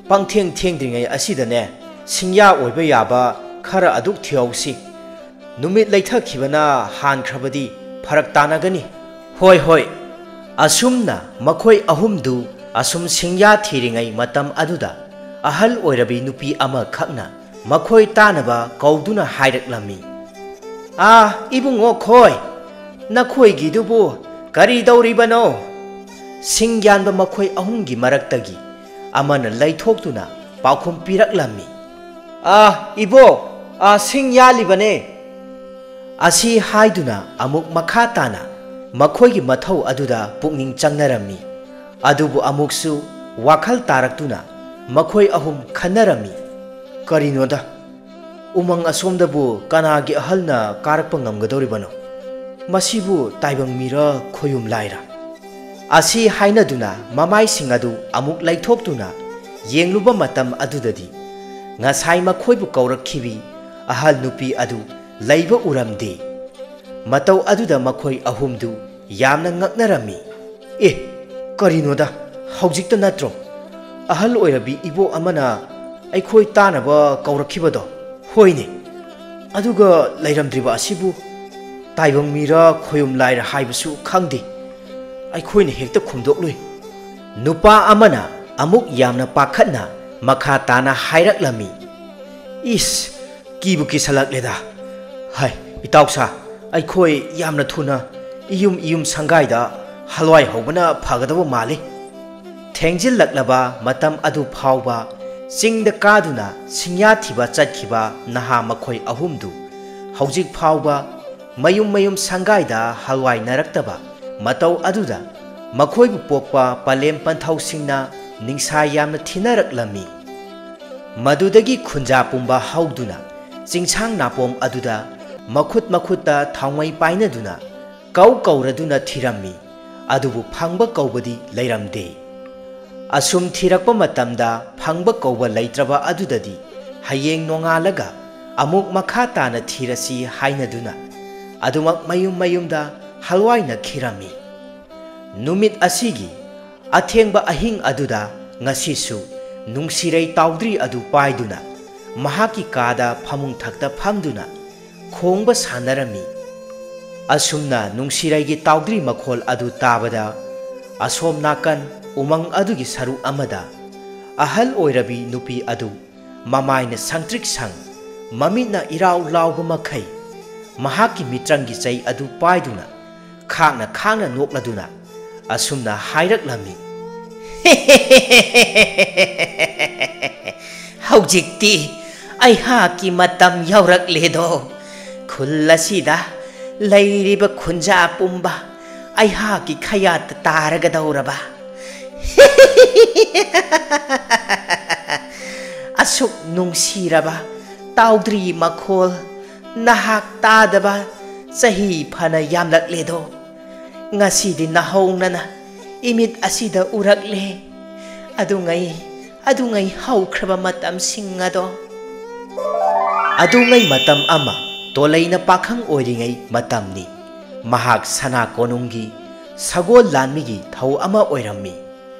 ꯄꯪꯊꯦꯡ ꯊꯦꯡꯗ꯭ꯔꯤꯉꯩ ꯑꯁꯤꯗꯅꯦ ꯁꯤꯡꯌꯥ ꯑꯣꯏꯕ ꯌꯥꯕ ꯈꯔ ꯑꯗꯨꯛ ꯊꯤꯍꯧꯁꯤ꯫ ꯅꯨꯃꯤꯠ ꯂꯩꯊꯈꯤꯕꯅ ꯍꯥꯟꯈ꯭ꯔꯕꯗꯤ ꯐꯔꯛ ꯇꯥꯅꯒꯅꯤ꯫" ꯍꯣꯏ, ꯍꯣꯏ꯫ ꯑꯁꯨꯝꯅ ꯃꯈꯣꯏ ꯑꯍꯨꯝꯗꯨ ꯑꯁꯨꯝ ꯁꯤꯡꯌꯥ ꯊꯤꯔꯤꯉꯩ ꯃꯇꯝ ꯑꯗꯨꯗ ꯑꯍꯜ ꯑꯣꯏꯔꯕꯤ ꯅꯨꯄꯤ ꯑꯃꯈꯛꯅ ꯃꯈꯣꯏ ꯇꯥꯅꯕ ꯀꯧꯗꯨꯅ ꯍꯥꯏꯔꯛꯂꯝꯃꯤ, "ꯑꯥ, ꯏꯕꯨꯡꯉꯣ ꯈꯣꯏ, ꯅꯈꯣꯏꯒꯤꯗꯨꯕꯨ ꯀꯔꯤ ꯇꯧꯔꯤꯕꯅꯣ?" ꯁꯤꯡ ꯌꯥꯟꯕ ꯃꯈꯣꯏ ꯑꯍꯨꯝꯒꯤ ꯃꯔꯛꯇꯒꯤ ꯑꯃꯅ ꯂꯩꯊꯣꯛꯇꯨꯅ ꯄꯥꯎꯈꯨꯝ ꯄꯤꯔꯛꯂꯝꯃꯤ, "ꯑꯥ, ꯏꯕꯣ, ꯑꯥ, ꯁꯤꯡ ꯌꯥꯜꯂꯤꯕꯅꯦ"꯫ ꯑꯁꯤ ꯍꯥꯏꯗꯨꯅ ꯑꯃꯨꯛ ꯃꯈꯥ ꯇꯥꯅ ꯃꯈꯣꯏꯒꯤ ꯃꯊꯧ ꯑꯗꯨꯗ ꯄꯨꯛꯅꯤꯡ ꯆꯪꯅꯔꯝꯃꯤ꯫ ꯑꯗꯨꯕꯨ ꯑꯃꯨꯛꯁꯨ ꯋꯥꯈꯜ ꯇꯥꯔꯛꯇꯨꯅ ꯃꯈꯣꯏ ꯑꯍꯨꯝ ꯈꯟꯅꯔꯝꯃꯤ, "ꯀꯔꯤꯅꯣꯗ, ꯎꯃꯪ ꯑꯁꯣꯝꯗꯕꯨ ꯀꯅꯥꯒꯤ ꯑꯍꯜꯅ ꯀꯥꯔꯛꯄ ꯉꯝꯒꯗꯧꯔꯤꯕꯅꯣ? ꯃꯁꯤꯕꯨ ꯇꯥꯏꯕꯪ ꯃꯤꯔ ꯈꯣꯌꯨꯝ ꯂꯥꯏꯔ?" ꯑꯁꯤ ꯍꯥꯏꯅꯗꯨꯅ ꯃꯃꯥꯏꯁꯤꯡ ꯑꯗꯨ ꯑꯃꯨꯛ ꯂꯩꯊꯣꯛꯇꯨꯅ ꯌꯦꯡꯂꯨꯕ ꯃꯇꯝ ꯑꯗꯨꯗꯗꯤ ꯉꯁꯥꯏ ꯃꯈꯣꯏꯕꯨ ꯀꯧꯔꯛꯈꯤꯕꯤ ꯑꯍꯜ ꯅꯨꯄꯤ ꯑꯗꯨ ꯂꯩꯕ ꯎꯔꯝꯗꯦ꯫ ꯃꯇꯧ ꯑꯗꯨꯗ ꯃꯈꯣꯏ ꯑꯍꯨꯝꯗꯨ ꯌꯥꯝꯅ ꯉꯛꯅꯔꯝꯃꯤ꯫ "ꯑꯦ, ꯀꯔꯤꯅꯣꯗ, ꯍꯧꯖꯤꯛꯇ ꯅꯠꯇ꯭ꯔꯣ ꯑꯍꯜ ꯑꯣꯏꯔꯕꯤ ꯏꯕꯣ ꯑꯃꯅ ꯑꯩꯈꯣꯏ ꯇꯥꯅꯕ ꯀꯧꯔꯛꯈꯤꯕꯗꯣ? ꯍꯣꯏꯅꯦ, ꯑꯗꯨꯒ ꯂꯩꯔꯝꯗ꯭ꯔꯤꯕ ꯑꯁꯤꯕꯨ ꯇꯥꯏꯕꯪ ꯃꯤꯔ ꯈꯣꯌꯨꯝ ꯂꯥꯏꯔ ꯍꯥꯏꯕꯁꯨ ꯈꯪꯗꯦ, ꯑꯩꯈꯣꯏꯅ ꯍꯦꯛꯇ ꯈꯨꯝꯗꯣꯛꯂꯨꯏ"꯫ ꯅꯨꯄꯥ ꯑꯃꯅ ꯑꯃꯨꯛ ꯌꯥꯝꯅ ꯄꯥꯈꯠꯅ ꯃꯈꯥ ꯇꯥꯅ ꯍꯥꯏꯔꯛꯂꯝꯃꯤ, "ꯏꯁ, ꯀꯤꯕꯨ ꯀꯤꯁꯜꯂꯛꯂꯦꯗ꯫ ꯍꯥꯏ, ꯏꯇꯥꯎꯁꯥ, ꯑꯩꯈꯣꯏ ꯌꯥꯝꯅ ꯊꯨꯅ ꯏꯌꯨꯝ ꯏꯌꯨꯝ ꯁꯪꯒꯥꯏꯗ ꯍꯜꯋꯥꯏ ꯍꯧꯕꯅ ꯐꯒꯗꯕ ꯃꯥꯜꯂꯤ"꯫ ꯊꯦꯡꯖꯤꯜꯂꯛꯂꯕ ꯃꯇꯝ ꯑꯗꯨ ꯐꯥꯎꯕ ꯆꯤꯡꯗ ꯀꯥꯗꯨꯅ ꯁꯤꯡꯌꯥ ꯊꯤꯕ ꯆꯠꯈꯤꯕ ꯅꯍꯥ ꯃꯈꯣꯏ ꯑꯍꯨꯝꯗꯨ ꯍꯧꯖꯤꯛ ꯐꯥꯎꯕ ꯃꯌꯨꯝ ꯃꯌꯨꯝ ꯁꯪꯒꯥꯏꯗ ꯍꯜꯋꯥꯏꯅꯔꯛꯇꯕ ꯃꯇꯧ ꯑꯗꯨꯗ ꯃꯈꯣꯏꯕꯨ ꯄꯣꯛꯄ ꯄꯂꯦꯝ ꯄꯟꯊꯧꯁꯤꯡꯅ ꯅꯤꯡꯁꯥ ꯌꯥꯝꯅ ꯊꯤꯅꯔꯛꯂꯝꯃꯤ꯫ ꯃꯗꯨꯗꯒꯤ ꯈꯨꯟꯖꯥ ꯄꯨꯝꯕ ꯍꯧꯗꯨꯅ ꯆꯤꯡꯁꯥꯡ ꯅꯥꯄꯣꯝ ꯑꯗꯨꯗ ꯃꯈꯨꯠ ꯃꯈꯨꯠꯇ ꯊꯥꯎꯃꯩ ꯄꯥꯏꯅꯗꯨꯅ ꯀꯧ ꯀꯧꯔꯗꯨꯅ ꯊꯤꯔꯝꯃꯤ꯫ ꯑꯗꯨꯕꯨ ꯐꯪꯕ ꯀꯧꯕꯗꯤ ꯂꯩꯔꯝꯗꯦ꯫ ꯑꯁꯨꯝ ꯊꯤꯔꯛꯄ ꯃꯇꯝꯗ ꯐꯪꯕ ꯀꯧꯕ ꯂꯩꯇ꯭ꯔꯕ ꯑꯗꯨꯗꯗꯤ ꯍꯌꯦꯡ ꯅꯣꯡꯉꯥꯜꯂꯒ ꯑꯃꯨꯛ ꯃꯈꯥ ꯇꯥꯅ ꯊꯤꯔꯁꯤ ꯍꯥꯏꯅꯗꯨꯅ ꯑꯗꯨꯃꯛ ꯃꯌꯨꯝ ꯃꯌꯨꯝꯗ ꯍꯜꯋꯥꯏꯅꯈꯤꯔꯝꯃꯤ꯫ ꯅꯨꯃꯤꯠ ꯑꯁꯤꯒꯤ ꯑꯊꯦꯡꯕ ꯑꯍꯤꯡ ꯑꯗꯨꯗ ꯉꯁꯤꯁꯨ ꯅꯨꯡꯁꯤꯔꯩ ꯇꯥꯎꯗ꯭ꯔꯤ ꯑꯗꯨ ꯄꯥꯏꯗꯨꯅ ꯃꯍꯥꯛꯀꯤ ꯀꯥꯗ ꯐꯃꯨꯡ ꯊꯛꯇ ꯐꯝꯗꯨꯅ ꯈꯣꯡꯕ ꯁꯥꯟꯅꯔꯝꯃꯤ꯫ ꯑꯁꯨꯝꯅ ꯅꯨꯡꯁꯤꯔꯩꯒꯤ ꯇꯥꯎꯗ꯭ꯔꯤ ꯃꯈꯣꯜ ꯑꯗꯨ ꯇꯥꯕꯗ ꯑꯁꯣꯝ ꯅꯥꯀꯟ ꯎꯃꯪ ꯑꯗꯨꯒꯤ ꯁꯔꯨꯛ ꯑꯃꯗ ꯑꯍꯜ ꯑꯣꯏꯔꯕꯤ ꯅꯨꯄꯤ ꯑꯗꯨ ꯃꯃꯥꯏꯅ ꯁꯪꯇ꯭ꯔꯤꯛ ꯁꯪ, ꯃꯃꯤꯠꯅ ꯏꯔꯥꯎ ꯂꯥꯎꯕ ꯃꯈꯩ, ꯃꯍꯥꯛꯀꯤ ꯃꯤꯇ꯭ꯔꯪꯒꯤ ꯆꯩ ꯑꯗꯨ ꯄꯥꯏꯗꯨꯅ ꯈꯥꯡꯅ ꯈꯥꯡꯅ ꯅꯣꯛꯂꯗꯨꯅ ꯑꯁꯨꯝꯅ ꯍꯥꯏꯔꯛꯂꯝꯃꯤ꯫ "ꯍꯧꯖꯤꯛꯇꯤ ꯑꯩꯍꯥꯛꯀꯤ ꯃꯇꯝ ꯌꯧꯔꯛꯂꯦꯗꯣ꯫ ꯈꯨꯜ ꯑꯁꯤꯗ ꯂꯩꯔꯤꯕ ꯈꯨꯟꯖꯥ ꯄꯨꯝꯕ ꯑꯩꯍꯥꯛꯀꯤ ꯈꯌꯥꯠꯇ ꯇꯥꯔꯒꯗꯧꯔꯕ꯫ ꯑꯁꯨꯛ ꯅꯨꯡꯁꯤꯔꯕ ꯇꯥꯎꯗ꯭ꯔꯤ ꯃꯈꯣꯜ ꯅꯍꯥꯛ ꯇꯥꯗꯕ ꯆꯍꯤ ꯐꯅ ꯌꯥꯝꯂꯛꯂꯦꯗꯣ꯫ ꯉꯁꯤꯗꯤ ꯅꯍꯧꯅꯅ ꯏꯃꯤꯠ ꯑꯁꯤꯗ ꯎꯔꯛꯂꯦ꯫ ꯑꯗꯨꯉꯩ, ꯑꯗꯨꯉꯩ ꯍꯧꯈ꯭ꯔꯕ ꯃꯇꯝꯁꯤꯡ ꯑꯗꯣ꯫" ꯑꯗꯨꯉꯩ ꯃꯇꯝ ꯑꯃ ꯇꯣꯂꯩꯅ ꯄꯥꯈꯪ ꯑꯣꯏꯔꯤꯉꯩ ꯃꯇꯝꯅꯤ꯫ ꯃꯍꯥꯛ ꯁꯅꯥ ꯀꯣꯅꯨꯡꯒꯤ ꯁꯒꯣꯜ ꯂꯥꯟꯃꯤꯒꯤ ꯊꯧ ꯑꯃ ꯑꯣꯏꯔꯝꯃꯤ꯫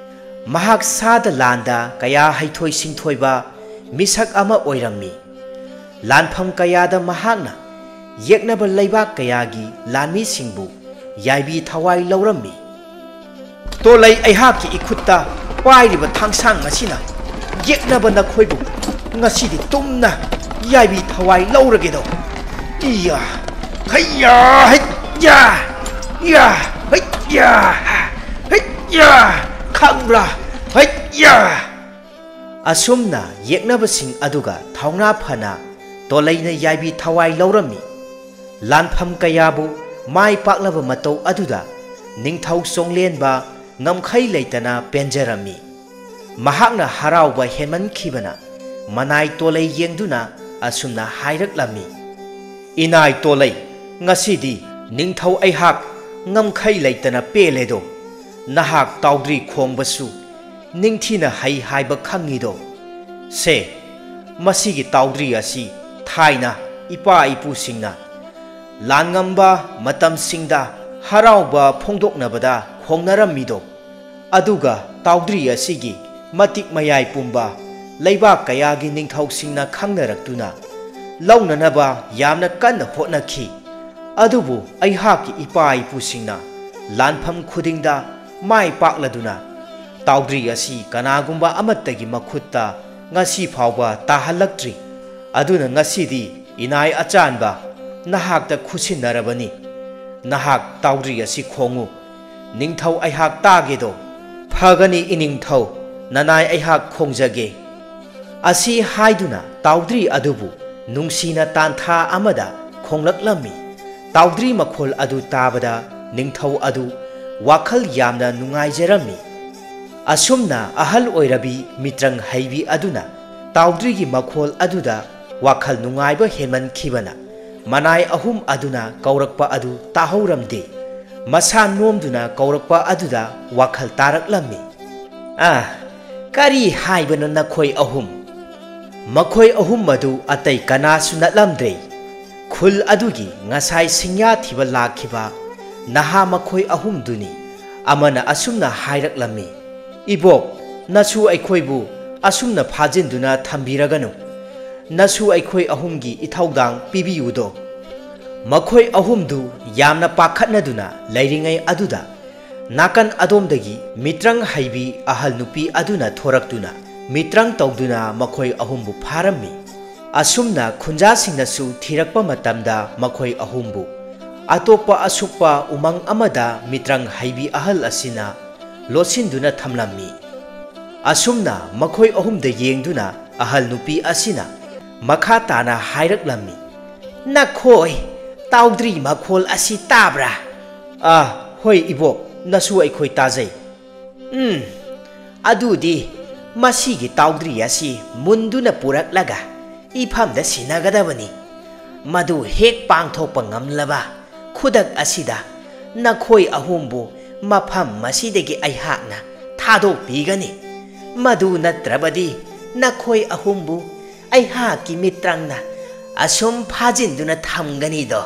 ꯃꯍꯥꯛ ꯁꯥꯗ ꯂꯥꯟꯗ ꯀꯌꯥ ꯍꯩꯊꯣꯏ ꯁꯤꯡꯊꯣꯏꯕ ꯃꯤꯁꯛ ꯑꯃ ꯑꯣꯏꯔꯝꯃꯤ꯫ ꯂꯥꯟꯐꯝ ꯀꯌꯥꯗ ꯃꯍꯥꯛꯅ ꯌꯦꯛꯅꯕ ꯂꯩꯕꯥꯛ ꯀꯌꯥꯒꯤ ꯂꯥꯟꯃꯤꯁꯤꯡꯕꯨ ꯌꯥꯏꯕꯤ ꯊꯋꯥꯏ ꯂꯧꯔꯝꯃꯤ꯫ "ꯇꯣꯂꯩ, ꯑꯩꯍꯥꯛꯀꯤ ꯏꯈꯨꯠꯇ ꯄꯥꯏꯔꯤꯕ ꯊꯥꯡꯁꯥꯡ ꯑꯁꯤꯅ ꯌꯦꯛꯅꯕ ꯅꯈꯣꯏꯕꯨ ꯉꯁꯤꯗꯤ ꯇꯨꯝꯅ ꯌꯥꯏꯕꯤ ꯊꯋꯥꯏ ꯂꯧꯔꯒꯦꯗꯣ꯫ ꯏꯌꯥ, ꯍꯩꯌꯥ, ꯍꯩꯌꯥ, ꯏꯌꯥ, ꯍꯩꯌꯥ, ꯍꯩꯌꯥ, ꯈꯪꯕ꯭ꯔꯥ? ꯍꯩꯌꯥ!" ꯑꯁꯨꯝꯅ ꯌꯦꯛꯅꯕꯁꯤꯡ ꯑꯗꯨꯒ ꯊꯧꯅꯥ ꯐꯅ ꯇꯣꯂꯩꯅ ꯌꯥꯏꯕꯤ ꯊꯋꯥꯏ ꯂꯧꯔꯝꯃꯤ꯫ ꯂꯥꯟꯐꯝ ꯀꯌꯥꯕꯨ ꯃꯥꯏ ꯄꯥꯛꯂꯕ ꯃꯇꯧ ꯑꯗꯨꯗ ꯅꯤꯡꯊꯧ ꯆꯣꯡꯂꯦꯟꯕ ꯉꯝꯈꯩ ꯂꯩꯇꯅ ꯄꯦꯟꯖꯔꯝꯃꯤ꯫ ꯃꯍꯥꯛꯅ ꯍꯔꯥꯎꯕ ꯍꯦꯟꯃꯟꯈꯤꯕꯅ ꯃꯅꯥꯏ ꯇꯣꯂꯩ ꯌꯦꯡꯗꯨꯅ ꯑꯁꯨꯝꯅ ꯍꯥꯏꯔꯛꯂꯝꯃꯤ, "ꯏꯅꯥꯏ ꯇꯣꯂꯩ, ꯉꯁꯤꯗꯤ ꯅꯤꯡꯊꯧ ꯑꯩꯍꯥꯛ ꯉꯝꯈꯩ ꯂꯩꯇꯅ ꯄꯦꯜꯂꯦꯗꯣ꯫ ꯅꯍꯥꯛ ꯇꯥꯎꯗ꯭ꯔꯤ ꯈꯣꯡꯕꯁꯨ ꯅꯤꯡꯊꯤꯅ ꯍꯩ ꯍꯥꯏꯕ ꯈꯪꯉꯤꯗꯣ꯫ ꯁꯦ, ꯃꯁꯤꯒꯤ ꯇꯥꯎꯗ꯭ꯔꯤ ꯑꯁꯤ ꯊꯥꯏꯅ ꯏꯄꯥ ꯏꯄꯨꯁꯤꯡꯅ ꯂꯥꯟꯉꯝꯕ ꯃꯇꯝꯁꯤꯡꯗ ꯍꯔꯥꯎꯕ ꯐꯣꯡꯗꯣꯛꯅꯕꯗ ꯈꯣꯡꯅꯔꯝꯃꯤꯗꯣ꯫ ꯑꯗꯨꯒ ꯇꯥꯎꯗ꯭ꯔꯤ ꯑꯁꯤꯒꯤ ꯃꯇꯤꯛ ꯃꯌꯥꯏ ꯄꯨꯝꯕ ꯂꯩꯕꯥꯛ ꯀꯌꯥꯒꯤ ꯅꯤꯡꯊꯧꯁꯤꯡꯅ ꯈꯪꯅꯔꯛꯇꯨꯅ ꯂꯧꯅꯅꯕ ꯌꯥꯝꯅ ꯀꯟꯅ ꯍꯣꯠꯅꯈꯤ꯫ ꯑꯗꯨꯕꯨ ꯑꯩꯍꯥꯛꯀꯤ ꯏꯄꯥ ꯏꯄꯨꯁꯤꯡꯅ ꯂꯥꯟꯐꯝ ꯈꯨꯗꯤꯡꯗ ꯃꯥꯏ ꯄꯥꯛꯂꯗꯨꯅ, "ꯇꯥꯎꯗ꯭ꯔꯤ ꯑꯁꯤ ꯀꯅꯥꯒꯨꯝꯕ ꯑꯃꯠꯇꯒꯤ ꯃꯈꯨꯠꯇ ꯉꯁꯤ ꯐꯥꯎꯕ ꯇꯥꯍꯜꯂꯛꯇ꯭ꯔꯤ꯫ ꯑꯗꯨꯅ ꯉꯁꯤꯗꯤ ꯏꯅꯥꯏ ꯑꯆꯥꯟꯕ, ꯅꯍꯥꯛꯇ ꯈꯨꯠꯁꯤꯟꯅꯔꯕꯅꯤ꯫ ꯅꯍꯥꯛ ꯇꯥꯎꯗ꯭ꯔꯤ ꯑꯁꯤ ꯈꯣꯡꯉꯨ꯫ ꯅꯤꯡꯊꯧ ꯑꯩꯍꯥꯛ ꯇꯥꯒꯦꯗꯣ?" "ꯐꯒꯅꯤ ꯏꯅꯤꯡꯊꯧ, ꯅꯅꯥꯏ ꯑꯩꯍꯥꯛ ꯈꯣꯡꯖꯒꯦ꯫" ꯑꯁꯤ ꯍꯥꯏꯗꯨꯅ ꯇꯥꯎꯗ꯭ꯔꯤ ꯑꯗꯨꯕꯨ ꯅꯨꯡꯁꯤꯅ ꯇꯥꯟꯊꯥ ꯑꯃꯗ ꯈꯣꯡꯂꯛꯂꯝꯃꯤ꯫ ꯇꯥꯎꯗ꯭ꯔꯤ ꯃꯈꯣꯜ ꯑꯗꯨ ꯇꯥꯕꯗ ꯅꯤꯡꯊꯧ ꯑꯗꯨ ꯋꯥꯈꯜ ꯌꯥꯝꯅ ꯅꯨꯡꯉꯥꯏꯖꯔꯝꯃꯤ꯫ ꯑꯁꯨꯝꯅ ꯑꯍꯜ ꯑꯣꯏꯔꯕꯤ ꯃꯤꯇ꯭ꯔꯪ ꯍꯩꯕꯤ ꯑꯗꯨꯅ ꯇꯥꯎꯗ꯭ꯔꯤꯒꯤ ꯃꯈꯣꯜ ꯑꯗꯨꯗ ꯋꯥꯈꯜ ꯅꯨꯡꯉꯥꯏꯕ ꯍꯦꯟꯃꯟꯈꯤꯕꯅ ꯃꯅꯥꯏ ꯑꯍꯨꯝ ꯑꯗꯨꯅ ꯀꯧꯔꯛꯄ ꯑꯗꯨ ꯇꯥꯍꯧꯔꯝꯗꯦ꯫ ꯃꯁꯥ ꯅꯣꯝꯗꯨꯅ ꯀꯧꯔꯛꯄ ꯑꯗꯨꯗ ꯋꯥꯈꯜ ꯇꯥꯔꯛꯂꯝꯃꯤ꯫ "ꯑꯥ, ꯀꯔꯤ ꯍꯥꯏꯕꯅꯣ ꯅꯈꯣꯏ ꯑꯍꯨꯝ?" ꯃꯈꯣꯏ ꯑꯍꯨꯝ ꯑꯗꯨ ꯑꯇꯩ ꯀꯅꯥꯁꯨ ꯅꯠꯂꯝꯗ꯭ꯔꯦ꯫ ꯈꯨꯜ ꯑꯗꯨꯒꯤ ꯉꯁꯥꯏ ꯁꯤꯡꯌꯥ ꯊꯤꯕ ꯂꯥꯛꯈꯤꯕ ꯅꯍꯥ ꯃꯈꯣꯏ ꯑꯍꯨꯝꯗꯨꯅꯤ꯫ ꯑꯃꯅ ꯑꯁꯨꯝꯅ ꯍꯥꯏꯔꯛꯂꯝꯃꯤ, "ꯏꯕꯣꯛ, ꯅꯁꯨ ꯑꯩꯈꯣꯏꯕꯨ ꯑꯁꯨꯝꯅ ꯐꯥꯖꯤꯟꯗꯨꯅ ꯊꯝꯕꯤꯔꯒꯅꯨ꯫ ꯅꯁꯨ ꯑꯩꯈꯣꯏ ꯑꯍꯨꯝꯒꯤ ꯏꯊꯧꯗꯥꯡ ꯄꯤꯕꯤꯌꯨꯗꯣ꯫" ꯃꯈꯣꯏ ꯑꯍꯨꯝꯗꯨ ꯌꯥꯝꯅ ꯄꯥꯈꯠꯅꯗꯨꯅ ꯂꯩꯔꯤꯉꯩ ꯑꯗꯨꯗ ꯅꯥꯀꯟ ꯑꯗꯣꯝꯗꯒꯤ ꯃꯤꯇ꯭ꯔꯪ ꯍꯩꯕꯤ ꯑꯍꯜ ꯅꯨꯄꯤ ꯑꯗꯨꯅ ꯊꯣꯔꯛꯇꯨꯅ ꯃꯤꯇ꯭ꯔꯪ ꯇꯧꯗꯨꯅ ꯃꯈꯣꯏ ꯑꯍꯨꯝꯕꯨ ꯐꯥꯔꯝꯃꯤ꯫ ꯑꯁꯨꯝꯅ ꯈꯨꯟꯖꯥꯁꯤꯡꯅꯁꯨ ꯊꯤꯔꯛꯄ ꯃꯇꯝꯗ ꯃꯈꯣꯏ ꯑꯍꯨꯝꯕꯨ ꯑꯇꯣꯞꯄ ꯑꯁꯨꯛꯄ ꯎꯃꯪ ꯑꯃꯗ ꯃꯤꯇ꯭ꯔꯪ ꯍꯩꯕꯤ ꯑꯍꯜ ꯑꯁꯤꯅ ꯂꯣꯠꯁꯤꯟꯗꯨꯅ ꯊꯝꯂꯝꯃꯤ꯫ ꯑꯁꯨꯝꯅ ꯃꯈꯣꯏ ꯑꯍꯨꯝꯗ ꯌꯦꯡꯗꯨꯅ ꯑꯍꯜ ꯅꯨꯄꯤ ꯑꯁꯤꯅ ꯃꯈꯥ ꯇꯥꯅ ꯍꯥꯏꯔꯛꯂꯝꯃꯤ, "ꯅꯈꯣꯏ ꯇꯥꯎꯗ꯭ꯔꯤ ꯃꯈꯣꯜ ꯑꯁꯤ ꯇꯥꯕ꯭ꯔꯥ?" "ꯑꯥ, ꯍꯣꯏ ꯏꯕꯣꯛ, ꯅꯁꯨ ꯑꯩꯈꯣꯏ ꯇꯥꯖꯩ꯫" "ꯎꯝ, ꯑꯗꯨꯗꯤ ꯃꯁꯤꯒꯤ ꯇꯥꯎꯗ꯭ꯔꯤ ꯑꯁꯤ ꯃꯨꯟꯗꯨꯅ ꯄꯨꯔꯛꯂꯒ ꯏꯐꯝꯗ ꯁꯤꯟꯅꯒꯗꯕꯅꯤ꯫ ꯃꯗꯨ ꯍꯦꯛ ꯄꯥꯡꯊꯣꯛꯄ ꯉꯝꯂꯕ ꯈꯨꯗꯛ ꯑꯁꯤꯗ ꯅꯈꯣꯏ ꯑꯍꯨꯝꯕꯨ ꯃꯐꯝ ꯑꯁꯤꯗꯒꯤ ꯑꯩꯍꯥꯛꯅ ꯊꯥꯗꯣꯛꯄꯤꯒꯅꯤ꯫ ꯃꯗꯨ ꯅꯠꯇ꯭ꯔꯕꯗꯤ ꯅꯈꯣꯏ ꯑꯍꯨꯝꯕꯨ ꯑꯩꯍꯥꯛꯀꯤ ꯃꯤꯇ꯭ꯔꯪꯅ ꯑꯁꯨꯝ ꯐꯥꯖꯤꯟꯗꯨꯅ ꯊꯝꯒꯅꯤꯗꯣ꯫"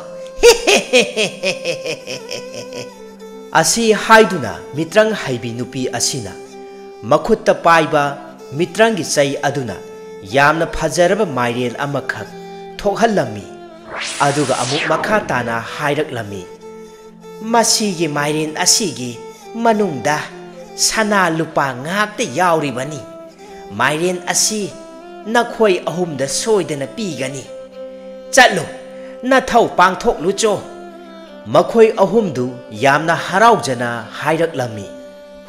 ꯑꯁꯤ ꯍꯥꯏꯗꯨꯅ ꯃꯤꯇ꯭ꯔꯪ ꯍꯩꯕꯤ ꯅꯨꯄꯤ ꯑꯁꯤꯅ ꯃꯈꯨꯠꯇ ꯄꯥꯏꯕ ꯃꯤꯇ꯭ꯔꯪꯒꯤ ꯆꯩ ꯑꯗꯨꯅ ꯌꯥꯝꯅ ꯐꯖꯔꯕ ꯃꯥꯏꯔꯦꯟ ꯑꯃꯈꯛ ꯊꯣꯛꯍꯜꯂꯝꯃꯤ꯫ ꯑꯗꯨꯒ ꯑꯃꯨꯛ ꯃꯈꯥ ꯇꯥꯅ ꯍꯥꯏꯔꯛꯂꯝꯃꯤ, "ꯃꯁꯤꯒꯤ ꯃꯥꯏꯔꯦꯟ ꯑꯁꯤꯒꯤ ꯃꯅꯨꯡꯗ ꯁꯅꯥ ꯂꯨꯄꯥ ꯉꯥꯛꯇ ꯌꯥꯎꯔꯤꯕꯅꯤ꯫ ꯃꯥꯏꯔꯦꯟ ꯑꯁꯤ ꯅꯈꯣꯏ ꯑꯍꯨꯝꯗ ꯁꯣꯏꯗꯅ ꯄꯤꯒꯅꯤ꯫ ꯆꯠꯂꯨ, ꯅꯊꯧ ꯄꯥꯡꯊꯣꯛꯂꯨꯆꯣ꯫" ꯃꯈꯣꯏ ꯑꯍꯨꯝꯗꯨ ꯌꯥꯝꯅ ꯍꯔꯥꯎꯖꯅ ꯍꯥꯏꯔꯛꯂꯝꯃꯤ,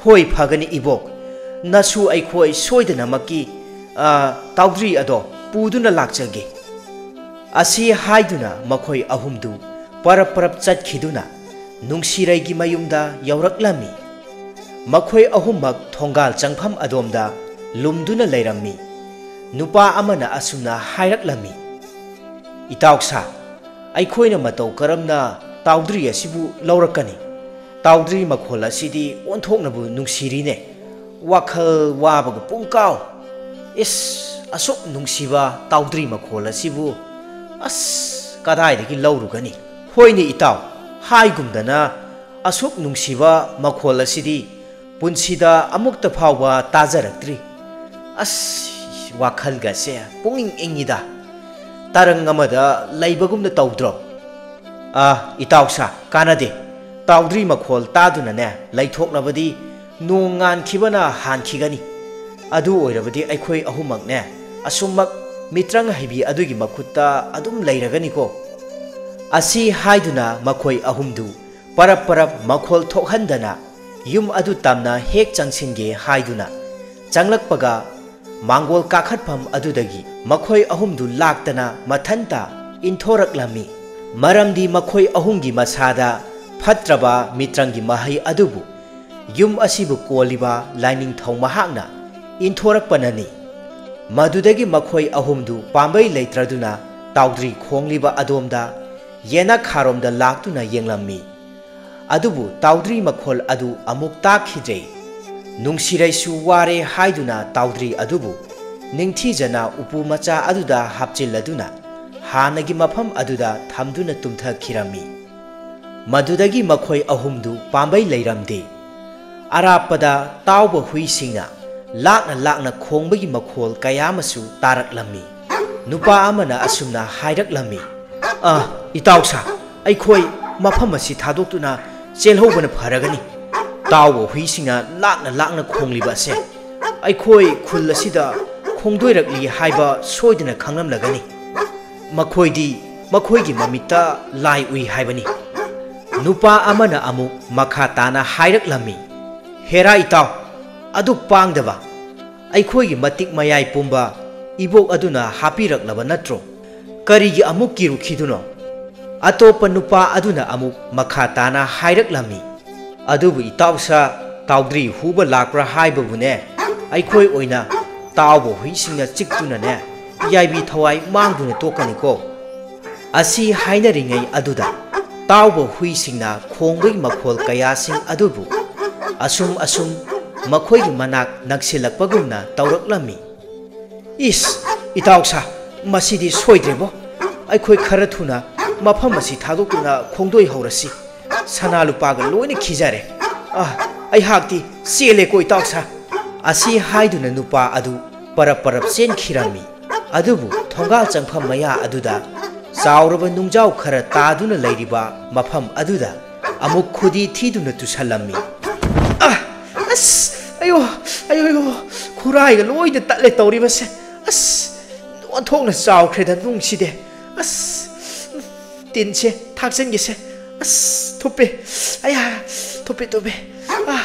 "ꯍꯣꯏ, ꯐꯒꯅꯤ ꯏꯕꯣꯛ, ꯅꯁꯨ ꯑꯩꯈꯣꯏ ꯁꯣꯏꯗꯅꯃꯛꯀꯤ, ꯑ, ꯇꯥꯎꯗ꯭ꯔꯤ ꯑꯗꯣ ꯄꯨꯗꯨꯅ ꯂꯥꯛꯆꯒꯦ꯫" ꯑꯁꯤ ꯍꯥꯏꯗꯨꯅ ꯃꯈꯣꯏ ꯑꯍꯨꯝꯗꯨ ꯄꯔꯞ ꯄꯔꯞ ꯆꯠꯈꯤꯗꯨꯅ ꯅꯨꯡꯁꯤꯔꯩꯒꯤ ꯃꯌꯨꯝꯗ ꯌꯧꯔꯛꯂꯝꯃꯤ꯫ ꯃꯈꯣꯏ ꯑꯍꯨꯝꯃꯛ ꯊꯣꯡꯒꯥꯜ ꯆꯪꯐꯝ ꯑꯗꯣꯝꯗ ꯂꯨꯝꯗꯨꯅ ꯂꯩꯔꯝꯃꯤ꯫ ꯅꯨꯄꯥ ꯑꯃꯅ ꯑꯁꯨꯝꯅ ꯍꯥꯏꯔꯛꯂꯝꯃꯤ, "ꯏꯇꯥꯎꯁꯥ, ꯑꯩꯈꯣꯏꯅ ꯃꯇꯧ ꯀꯔꯝꯅ ꯇꯥꯎꯗ꯭ꯔꯤ ꯑꯁꯤꯕꯨ ꯂꯧꯔꯛꯀꯅꯤ? ꯇꯥꯎꯗ꯭ꯔꯤ ꯃꯈꯣꯜ ꯑꯁꯤꯗꯤ ꯑꯣꯟꯊꯣꯛꯅꯕꯨ ꯅꯨꯡꯁꯤꯔꯤꯅꯦ꯫ ꯋꯥꯈꯜ ꯋꯥꯕꯒ ꯄꯨꯡꯀꯥꯎ꯫ ꯏꯁ, ꯑꯁꯨꯛ ꯅꯨꯡꯁꯤꯕ ꯇꯥꯎꯗ꯭ꯔꯤ ꯃꯈꯣꯜ ꯑꯁꯤꯕꯨ, ꯑꯁ, ꯀꯗꯥꯏꯗꯒꯤ ꯂꯧꯔꯨꯒꯅꯤ? ꯍꯣꯏꯅꯦ ꯏꯇꯥꯎ, ꯍꯥꯏꯒꯨꯝꯗꯅ ꯑꯁꯨꯛ ꯅꯨꯡꯁꯤꯕ ꯃꯈꯣꯜ ꯑꯁꯤꯗꯤ ꯄꯨꯟꯁꯤꯗ ꯑꯃꯨꯛꯇ ꯐꯥꯎꯕ ꯇꯥꯖꯔꯛꯇ꯭ꯔꯤ꯫ ꯑꯁ, ꯋꯥꯈꯜꯒꯁꯦ ꯄꯨꯛꯅꯤꯡ ꯏꯪꯉꯤꯗ꯫ ꯇꯔꯪ ꯑꯃꯗ ꯂꯩꯕꯒꯨꯝꯅ ꯇꯧꯗ꯭ꯔꯣ?" "ꯑꯥ, ꯏꯇꯥꯎꯁꯥ, ꯀꯥꯟꯅꯗꯦ꯫ ꯇꯥꯎꯗ꯭ꯔꯤ ꯃꯈꯣꯜ ꯇꯥꯗꯨꯅꯅꯦ ꯂꯩꯊꯣꯛꯂꯕꯗꯤ ꯅꯣꯡ ꯉꯥꯟꯈꯤꯕꯅ ꯍꯥꯟꯈꯤꯒꯅꯤ꯫ ꯑꯗꯨ ꯑꯣꯏꯔꯕꯗꯤ ꯑꯩꯈꯣꯏ ꯑꯍꯨꯝꯃꯛꯅꯦ ꯑꯁꯨꯝꯃꯛ ꯃꯤꯇ꯭ꯔꯪ ꯍꯩꯕꯤ ꯑꯗꯨꯒꯤ ꯃꯈꯨꯠꯇ ꯑꯗꯨꯝ ꯂꯩꯔꯒꯅꯤꯀꯣ꯫" ꯑꯁꯤ ꯍꯥꯏꯗꯨꯅ ꯃꯈꯣꯏ ꯑꯍꯨꯝꯗꯨ ꯄꯔꯞ ꯄꯔꯞ ꯃꯈꯣꯜ ꯊꯣꯛꯍꯟꯗꯅ ꯌꯨꯝ ꯑꯗꯨ ꯇꯝꯅ ꯍꯦꯛ ꯆꯪꯁꯤꯟꯒꯦ ꯍꯥꯏꯗꯨꯅ ꯆꯪꯂꯛꯄꯒ, ꯃꯥꯡꯒꯣꯜ ꯀꯥꯈꯠꯐꯝ ꯑꯗꯨꯗꯒꯤ ꯃꯈꯣꯏ ꯑꯍꯨꯝꯗꯨ ꯂꯥꯛꯇꯅ ꯃꯊꯟꯇ ꯏꯟꯊꯣꯔꯛꯂꯝꯃꯤ꯫ ꯃꯔꯝꯗꯤ ꯃꯈꯣꯏ ꯑꯍꯨꯝꯒꯤ ꯃꯁꯥꯗ ꯐꯠꯇ꯭ꯔꯕ ꯃꯤꯇ꯭ꯔꯪꯒꯤ ꯃꯍꯩ ꯑꯗꯨꯕꯨ ꯌꯨꯝ ꯑꯁꯤꯕꯨ ꯀꯣꯜꯂꯤꯕ ꯂꯥꯏꯅꯤꯡꯊꯧ ꯃꯍꯥꯛꯅ ꯏꯟꯊꯣꯔꯛꯄꯅꯅꯤ꯫ ꯃꯗꯨꯗꯒꯤ ꯃꯈꯣꯏ ꯑꯍꯨꯝꯗꯨ ꯄꯥꯝꯕꯩ ꯂꯩꯇ꯭ꯔꯗꯨꯅ ꯇꯥꯎꯗ꯭ꯔꯤ ꯈꯣꯡꯂꯤꯕ ꯑꯗꯣꯝꯗ ꯌꯦꯅꯈꯥꯔꯣꯝꯗ ꯂꯥꯛꯇꯨꯅ ꯌꯦꯡꯂꯝꯃꯤ꯫ ꯑꯗꯨꯕꯨ ꯇꯥꯎꯗ꯭ꯔꯤ ꯃꯈꯣꯜ ꯑꯗꯨ ꯑꯃꯨꯛ ꯇꯥꯈꯤꯗ꯭ꯔꯦ꯫ ꯅꯨꯡꯁꯤꯔꯩꯁꯨ ꯋꯥꯔꯦ ꯍꯥꯏꯗꯨꯅ ꯇꯥꯎꯗ꯭ꯔꯤ ꯑꯗꯨꯕꯨ ꯅꯤꯡꯊꯤꯖꯅ ꯎꯄꯨ ꯃꯆꯥ ꯑꯗꯨꯗ ꯍꯥꯞꯆꯤꯜꯂꯗꯨꯅ ꯍꯥꯟꯅꯒꯤ ꯃꯐꯝ ꯑꯗꯨꯗ ꯊꯝꯗꯨꯅ ꯇꯨꯝꯊꯈꯤꯔꯝꯃꯤ꯫ ꯃꯗꯨꯗꯒꯤ ꯃꯈꯣꯏ ꯑꯍꯨꯝꯗꯨ ꯄꯥꯝꯕꯩ ꯂꯩꯔꯝꯗꯦ꯫ ꯑꯔꯥꯞꯄꯗ ꯇꯥꯎꯕ ꯍꯨꯏꯁꯤꯡꯅ ꯂꯥꯛꯅ ꯂꯥꯛꯅ ꯈꯣꯡꯕꯒꯤ ꯃꯈꯣꯜ ꯀꯌꯥ ꯑꯃꯁꯨ ꯇꯥꯔꯛꯂꯝꯃꯤ꯫ ꯅꯨꯄꯥ ꯑꯃꯅ ꯑꯁꯨꯝꯅ ꯍꯥꯏꯔꯛꯂꯝꯃꯤ, "ꯑ, ꯏꯇꯥꯎꯁꯥ, ꯑꯩꯈꯣꯏ ꯃꯐꯝ ꯑꯁꯤ ꯊꯥꯗꯣꯛꯇꯨꯅ ꯆꯦꯜꯍꯧꯕꯅ ꯐꯔꯒꯅꯤ꯫ ꯇꯥꯎꯕ ꯍꯨꯏꯁꯤꯡꯅ ꯂꯥꯛꯅ ꯂꯥꯛꯅ ꯈꯣꯡꯂꯤꯕ ꯑꯁꯦ ꯑꯩꯈꯣꯏ ꯈꯨꯜ ꯑꯁꯤꯗ ꯈꯣꯡꯗꯣꯏꯔꯛꯂꯤ ꯍꯥꯏꯕ ꯁꯣꯏꯗꯅ ꯈꯪꯂꯝꯂꯒꯅꯤ꯫ ꯃꯈꯣꯏꯗꯤ ꯃꯈꯣꯏꯒꯤ ꯃꯃꯤꯠꯇ ꯂꯥꯏ ꯎꯏ ꯍꯥꯏꯕꯅꯤ꯫ ꯅꯨꯄꯥ ꯑꯃꯅ ꯑꯃꯨꯛ ꯃꯈꯥ ꯇꯥꯅ ꯍꯥꯏꯔꯛꯂꯝꯃꯤ, "ꯍꯦꯔꯥ ꯏꯇꯥꯎ, ꯑꯗꯨꯛ ꯄꯥꯡꯗꯕ, ꯑꯩꯈꯣꯏꯒꯤ ꯃꯇꯤꯛ ꯃꯌꯥꯏ ꯄꯨꯝꯕ ꯏꯕꯣꯛ ꯑꯗꯨꯅ ꯍꯥꯞꯄꯤꯔꯛꯂꯕ ꯅꯠꯇ꯭ꯔꯣ? ꯀꯔꯤꯒꯤ ꯑꯃꯨꯛ ꯀꯤꯔꯨꯈꯤꯗꯨꯅꯣ?" ꯑꯇꯣꯞꯄ ꯅꯨꯄꯥ ꯑꯗꯨꯅ ꯑꯃꯨꯛ ꯃꯈꯥ ꯇꯥꯅ ꯍꯥꯏꯔꯛꯂꯝꯃꯤ, "ꯑꯗꯨꯕꯨ ꯏꯇꯥꯎꯁꯥ, ꯇꯥꯎꯗ꯭ꯔꯤ ꯍꯨꯕ ꯂꯥꯛꯄ꯭ꯔꯥ ꯍꯥꯏꯕꯕꯨꯅꯦ, ꯑꯩꯈꯣꯏ ꯑꯣꯏꯅ ꯇꯥꯎꯕ ꯍꯨꯏꯁꯤꯡꯅ ꯆꯤꯛꯇꯨꯅꯅꯦ, ꯌꯥꯏꯕꯤ ꯊꯋꯥꯏ ꯃꯥꯡꯗꯨꯅ ꯇꯣꯛꯀꯅꯤꯀꯣ꯫" ꯑꯁꯤ ꯍꯥꯏꯅꯔꯤꯉꯩ ꯑꯗꯨꯗ ꯇꯥꯎꯕ ꯍꯨꯏꯁꯤꯡꯅ ꯈꯣꯡꯕꯒꯤ ꯃꯈꯣꯜ ꯀꯌꯥꯁꯤꯡ ꯑꯗꯨꯕꯨ ꯑꯁꯨꯝ ꯑꯁꯨꯝ ꯃꯈꯣꯏꯒꯤ ꯃꯅꯥꯛ ꯅꯛꯁꯤꯜꯂꯛꯄꯒꯨꯝꯅ ꯇꯧꯔꯛꯂꯝꯃꯤ꯫ "ꯏꯁ, ꯏꯇꯥꯎꯁꯥ, ꯃꯁꯤꯗꯤ ꯁꯣꯏꯗ꯭ꯔꯦꯕꯣ꯫ ꯑꯩꯈꯣꯏ ꯈꯔ ꯊꯨꯅ ꯃꯐꯝ ꯑꯁꯤ ꯊꯥꯗꯣꯛꯇꯨꯅ ꯈꯣꯡꯗꯣꯏ ꯍꯧꯔꯁꯤ꯫ ꯁꯅꯥ ꯂꯨꯄꯥꯒ ꯂꯣꯏꯅ ꯈꯤꯖꯔꯦ꯫ ꯑ, ꯑꯩꯍꯥꯛꯇꯤ ꯆꯦꯜꯂꯦꯀꯣ, ꯏꯇꯥꯎꯁꯥ꯫" ꯑꯁꯤ ꯍꯥꯏꯗꯨꯅ ꯅꯨꯄꯥ ꯑꯗꯨ ꯄꯔꯞ ꯄꯔꯞ ꯆꯦꯟꯈꯤꯔꯝꯃꯤ꯫ ꯑꯗꯨꯕꯨ ꯊꯣꯡꯒꯥꯜ ꯆꯪꯐꯝ ꯃꯌꯥ ꯑꯗꯨꯗ ꯆꯥꯎꯔꯕ ꯅꯨꯡꯖꯥꯎ ꯈꯔ ꯇꯥꯗꯨꯅ ꯂꯩꯔꯤꯕ ꯃꯐꯝ ꯑꯗꯨꯗ ꯑꯃꯨꯛ ꯈꯨꯗꯤ ꯊꯤꯗꯨꯅ ꯇꯨꯁꯜꯂꯝꯃꯤ꯫ "ꯑ, ꯑꯁ, ꯑꯌꯣ, ꯑꯌꯣ, ꯑꯌꯣ, ꯈꯨꯔꯥꯏꯒ ꯂꯣꯏꯅ ꯇꯠꯂꯦ ꯇꯧꯔꯤꯕꯁꯦ꯫ ꯑꯁ, ꯑꯣꯟꯊꯣꯛꯅ ꯆꯥꯎꯈ꯭ꯔꯦꯗ ꯅꯨꯡꯁꯤꯗꯦ꯫ ꯑꯁ, ꯇꯤꯟꯁꯦ ꯊꯥꯛꯆꯤꯟꯒꯦꯁꯦ꯫ ꯑꯁ, ꯊꯨꯞꯄꯦ꯫ ꯑꯌꯥ, ꯊꯨꯞꯄꯦ, ꯊꯨꯞꯄꯦ꯫ ꯑ,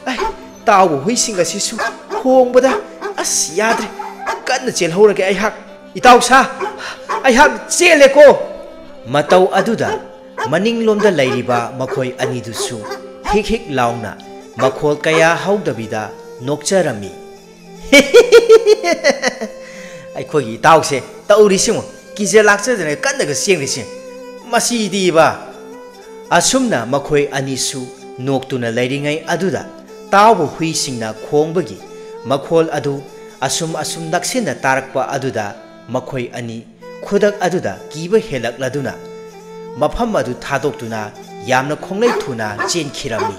ꯑꯩ, ꯇꯥꯎꯕ ꯍꯨꯏꯁꯤꯡ ꯑꯁꯤꯁꯨ ꯈꯣꯡꯕꯗ, ꯑꯁ, ꯌꯥꯗ꯭ꯔꯦ꯫ ꯀꯟꯅ ꯆꯦꯜꯍꯧꯔꯒꯦ ꯑꯩꯍꯥꯛ꯫ ꯏꯇꯥꯎꯁꯥ, ꯑꯩꯍꯥꯛ ꯆꯦꯜꯂꯦꯀꯣ꯫" ꯃꯇꯧ ꯑꯗꯨꯗ ꯃꯅꯤꯡꯂꯣꯝꯗ ꯂꯩꯔꯤꯕ ꯃꯈꯣꯏ ꯑꯅꯤꯗꯨꯁꯨ ꯍꯤꯛ ꯍꯤꯛ ꯂꯥꯎꯅ ꯃꯈꯣꯜ ꯀꯌꯥ ꯍꯧꯗꯕꯤꯗ ꯅꯣꯛꯆꯔꯝꯃꯤ꯫ "ꯑꯩꯈꯣꯏꯒꯤ ꯏꯇꯥꯎꯁꯦ ꯇꯧꯔꯤꯁꯤꯉꯣ, ꯀꯤꯖ ꯂꯥꯛꯆꯗꯅ ꯀꯟꯅꯒ ꯆꯦꯟꯈ꯭ꯔꯤꯁꯤ ꯃꯁꯤꯗꯤꯕ꯫" ꯑꯁꯨꯝꯅ ꯃꯈꯣꯏ ꯑꯅꯤꯁꯨ ꯅꯣꯛꯇꯨꯅ ꯂꯩꯔꯤꯉꯩ ꯑꯗꯨꯗ ꯇꯥꯎꯕ ꯍꯨꯏꯁꯤꯡꯅ ꯈꯣꯡꯕꯒꯤ ꯃꯈꯣꯜ ꯑꯗꯨ ꯑꯁꯨꯝ ꯑꯁꯨꯝ ꯅꯛꯁꯤꯟꯅ ꯇꯥꯔꯛꯄ ꯑꯗꯨꯗ ꯃꯈꯣꯏ ꯑꯅꯤ ꯈꯨꯗꯛ ꯑꯗꯨꯗ ꯀꯤꯕ ꯍꯦꯜꯂꯛꯂꯗꯨꯅ ꯃꯐꯝ ꯑꯗꯨ ꯊꯥꯗꯣꯛꯇꯨꯅ ꯌꯥꯝꯅ ꯈꯣꯡꯂꯩ ꯊꯨꯅ ꯆꯦꯟꯈꯤꯔꯝꯃꯤ꯫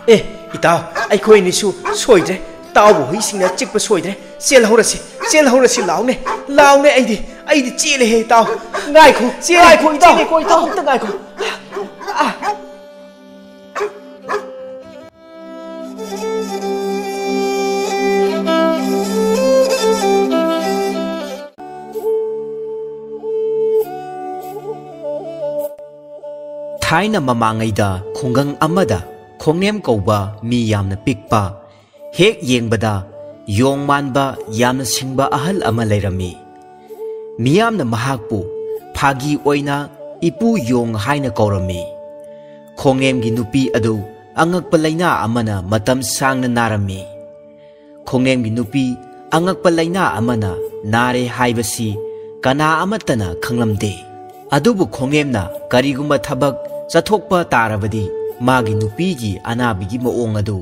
"ꯑꯦ, ꯏꯇꯥꯎ, ꯑꯩꯈꯣꯏ ꯑꯅꯤꯁꯨ ꯁꯣꯏꯗ꯭ꯔꯦ꯫ ꯇꯥꯎꯕ ꯍꯨꯏꯁꯤꯡꯅ ꯆꯤꯛꯄ ꯁꯣꯏꯗ꯭ꯔꯦ꯫ ꯆꯦꯜꯍꯧꯔꯁꯤ, ꯆꯦꯜꯍꯧꯔꯁꯤ, ꯂꯥꯎꯅꯦ, ꯂꯥꯎꯅꯦ, ꯑꯩꯗꯤ, ꯑꯩꯗꯤ ꯆꯦꯜꯂꯦꯍꯦ, ꯏꯇꯥꯎ꯫ ꯉꯥꯏꯈꯣ, ꯆꯦꯜꯂꯦ, ꯉꯥꯏꯈꯣ, ꯏꯇꯥꯎ, ꯆꯦꯜꯂꯦꯀꯣ, ꯏꯇꯥꯎ, ꯑꯝꯇ ꯉꯥꯏꯈꯣ꯫ ꯑꯥ, ꯊꯥꯏꯅ ꯃꯃꯥꯡꯉꯩꯗ ꯈꯨꯡꯒꯪ ꯑꯃꯗ ꯈꯣꯡꯅꯦꯝ ꯀꯧꯕ ꯃꯤ ꯌꯥꯝꯅ ꯄꯤꯛꯄ, ꯍꯦꯛ ꯌꯦꯡꯕꯗ ꯌꯣꯡ ꯃꯥꯟꯕ ꯌꯥꯝꯅ ꯁꯤꯡꯕ ꯑꯍꯜ ꯑꯃ ꯂꯩꯔꯝꯃꯤ꯫ ꯃꯤꯌꯥꯝꯅ ꯃꯍꯥꯛꯄꯨ ꯐꯥꯒꯤ ꯑꯣꯏꯅ "ꯏꯄꯨ ꯌꯣꯡ" ꯍꯥꯏꯅ ꯀꯧꯔꯝꯃꯤ꯫ ꯈꯣꯡꯅꯦꯝꯒꯤ ꯅꯨꯄꯤ ꯑꯗꯨ ꯑꯉꯛꯄ ꯂꯥꯏꯅꯥ ꯑꯃꯅ ꯃꯇꯝ ꯁꯥꯡꯅ ꯅꯥꯔꯝꯃꯤ꯫ ꯈꯣꯡꯅꯦꯝꯒꯤ ꯅꯨꯄꯤ ꯑꯉꯛꯄ ꯂꯥꯏꯅꯥ ꯑꯃꯅ ꯅꯥꯔꯦ ꯍꯥꯏꯕꯁꯤ ꯀꯅꯥ ꯑꯃꯠꯇꯅ ꯈꯪꯂꯝꯗꯦ꯫ ꯑꯗꯨꯕꯨ ꯈꯣꯡꯅꯦꯝꯅ ꯀꯔꯤꯒꯨꯝꯕ ꯊꯕꯛ ꯆꯠꯊꯣꯛꯄ ꯇꯥꯔꯕꯗꯤ, ꯃꯥꯒꯤ ꯅꯨꯄꯤꯒꯤ ꯑꯅꯥꯕꯒꯤ ꯃꯑꯣꯡ ꯑꯗꯨ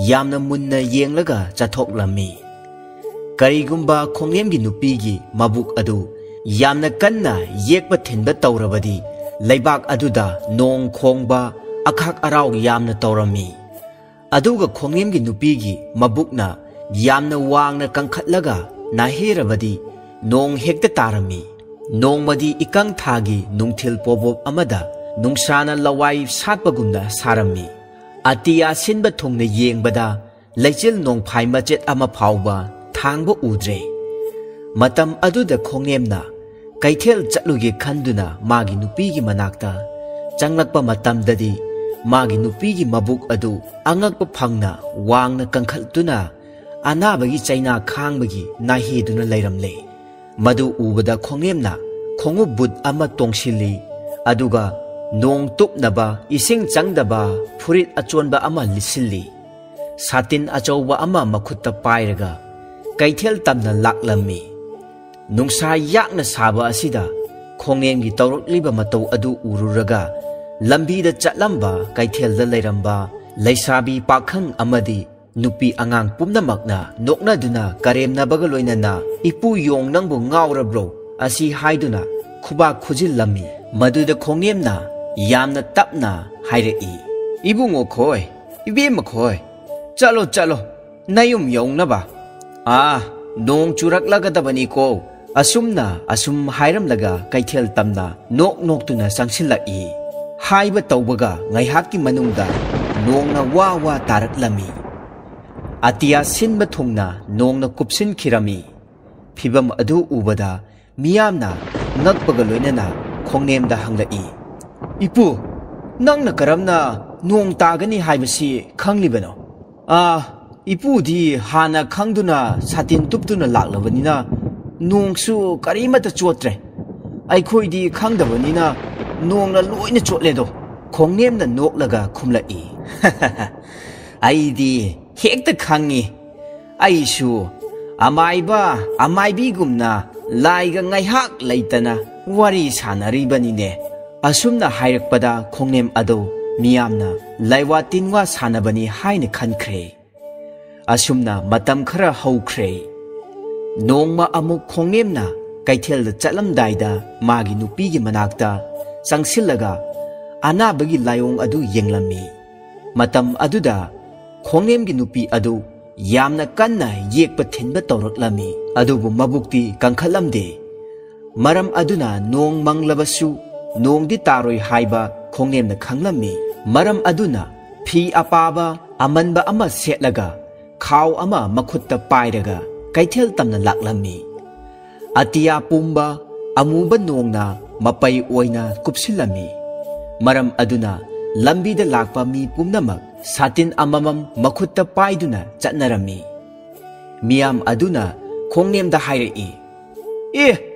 ꯌꯥꯝꯅ ꯃꯨꯟꯅ ꯌꯦꯡꯂꯒ ꯆꯠꯊꯣꯛꯂꯝꯃꯤ꯫ ꯀꯔꯤꯒꯨꯝꯕ ꯈꯣꯡꯅꯦꯝꯒꯤ ꯅꯨꯄꯤꯒꯤ ꯃꯕꯨꯛ ꯑꯗꯨ ꯌꯥꯝꯅ ꯀꯟꯅ ꯌꯦꯛꯄ ꯊꯤꯟꯕ ꯇꯧꯔꯕꯗꯤ, ꯂꯩꯕꯥꯛ ꯑꯗꯨꯗ ꯅꯣꯡ ꯈꯣꯡꯕ, ꯑꯈꯥꯛ ꯑꯔꯥꯎ ꯌꯥꯝꯅ ꯇꯧꯔꯝꯃꯤ꯫ ꯑꯗꯨꯒ ꯈꯣꯡꯅꯦꯝꯒꯤ ꯅꯨꯄꯤꯒꯤ ꯃꯕꯨꯛꯅ ꯌꯥꯝꯅ ꯋꯥꯡꯅ ꯀꯪꯈꯠꯂꯒ ꯅꯥꯍꯦꯔꯕꯗꯤ, ꯅꯣꯡ ꯍꯦꯛꯇ ꯇꯥꯔꯝꯃꯤ꯫ ꯅꯣꯡꯃꯗꯤ ꯏꯀꯪ ꯊꯥꯒꯤ ꯅꯨꯡꯊꯤꯜ ꯄꯣꯕꯣꯞ ꯑꯃꯗ ꯅꯨꯡꯁꯥꯅ ꯂꯋꯥꯏ ꯁꯥꯠꯄꯒꯨꯝꯅ ꯁꯥꯔꯝꯃꯤ꯫ ꯑꯇꯤꯌꯥ ꯁꯤꯟꯕ ꯊꯨꯡꯅ ꯌꯦꯡꯕꯗ, ꯂꯩꯆꯤꯜ ꯅꯣꯡꯐꯥꯏ ꯃꯆꯦꯠ ꯑꯃ ꯐꯥꯎꯕ ꯊꯥꯡꯕ ꯎꯗ꯭ꯔꯦ꯫ ꯃꯇꯝ ꯑꯗꯨꯗ ꯈꯣꯡꯅꯦꯝꯅ ꯀꯩꯊꯦꯜ ꯆꯠꯂꯨꯒꯦ ꯈꯟꯗꯨꯅ ꯃꯥꯒꯤ ꯅꯨꯄꯤꯒꯤ ꯃꯅꯥꯛꯇ ꯆꯪꯂꯛꯄ ꯃꯇꯝꯗꯗꯤ, ꯃꯥꯒꯤ ꯅꯨꯄꯤꯒꯤ ꯃꯕꯨꯛ ꯑꯗꯨ ꯑꯉꯛꯄ ꯐꯪꯅ ꯋꯥꯡꯅ ꯀꯪꯈꯠꯇꯨꯅ, ꯑꯅꯥꯕꯒꯤ ꯆꯩꯅꯥ ꯈꯥꯡꯕꯒꯤ ꯅꯥꯍꯦꯗꯨꯅ ꯂꯩꯔꯝꯂꯦ꯫ ꯃꯗꯨ ꯎꯕꯗ ꯈꯣꯡꯅꯦꯝꯅ ꯈꯣꯡꯎꯞ ꯕꯨꯠ ꯑꯃ ꯇꯣꯡꯁꯤꯜꯂꯤ, ꯑꯗꯨꯒ ꯅꯣꯡ ꯇꯨꯞꯅꯕ ꯏꯁꯤꯡ ꯆꯪꯗꯕ ꯐꯨꯔꯤꯠ ꯑꯆꯣꯟꯕ ꯑꯃ ꯂꯤꯠꯁꯤꯜꯂꯤ꯫ ꯁꯥꯇꯤꯟ ꯑꯆꯧꯕ ꯑꯃ ꯃꯈꯨꯠꯇ ꯄꯥꯏꯔꯒ ꯀꯩꯊꯦꯜ ꯇꯝꯅ ꯂꯥꯛꯂꯝꯃꯤ꯫ ꯅꯨꯡꯁꯥ ꯌꯥꯛꯅ ꯁꯥꯕ ꯑꯁꯤꯗ ꯈꯣꯡꯅꯦꯝꯒꯤ ꯇꯧꯔꯛꯂꯤꯕ ꯃꯇꯧ ꯑꯗꯨ ꯎꯔꯨꯔꯒ, ꯂꯝꯕꯤꯗ ꯆꯠꯂꯝꯕ ꯀꯩꯊꯦꯜꯗ ꯂꯩꯔꯝꯕ ꯂꯩꯁꯥꯕꯤ ꯄꯥꯈꯪ ꯑꯃꯗꯤ ꯅꯨꯄꯤ ꯑꯉꯥꯡ ꯄꯨꯝꯅꯃꯛꯅ ꯅꯣꯛꯅꯗꯨꯅ ꯀꯔꯦꯝꯅꯕꯒ ꯂꯣꯏꯅꯅ, "ꯏꯄꯨ ꯌꯣꯡ, ꯅꯪꯕꯨ ꯉꯥꯎꯔꯕ꯭ꯔꯣ?" ꯑꯁꯤ ꯍꯥꯏꯗꯨꯅ ꯈꯨꯕꯥꯛ ꯈꯨꯖꯤꯜꯂꯝꯃꯤ꯫ ꯃꯗꯨꯗ ꯈꯣꯡꯅꯦꯝꯅ ꯌꯥꯝꯅ ꯇꯞꯅ ꯍꯥꯏꯔꯛꯏ, "ꯏꯕꯨꯡꯉꯣ ꯈꯣꯏ, ꯏꯕꯦꯝꯃ ꯈꯣꯏ, ꯆꯠꯂꯣ, ꯆꯠꯂꯣ, ꯅꯌꯨꯝ ꯌꯧꯅꯕ꯫ ꯑꯥ, ꯅꯣꯡ ꯆꯨꯔꯛꯂꯒꯗꯕꯅꯤꯀꯣ꯫" ꯑꯁꯨꯝꯅ ꯑꯁꯨꯝ ꯍꯥꯏꯔꯝꯂꯒ ꯀꯩꯊꯦꯜ ꯇꯝꯅ ꯅꯣꯛ ꯅꯣꯛꯇꯨꯅ ꯆꯪꯁꯤꯜꯂꯛꯏ꯫ ꯍꯥꯏꯕ ꯇꯧꯕꯒ ꯉꯥꯏꯍꯥꯛꯀꯤ ꯃꯅꯨꯡꯗ ꯅꯣꯡꯅ ꯋꯥ ꯋꯥ ꯇꯥꯔꯛꯂꯝꯃꯤ꯫ ꯑꯇꯤꯌꯥ ꯁꯤꯟꯕ ꯊꯨꯡꯅ ꯅꯣꯡꯅ ꯀꯨꯞꯁꯤꯟꯈꯤꯔꯝꯃꯤ꯫ ꯐꯤꯚꯝ ꯑꯗꯨ ꯎꯕꯗ ꯃꯤꯌꯥꯝꯅ ꯉꯛꯄꯒ ꯂꯣꯏꯅꯅ ꯈꯣꯡꯅꯦꯝꯗ ꯍꯪꯂꯛꯏ, "ꯏꯄꯨ, ꯅꯪꯅ ꯀꯔꯝꯅ ꯅꯣꯡ ꯇꯥꯒꯅꯤ ꯍꯥꯏꯕꯁꯤ ꯈꯪꯂꯤꯕꯅꯣ? ꯑꯥ, ꯏꯄꯨꯗꯤ ꯍꯥꯟꯅ ꯈꯪꯗꯨꯅ ꯁꯥꯇꯤꯟ ꯇꯨꯞꯇꯨꯅ ꯂꯥꯛꯂꯕꯅꯤꯅ ꯅꯣꯡꯁꯨ ꯀꯔꯤꯃꯠꯇ ꯆꯣꯠꯇ꯭ꯔꯦ꯫ ꯑꯩꯈꯣꯏꯗꯤ ꯈꯪꯗꯕꯅꯤꯅ ꯅꯣꯡꯅ ꯂꯣꯏꯅ ꯆꯣꯠꯂꯦꯗꯣ꯫ ꯈꯣꯡꯅꯦꯝꯅ ꯅꯣꯛꯂꯒ ꯈꯨꯝꯂꯛꯏ꯫ ꯑꯩꯗꯤ ꯍꯦꯛꯇ ꯈꯪꯉꯤ꯫ ꯑꯩꯁꯨ ꯑꯃꯥꯏꯕ ꯑꯃꯥꯏꯕꯤꯒꯨꯝꯅ ꯂꯥꯏꯒ ꯉꯥꯏꯍꯥꯛ ꯂꯩꯇꯅ ꯋꯥꯔꯤ ꯁꯥꯟꯅꯔꯤꯕꯅꯤꯅꯦ꯫ ꯑꯁꯨꯝꯅ ꯍꯥꯏꯔꯛꯄꯗ ꯈꯣꯡꯅꯦꯝ ꯑꯗꯨ ꯃꯤꯌꯥꯝꯅ ꯂꯥꯏꯋꯥ ꯇꯤꯟꯋꯥ ꯁꯥꯟꯅꯕꯅꯤ ꯍꯥꯏꯅ ꯈꯟꯈ꯭ꯔꯦ꯫ ꯑꯁꯨꯝꯅ ꯃꯇꯝ ꯈꯔ ꯍꯧꯈ꯭ꯔꯦ꯫ ꯅꯣꯡꯃ ꯑꯃꯨꯛ ꯈꯣꯡꯅꯦꯝꯅ ꯀꯩꯊꯦꯜꯗ ꯆꯠꯂꯝꯗꯥꯏꯗ ꯃꯥꯒꯤ ꯅꯨꯄꯤꯒꯤ ꯃꯅꯥꯛꯇ ꯆꯪꯁꯤꯜꯂꯒ ꯑꯅꯥꯕꯒꯤ ꯂꯥꯏꯑꯣꯡ ꯑꯗꯨ ꯌꯦꯡꯂꯝꯃꯤ꯫ ꯃꯇꯝ ꯑꯗꯨꯗ ꯈꯣꯡꯅꯦꯝꯒꯤ ꯅꯨꯄꯤ ꯑꯗꯨ ꯌꯥꯝꯅ ꯀꯟꯅ ꯌꯦꯛꯄ ꯊꯤꯟꯕ ꯇꯧꯔꯛꯂꯝꯃꯤ꯫ ꯑꯗꯨꯕꯨ ꯃꯕꯨꯛꯇꯤ ꯀꯟꯈꯠꯂꯝꯗꯦ꯫ ꯃꯔꯝ ꯑꯗꯨꯅ ꯅꯣꯡ ꯃꯪꯂꯕꯁꯨ ꯅꯣꯡꯗꯤ ꯇꯥꯔꯣꯏ ꯍꯥꯏꯕ ꯈꯣꯡꯅꯦꯝꯅ ꯈꯪꯂꯝꯃꯤ꯫ ꯃꯔꯝ ꯑꯗꯨꯅ ꯐꯤ ꯑꯄꯥꯕ ꯑꯃꯟꯕ ꯑꯃ ꯁꯦꯠꯂꯒ ꯈꯥꯎ ꯑꯃ ꯃꯈꯨꯠꯇ ꯄꯥꯏꯔꯒ ꯀꯩꯊꯦꯜ ꯇꯝꯅ ꯂꯥꯛꯂꯝꯃꯤ꯫ ꯑꯇꯤꯌꯥ ꯄꯨꯝꯕ ꯑꯃꯨꯕ ꯅꯣꯡꯅ ꯃꯄꯩ ꯑꯣꯏꯅ ꯀꯨꯞꯁꯤꯜꯂꯝꯃꯤ꯫ ꯃꯔꯝ ꯑꯗꯨꯅ ꯂꯝꯕꯤꯗ ꯂꯥꯛꯄ ꯃꯤ ꯄꯨꯝꯅꯃꯛ ꯁꯥꯇꯤꯟ ꯑꯃꯃꯝ ꯃꯈꯨꯠꯇ ꯄꯥꯏꯗꯨꯅ ꯆꯠꯅꯔꯝꯃꯤ꯫ ꯃꯤꯌꯥꯝ ꯑꯗꯨꯅ ꯈꯣꯡꯅꯦꯝꯗ ꯍꯥꯏꯔꯛꯏ, "ꯑꯦ,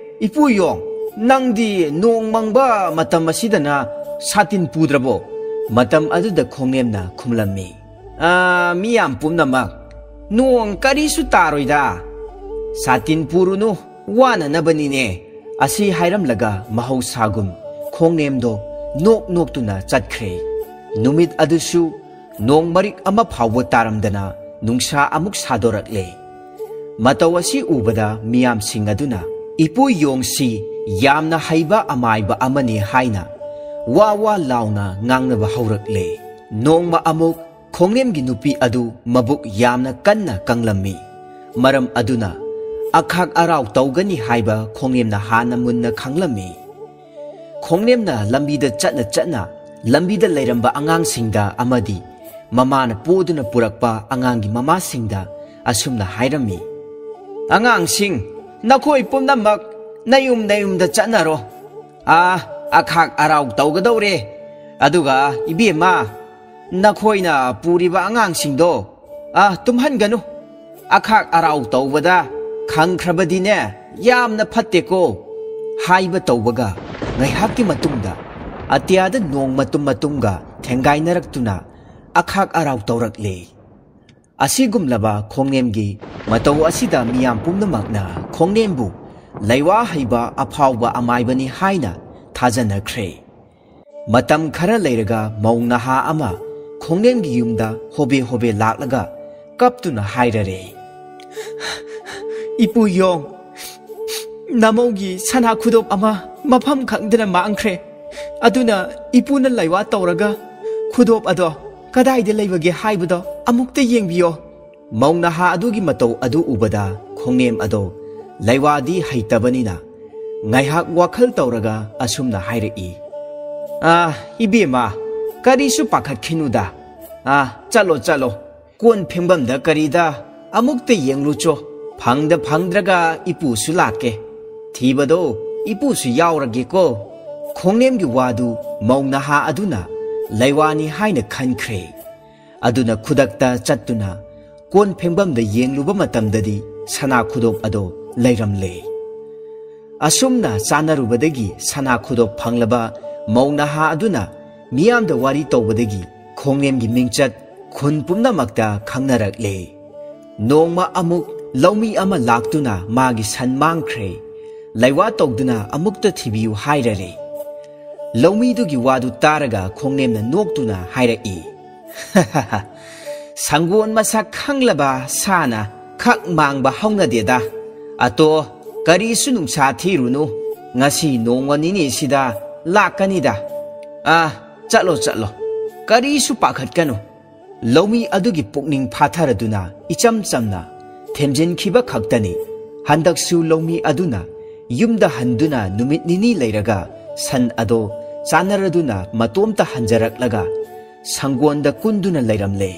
ꯏꯄꯨ ꯌꯣꯡ, ꯅꯪꯗꯤ ꯅꯣꯡ ꯃꯪꯕ ꯃꯇꯝ ꯑꯁꯤꯗꯅ ꯁꯥꯇꯤꯟ ꯄꯨꯗ꯭ꯔꯕꯣ?" ꯃꯇꯝ ꯑꯗꯨꯗ ꯈꯣꯡꯅꯦꯝꯅ ꯈꯨꯝꯂꯝꯃꯤ, "ꯑꯥ, ꯃꯤꯌꯥꯝ ꯄꯨꯝꯅꯃꯛ, ꯅꯣꯡ ꯀꯔꯤꯁꯨ ꯇꯥꯔꯣꯏꯗ꯫ ꯁꯥꯇꯤꯟ ꯄꯨꯔꯨꯅꯨ, ꯋꯥꯅꯅꯕꯅꯤꯅꯦ"꯫ ꯑꯁꯤ ꯍꯥꯏꯔꯝꯂꯒ ꯃꯍꯧꯁꯥꯒꯨꯝ ꯈꯣꯡꯅꯦꯝꯗꯣ ꯅꯣꯛ ꯅꯣꯛꯇꯨꯅ ꯆꯠꯈ꯭ꯔꯦ꯫ ꯅꯨꯃꯤꯠ ꯑꯗꯨꯁꯨ ꯅꯣꯡ ꯃꯔꯤꯛ ꯑꯃ ꯐꯥꯎꯕ ꯇꯥꯔꯝꯗꯅ ꯅꯨꯡꯁꯥ ꯑꯃꯨꯛ ꯁꯥꯗꯣꯔꯛꯂꯦ꯫ ꯃꯇꯧ ꯑꯁꯤ ꯎꯕꯗ ꯃꯤꯌꯥꯝꯁꯤꯡ ꯑꯗꯨꯅ ꯏꯄꯨ ꯌꯣꯡꯁꯤ ꯌꯥꯝꯅ ꯍꯩꯕ ꯑꯃꯥꯏꯕ ꯑꯃꯅꯤ ꯍꯥꯏꯅ ꯋꯥ ꯋꯥ ꯂꯥꯎꯅ ꯉꯥꯡꯅꯕ ꯍꯧꯔꯛꯂꯦ꯫ ꯅꯣꯡꯃ ꯑꯃꯨꯛ ꯈꯣꯡꯅꯦꯝꯒꯤ ꯅꯨꯄꯤ ꯑꯗꯨ ꯃꯕꯨꯛ ꯌꯥꯝꯅ ꯀꯟꯅ ꯀꯪꯂꯝꯃꯤ꯫ ꯃꯔꯝ ꯑꯗꯨꯅ ꯑꯈꯥꯛ ꯑꯔꯥꯎ ꯇꯧꯒꯅꯤ ꯍꯥꯏꯕ ꯈꯣꯡꯅꯦꯝꯅ ꯍꯥꯟꯅ ꯃꯨꯟꯅ ꯈꯪꯂꯝꯃꯤ꯫ ꯈꯣꯡꯅꯦꯝꯅ ꯂꯝꯕꯤꯗ ꯆꯠꯅ ꯆꯠꯅ ꯂꯝꯕꯤꯗ ꯂꯩꯔꯝꯕ ꯑꯉꯥꯡꯁꯤꯡꯗ ꯑꯃꯗꯤ ꯃꯃꯥꯅ ꯄꯣꯗꯨꯅ ꯄꯨꯔꯛꯄ ꯑꯉꯥꯡꯒꯤ ꯃꯃꯥꯁꯤꯡꯗ ꯑꯁꯨꯝꯅ ꯍꯥꯏꯔꯝꯃꯤ, "ꯑꯉꯥꯡꯁꯤꯡ, ꯅꯈꯣꯏ ꯄꯨꯝꯅꯃꯛ ꯅꯌꯨꯝ ꯅꯌꯨꯝꯗ ꯆꯠꯅꯔꯣ꯫ ꯑꯥ, ꯑꯈꯥꯛ ꯑꯔꯥꯎ ꯇꯧꯒꯗꯧꯔꯦ꯫ ꯑꯗꯨꯒ, "ꯏꯕꯦꯝꯃ, ꯅꯈꯣꯏꯅ ꯄꯨꯔꯤꯕ ꯑꯉꯥꯡꯁꯤꯡꯗꯣ, ꯑ, ꯇꯨꯝꯍꯟꯒꯅꯨ꯫ ꯑꯈꯥꯛ ꯑꯔꯥꯎ ꯇꯧꯕꯗ ꯈꯪꯈ꯭ꯔꯕꯗꯤꯅꯦ, ꯌꯥꯝꯅ ꯐꯠꯇꯦꯀꯣ" ꯍꯥꯏꯕ ꯇꯧꯕꯒ, ꯉꯥꯏꯍꯥꯛꯀꯤ ꯃꯇꯨꯡꯗ ꯑꯇꯤꯌꯥꯗ ꯅꯣꯡ ꯃꯇꯨꯝ ꯃꯇꯨꯝꯒ ꯊꯦꯡꯒꯥꯏꯅꯔꯛꯇꯨꯅ ꯑꯈꯥꯛ ꯑꯔꯥꯎ ꯇꯧꯔꯛꯂꯦ꯫ ꯑꯁꯤꯒꯨꯝꯂꯕ ꯈꯣꯡꯅꯦꯝꯒꯤ ꯃꯇꯧ ꯑꯁꯤꯗ ꯃꯤꯌꯥꯝ ꯄꯨꯝꯅꯃꯛꯅ ꯈꯣꯡꯅꯦꯝꯕꯨ ꯂꯩꯋꯥ ꯍꯩꯕ ꯑꯐꯥꯎꯕ ꯑꯃꯥꯏꯕꯅꯤ ꯍꯥꯏꯅ ꯊꯥꯖꯅꯈ꯭ꯔꯦ꯫ ꯃꯇꯝ ꯈꯔ ꯂꯩꯔꯒ ꯃꯧ ꯅꯍꯥ ꯑꯃ ꯈꯣꯡꯅꯦꯝꯒꯤ ꯌꯨꯝꯗ ꯍꯣꯕꯦ ꯍꯣꯕꯦ ꯂꯥꯛꯂꯒ ꯀꯞꯇꯨꯅ ꯍꯥꯏꯔꯔꯦ, "ꯏꯄꯨ ꯌꯣꯡ, ꯅꯃꯧꯒꯤ ꯁꯅꯥ ꯈꯨꯗꯣꯞ ꯑꯃ ꯃꯐꯝ ꯈꯪꯗꯅ ꯃꯥꯡꯈ꯭ꯔꯦ꯫ ꯑꯗꯨꯅ ꯏꯄꯨꯅ ꯂꯩꯋꯥ ꯇꯧꯔꯒ ꯈꯨꯗꯣꯞ ꯑꯗꯣ ꯀꯗꯥꯏꯗ ꯂꯩꯕꯒꯦ ꯍꯥꯏꯕꯗꯣ ꯑꯃꯨꯛꯇ ꯌꯦꯡꯕꯤꯌꯣ"꯫ ꯃꯧ ꯅꯍꯥ ꯑꯗꯨꯒꯤ ꯃꯇꯧ ꯑꯗꯨ ꯎꯕꯗ ꯈꯣꯡꯅꯦꯝ ꯑꯗꯣ ꯂꯩꯋꯥꯗꯤ ꯍꯩꯇꯕꯅꯤꯅ ꯉꯥꯏꯍꯥꯛ ꯋꯥꯈꯜ ꯇꯧꯔꯒ ꯑꯁꯨꯝꯅ ꯍꯥꯏꯔꯛꯏ, "ꯑꯥ, ꯏꯕꯦꯝꯃ, ꯀꯔꯤꯁꯨ ꯄꯥꯈꯠꯈꯤꯅꯨꯗ꯫ ꯑꯥ, ꯆꯠꯂꯣ, ꯆꯠꯂꯣ꯫ ꯀꯣꯟ ꯐꯦꯡꯐꯝꯗ ꯀꯔꯤꯗ ꯑꯃꯨꯛꯇ ꯌꯦꯡꯂꯨꯆꯣ꯫ ꯐꯪꯗ ꯐꯪꯗ꯭ꯔꯒ ꯏꯄꯨꯁꯨ ꯂꯥꯛꯀꯦ꯫ ꯊꯤꯕꯗꯣ ꯏꯄꯨꯁꯨ ꯌꯥꯎꯔꯒꯦꯀꯣ"꯫ ꯈꯣꯡꯅꯦꯝꯒꯤ ꯋꯥꯗꯨ ꯃꯧ ꯅꯍꯥ ꯑꯗꯨꯅ ꯂꯩꯋꯥꯅꯤ ꯍꯥꯏꯅ ꯈꯟꯈ꯭ꯔꯦ꯫ ꯑꯗꯨꯅ ꯈꯨꯗꯛꯇ ꯆꯠꯇꯨꯅ ꯀꯣꯟ ꯐꯦꯡꯐꯝꯗ ꯌꯦꯡꯂꯨꯕ ꯃꯇꯝꯗꯗꯤ ꯁꯅꯥ ꯈꯨꯗꯣꯞ ꯑꯗꯣ ꯂꯩꯔꯝꯂꯦ꯫ ꯑꯁꯨꯝꯅ ꯆꯥꯟꯅꯔꯨꯕꯗꯒꯤ ꯁꯅꯥ ꯈꯨꯗꯣꯞ ꯐꯪꯂꯕ ꯃꯧ ꯅꯍꯥ ꯑꯗꯨꯅ ꯃꯤꯌꯥꯝꯗ ꯋꯥꯔꯤ ꯇꯧꯕꯗꯒꯤ ꯈꯣꯡꯅꯦꯝꯒꯤ ꯃꯤꯡꯆꯠ ꯈꯨꯟ ꯄꯨꯝꯅꯃꯛꯇ ꯈꯪꯅꯔꯛꯂꯦ꯫ ꯅꯣꯡꯃ ꯑꯃꯨꯛ ꯂꯧꯃꯤ ꯑꯃ ꯂꯥꯛꯇꯨꯅ ꯃꯥꯒꯤ ꯁꯟ ꯃꯥꯡꯈ꯭ꯔꯦ, ꯂꯩꯋꯥ ꯇꯧꯗꯨꯅ ꯑꯃꯨꯛꯇ ꯊꯤꯕꯤꯌꯨ ꯍꯥꯏꯔꯔꯦ꯫ ꯂꯧꯃꯤꯗꯨꯒꯤ ꯋꯥꯗꯨ ꯇꯥꯔꯒ ꯈꯣꯡꯅꯦꯝꯅ ꯅꯣꯛꯇꯨꯅ ꯍꯥꯏꯔꯛꯏ, "ꯁꯪꯒꯣꯟ ꯃꯁꯛ ꯈꯪꯂꯕ ꯁꯥꯅ ꯈꯛ ꯃꯥꯡꯕ ꯍꯧꯅꯗꯦꯗ꯫ ꯑꯇꯣ, ꯀꯔꯤꯁꯨ ꯅꯨꯡꯁꯥ ꯊꯤꯔꯨꯅꯨ, ꯉꯁꯤ ꯅꯣꯡꯃ ꯅꯤꯅꯤꯁꯤꯗ ꯂꯥꯛꯀꯅꯤꯗ꯫ ꯑꯥ, ꯆꯠꯂꯣ, ꯆꯠꯂꯣ, ꯀꯔꯤꯁꯨ ꯄꯥꯈꯠꯀꯅꯨ"꯫ ꯂꯧꯃꯤ ꯑꯗꯨꯒꯤ ꯄꯨꯛꯅꯤꯡ ꯐꯥꯊꯔꯗꯨꯅ ꯏꯆꯝ ꯆꯝꯅ ꯊꯦꯝꯖꯤꯟꯈꯤꯕ ꯈꯛꯇꯅꯤ꯫ ꯍꯟꯗꯛꯁꯨ ꯂꯧꯃꯤ ꯑꯗꯨꯅ ꯌꯨꯝꯗ ꯍꯟꯗꯨꯅ ꯅꯨꯃꯤꯠ ꯅꯤꯅꯤ ꯂꯩꯔꯒ ꯁꯟ ꯑꯗꯣ ꯆꯥꯟꯅꯔꯗꯨꯅ ꯃꯇꯣꯝꯇ ꯍꯟꯖꯔꯛꯂꯒ ꯁꯪꯒꯣꯟꯗ ꯀꯨꯟꯗꯨꯅ ꯂꯩꯔꯝꯂꯦ꯫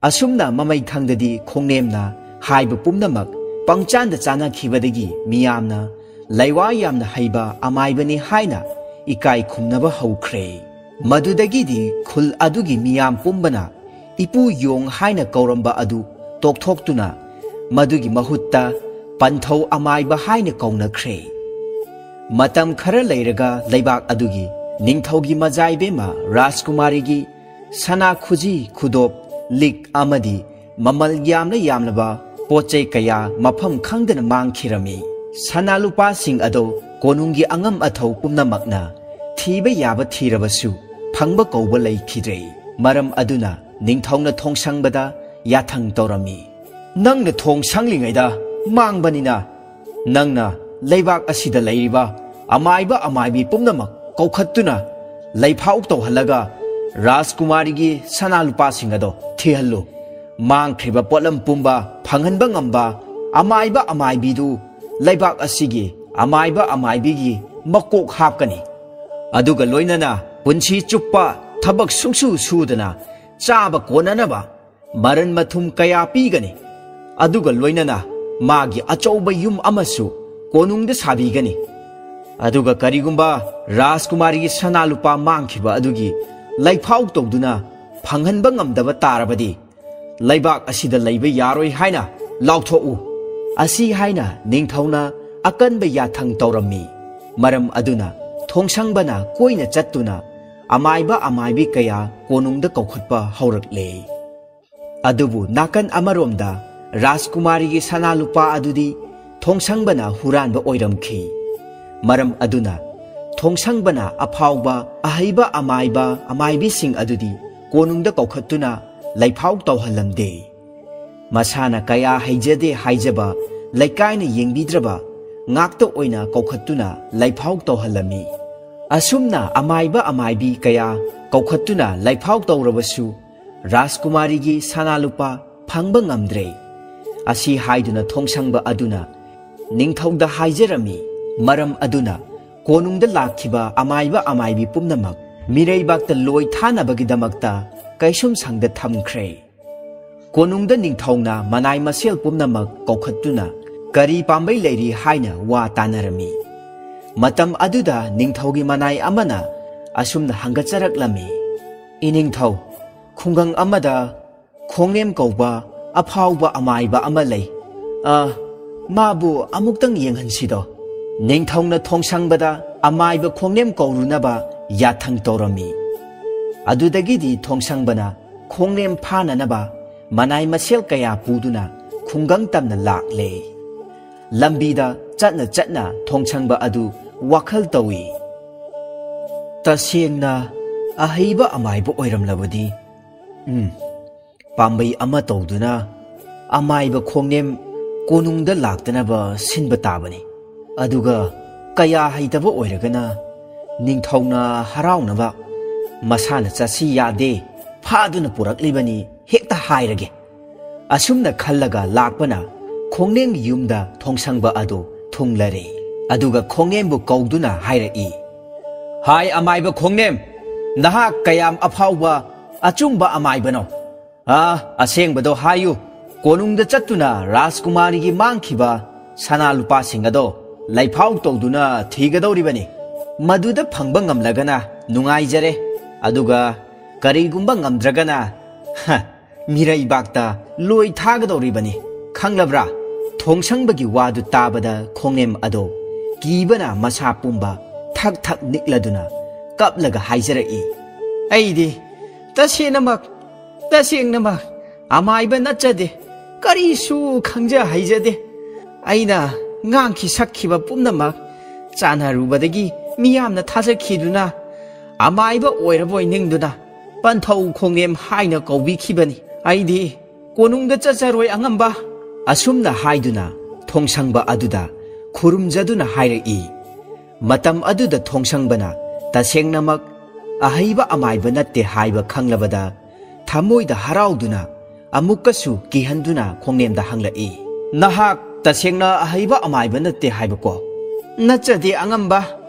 ꯑꯁꯨꯝꯅ ꯃꯃꯩꯊꯪꯗꯗꯤ ꯈꯣꯡꯅꯦꯝꯅ ꯍꯥꯏꯕ ꯄꯨꯝꯅꯃꯛ ꯄꯪꯆꯥꯟꯗ ꯆꯥꯟꯅꯈꯤꯕꯗꯒꯤ ꯃꯤꯌꯥꯝꯅ ꯂꯩꯋꯥ ꯌꯥꯝꯅ ꯍꯩꯕ ꯑꯃꯥꯏꯕꯅꯤ ꯍꯥꯏꯅ ꯏꯀꯥꯏ ꯈꯨꯝꯅꯕ ꯍꯧꯈ꯭ꯔꯦ꯫ ꯃꯗꯨꯗꯒꯤꯗꯤ ꯈꯨꯜ ꯑꯗꯨꯒꯤ ꯃꯤꯌꯥꯝ ꯄꯨꯝꯕꯅ ꯏꯄꯨ ꯌꯣꯡ ꯍꯥꯏꯅ ꯀꯧꯔꯝꯕ ꯑꯗꯨ ꯇꯣꯛꯊꯣꯛꯇꯨꯅ ꯃꯗꯨꯒꯤ ꯃꯍꯨꯠꯇ ꯄꯟꯊꯧ ꯑꯃꯥꯏꯕ ꯍꯥꯏꯅ ꯀꯧꯅꯈ꯭ꯔꯦ꯫ ꯃꯇꯝ ꯈꯔ ꯂꯩꯔꯒ ꯂꯩꯕꯥꯛ ꯑꯗꯨꯒꯤ ꯅꯤꯡꯊꯧꯒꯤ ꯃꯖꯥꯏꯕꯦꯝꯃ ꯔꯥꯖꯀꯨꯃꯥꯔꯤꯒꯤ ꯁꯅꯥ ꯈꯨꯖꯤ, ꯈꯨꯗꯣꯞ, ꯂꯤꯛ ꯑꯃꯗꯤ ꯃꯃꯜ ꯌꯥꯝꯅ ꯌꯥꯝꯂꯕ ꯄꯣꯠ ꯆꯩ ꯀꯌꯥ ꯃꯐꯝ ꯈꯪꯗꯅ ꯃꯥꯡꯈꯤꯔꯝꯃꯤ꯫ ꯁꯅꯥ ꯂꯨꯄꯥꯁꯤꯡ ꯑꯗꯣ ꯀꯣꯅꯨꯡꯒꯤ ꯑꯉꯝ ꯑꯊꯧ ꯄꯨꯝꯅꯃꯛꯅ ꯊꯤꯕ ꯌꯥꯕ ꯊꯤꯔꯕꯁꯨ ꯐꯪꯕ ꯀꯧꯕ ꯂꯩꯈꯤꯗ꯭ꯔꯦ꯫ ꯃꯔꯝ ꯑꯗꯨꯅ ꯅꯤꯡꯊꯧꯅ ꯊꯣꯡꯁꯪꯕꯗ ꯌꯥꯊꯪ ꯇꯧꯔꯝꯃꯤ꯫ "ꯅꯪꯅ ꯊꯣꯡ ꯁꯪꯂꯤꯉꯩꯗ ꯃꯥꯡꯕꯅꯤꯅ ꯅꯪꯅ ꯂꯩꯕꯥꯛ ꯑꯁꯤꯗ ꯂꯩꯔꯤꯕ ꯑꯃꯥꯏꯕ ꯑꯃꯥꯏꯕꯤ ꯄꯨꯝꯅꯃꯛ ꯀꯧꯈꯠꯇꯨꯅ ꯂꯩꯐꯥꯎ ꯇꯧꯍꯜꯂꯒ ꯔꯥꯖꯀꯨꯃꯥꯔꯤꯒꯤ ꯁꯅꯥ ꯂꯨꯄꯥꯁꯤꯡ ꯑꯗꯣ ꯊꯤꯍꯜꯂꯨ꯫ ꯃꯥꯡꯈ꯭ꯔꯤꯕ ꯄꯣꯠꯂꯝ ꯄꯨꯝꯕ ꯐꯪꯍꯟꯕ ꯉꯝꯕ ꯑꯃꯥꯏꯕ ꯑꯃꯥꯏꯕꯤꯗꯨ ꯂꯩꯕꯥꯛ ꯑꯁꯤꯒꯤ ꯑꯃꯥꯏꯕ ꯑꯃꯥꯏꯕꯤꯒꯤ ꯃꯀꯣꯛ ꯍꯥꯞꯀꯅꯤ꯫ ꯑꯗꯨꯒ ꯂꯣꯏꯅꯅ ꯄꯨꯟꯁꯤ ꯆꯨꯞꯄ ꯊꯕꯛ ꯁꯨꯡꯁꯨ ꯁꯨꯗꯅ ꯆꯥꯕ ꯀꯣꯟꯅꯅꯕ ꯃꯔꯟ ꯃꯊꯨꯝ ꯀꯌꯥ ꯄꯤꯒꯅꯤ꯫ ꯑꯗꯨꯒ ꯂꯣꯏꯅꯅ ꯃꯥꯒꯤ ꯑꯆꯧꯕ ꯌꯨꯝ ꯑꯃꯁꯨ ꯀꯣꯅꯨꯡꯗ ꯁꯥꯕꯤꯒꯅꯤ꯫ ꯑꯗꯨꯒ ꯀꯔꯤꯒꯨꯝꯕ ꯔꯥꯖꯀꯨꯃꯥꯔꯤꯒꯤ ꯁꯅꯥ ꯂꯨꯄꯥ ꯃꯥꯡꯈꯤꯕ ꯑꯗꯨꯒꯤ ꯂꯩꯐꯥꯎ ꯇꯧꯗꯨꯅ ꯐꯪꯍꯟꯕ ꯉꯝꯗꯕ ꯇꯥꯔꯕꯗꯤ ꯂꯩꯕꯥꯛ ꯑꯁꯤꯗ ꯂꯩꯕ ꯌꯥꯔꯣꯏ ꯍꯥꯏꯅ ꯂꯥꯎꯊꯣꯛꯎ" ꯑꯁꯤ ꯍꯥꯏꯅ ꯅꯤꯡꯊꯧꯅ ꯑꯀꯟꯕ ꯌꯥꯊꯪ ꯇꯧꯔꯝꯃꯤ꯫ ꯃꯔꯝ ꯑꯗꯨꯅ ꯊꯣꯡꯁꯪꯕꯅ ꯀꯣꯏꯅ ꯆꯠꯇꯨꯅ ꯑꯃꯥꯏꯕ ꯑꯃꯥꯏꯕꯤ ꯀꯌꯥ ꯀꯣꯅꯨꯡꯗ ꯀꯧꯈꯠꯄ ꯍꯧꯔꯛꯂꯦ꯫ ꯑꯗꯨꯕꯨ ꯅꯥꯀꯟ ꯑꯃꯔꯣꯝꯗ ꯔꯥꯖꯀꯨꯃꯥꯔꯤꯒꯤ ꯁꯅꯥ ꯂꯨꯄꯥ ꯑꯗꯨꯗꯤ ꯊꯣꯡꯁꯪꯕꯅ ꯍꯨꯔꯥꯟꯕ ꯑꯣꯏꯔꯝꯈꯤ꯫ ꯃꯔꯝ ꯑꯗꯨꯅ ꯊꯣꯡꯁꯪꯕꯅ ꯑꯐꯥꯎꯕ ꯑꯍꯩꯕ ꯑꯃꯥꯏꯕ ꯑꯃꯥꯏꯕꯤꯁꯤꯡ ꯑꯗꯨꯗꯤ ꯀꯣꯅꯨꯡꯗ ꯀꯧꯈꯠꯇꯨꯅ ꯂꯩꯐꯥꯎ ꯇꯧꯍꯜꯂꯝꯗꯦ꯫ ꯃꯁꯥꯅ ꯀꯌꯥ ꯍꯩꯖꯗꯦ ꯍꯥꯏꯖꯕ ꯂꯩꯀꯥꯏꯅ ꯌꯦꯡꯕꯤꯗ꯭ꯔꯕ ꯉꯥꯛꯇ ꯑꯣꯏꯅ ꯀꯧꯈꯠꯇꯨꯅ ꯂꯩꯐꯥꯎ ꯇꯧꯍꯜꯂꯝꯃꯤ꯫ ꯑꯁꯨꯝꯅ ꯑꯃꯥꯏꯕ ꯑꯃꯥꯏꯕꯤ ꯀꯌꯥ ꯀꯧꯈꯠꯇꯨꯅ ꯂꯩꯐꯥꯎ ꯇꯧꯔꯕꯁꯨ ꯔꯥꯖꯀꯨꯃꯥꯔꯤꯒꯤ ꯁꯅꯥ ꯂꯨꯄꯥ ꯐꯪꯕ ꯉꯝꯗ꯭ꯔꯦ꯫ ꯑꯁꯤ ꯍꯥꯏꯗꯨꯅ ꯊꯣꯡꯁꯪꯕ ꯑꯗꯨꯅ ꯅꯤꯡꯊꯧꯗ ꯍꯥꯏꯖꯔꯝꯃꯤ꯫ ꯃꯔꯝ ꯑꯗꯨꯅ ꯀꯣꯅꯨꯡꯗ ꯂꯥꯛꯈꯤꯕ ꯑꯃꯥꯏꯕ ꯑꯃꯥꯏꯕꯤ ꯄꯨꯝꯅꯃꯛ ꯃꯤꯔꯩꯕꯥꯛꯇ ꯂꯣꯏ ꯊꯥꯅꯕꯒꯤꯗꯃꯛꯇ ꯀꯩꯁꯨꯝ ꯁꯪꯗ ꯊꯝꯈ꯭ꯔꯦ꯫ ꯀꯣꯅꯨꯡꯗ ꯅꯤꯡꯊꯧꯅ ꯃꯅꯥꯏ ꯃꯁꯦꯜ ꯄꯨꯝꯅꯃꯛ ꯀꯧꯈꯠꯇꯨꯅ ꯀꯔꯤ ꯄꯥꯝꯕꯩ ꯂꯩꯔꯤ ꯍꯥꯏꯅ ꯋꯥ ꯇꯥꯅꯔꯝꯃꯤ꯫ ꯃꯇꯝ ꯑꯗꯨꯗ ꯅꯤꯡꯊꯧꯒꯤ ꯃꯅꯥꯏ ꯑꯃꯅ ꯑꯁꯨꯝꯅ ꯍꯪꯒꯠꯆꯔꯛꯂꯝꯃꯤ, "ꯏꯅꯤꯡꯊꯧ, ꯈꯨꯡꯒꯪ ꯑꯃꯗ ꯈꯣꯡꯅꯦꯝ ꯀꯧꯕ ꯑꯐꯥꯎꯕ ꯑꯃꯥꯏꯕ ꯑꯃ ꯂꯩ꯫ ꯑ, ꯃꯥꯕꯨ ꯑꯃꯨꯛꯇꯪ ꯌꯦꯡꯍꯟꯁꯤꯗꯣ꯫" ꯅꯤꯡꯊꯧꯅ ꯊꯣꯡꯁꯪꯕꯗ ꯑꯃꯥꯏꯕ ꯈꯣꯡꯅꯦꯝ ꯀꯧꯔꯨꯅꯕ ꯌꯥꯊꯪ ꯇꯧꯔꯝꯃꯤ꯫ ꯑꯗꯨꯗꯒꯤꯗꯤ ꯊꯣꯡꯁꯪꯕꯅ ꯈꯣꯡꯅꯦꯝ ꯐꯥꯅꯅꯕ ꯃꯅꯥꯏ ꯃꯁꯦꯜ ꯀꯌꯥ ꯄꯨꯗꯨꯅ ꯈꯨꯡꯒꯪ ꯇꯝꯅ ꯂꯥꯛꯂꯦ꯫ ꯂꯝꯕꯤꯗ ꯆꯠꯅ ꯆꯠꯅ ꯊꯣꯡꯁꯪꯕ ꯑꯗꯨ ꯋꯥꯈꯜ ꯇꯧꯏ, "ꯇꯁꯦꯡꯅ ꯑꯍꯩꯕ ꯑꯃꯥꯏꯕ ꯑꯣꯏꯔꯝꯂꯕꯗꯤ, ꯎꯝ, ꯄꯥꯝꯕꯩ ꯑꯃ ꯇꯧꯗꯨꯅ ꯑꯃꯥꯏꯕ ꯈꯣꯡꯅꯦꯝ ꯀꯣꯅꯨꯡꯗ ꯂꯥꯛꯇꯅꯕ ꯁꯤꯟꯕ ꯇꯥꯕꯅꯤ꯫ ꯑꯗꯨꯒ ꯀꯌꯥ ꯍꯩꯇꯕ ꯑꯣꯏꯔꯒꯅ ꯅꯤꯡꯊꯧꯅ ꯍꯔꯥꯎꯅꯕ ꯃꯁꯥꯅ ꯆꯠꯁꯤ ꯌꯥꯗꯦ, ꯐꯥꯗꯨꯅ ꯄꯨꯔꯛꯂꯤꯕꯅꯤ ꯍꯦꯛꯇ ꯍꯥꯏꯔꯒꯦ꯫" ꯑꯁꯨꯝꯅ ꯈꯜꯂꯒ ꯂꯥꯛꯄꯅ ꯈꯣꯡꯅꯦꯝꯒꯤ ꯌꯨꯝꯗ ꯊꯣꯡꯁꯪꯕ ꯑꯗꯨ ꯊꯨꯡꯂꯔꯦ꯫ ꯑꯗꯨꯒ ꯈꯣꯡꯅꯦꯝꯕꯨ ꯀꯧꯗꯨꯅ ꯍꯥꯏꯔꯛꯏ, "ꯍꯥꯏ ꯑꯃꯥꯏꯕ ꯈꯣꯡꯅꯦꯝ, ꯅꯍꯥꯛ ꯀꯌꯥꯝ ꯑꯐꯥꯎꯕ ꯑꯆꯨꯝꯕ ꯑꯃꯥꯏꯕꯅꯣ? ꯑ, ꯑꯁꯦꯡꯕꯗꯣ ꯍꯥꯏꯌꯨ꯫ ꯀꯣꯅꯨꯡꯗ ꯆꯠꯇꯨꯅ ꯔꯥꯖꯀꯨꯃꯥꯔꯤꯒꯤ ꯃꯥꯡꯈꯤꯕ ꯁꯅꯥ ꯂꯨꯄꯥꯁꯤꯡ ꯑꯗꯣ ꯂꯩꯐꯥꯎ ꯇꯧꯗꯨꯅ ꯊꯤꯒꯗꯧꯔꯤꯕꯅꯤ꯫ ꯃꯗꯨꯗ ꯐꯪꯕ ꯉꯝꯂꯒꯅ ꯅꯨꯡꯉꯥꯏꯖꯔꯦ, ꯑꯗꯨꯒ ꯀꯔꯤꯒꯨꯝꯕ ꯉꯝꯗ꯭ꯔꯒꯅ, ꯍ, ꯃꯤꯔꯩꯕꯥꯛꯇ ꯂꯣꯏ ꯊꯥꯒꯗꯧꯔꯤꯕꯅꯤ, ꯈꯪꯂꯕ꯭ꯔꯥ?" ꯊꯣꯡꯁꯪꯕꯒꯤ ꯋꯥꯗꯨ ꯇꯥꯕꯗ ꯈꯣꯡꯅꯦꯝ ꯑꯗꯣ ꯀꯤꯕꯅ ꯃꯁꯥ ꯄꯨꯝꯕ ꯊꯛ ꯊꯛ ꯅꯤꯛꯂꯗꯨꯅ ꯀꯞꯂꯒ ꯍꯥꯏꯖꯔꯛꯏ, "ꯑꯩꯗꯤ ꯇꯁꯦꯡꯅꯃꯛ, ꯇꯁꯦꯡꯅꯃꯛ ꯑꯃꯥꯏꯕ ꯅꯠꯆꯗꯦ, ꯀꯔꯤꯁꯨ ꯈꯪꯖ ꯍꯩꯖꯗꯦ꯫ ꯑꯩꯅ ꯉꯥꯡꯈꯤ ꯁꯛꯈꯤꯕ ꯄꯨꯝꯅꯃꯛ ꯆꯥꯟꯅꯔꯨꯕꯗꯒꯤ ꯃꯤꯌꯥꯝꯅ ꯊꯥꯖꯈꯤꯗꯨꯅ ꯑꯃꯥꯏꯕ ꯑꯣꯏꯔꯕꯣꯏ ꯅꯤꯡꯗꯨꯅ ꯄꯟꯊꯧ ꯈꯣꯡꯅꯦꯝ ꯍꯥꯏꯅ ꯀꯧꯕꯤꯈꯤꯕꯅꯤ꯫ ꯑꯩꯗꯤ ꯀꯣꯅꯨꯡꯗ ꯆꯠꯆꯔꯣꯏ ꯑꯉꯝꯕ꯫" ꯑꯁꯨꯝꯅ ꯍꯥꯏꯗꯨꯅ ꯊꯣꯡꯁꯪꯕ ꯑꯗꯨꯗ ꯈꯨꯔꯨꯝꯖꯗꯨꯅ ꯍꯥꯏꯔꯛꯏ꯫ ꯃꯇꯝ ꯑꯗꯨꯗ ꯊꯣꯡꯁꯪꯕꯅ ꯇꯁꯦꯡꯅꯃꯛ ꯑꯍꯩꯕ ꯑꯃꯥꯏꯕ ꯅꯠꯇꯦ ꯍꯥꯏꯕ ꯈꯪꯂꯕꯗ ꯊꯃꯣꯏꯗ ꯍꯔꯥꯎꯗꯨꯅ ꯑꯃꯨꯛꯀꯁꯨ ꯀꯤꯍꯟꯗꯨꯅ ꯈꯣꯡꯅꯦꯝꯗ ꯍꯪꯂꯛꯏ, "ꯅꯍꯥꯛ ꯇꯁꯦꯡꯅ ꯑꯍꯩꯕ ꯑꯃꯥꯏꯕ ꯅꯠꯇꯦ ꯍꯥꯏꯕꯀꯣ?" "ꯅꯠꯆꯗꯦ ꯑꯉꯝꯕ꯫"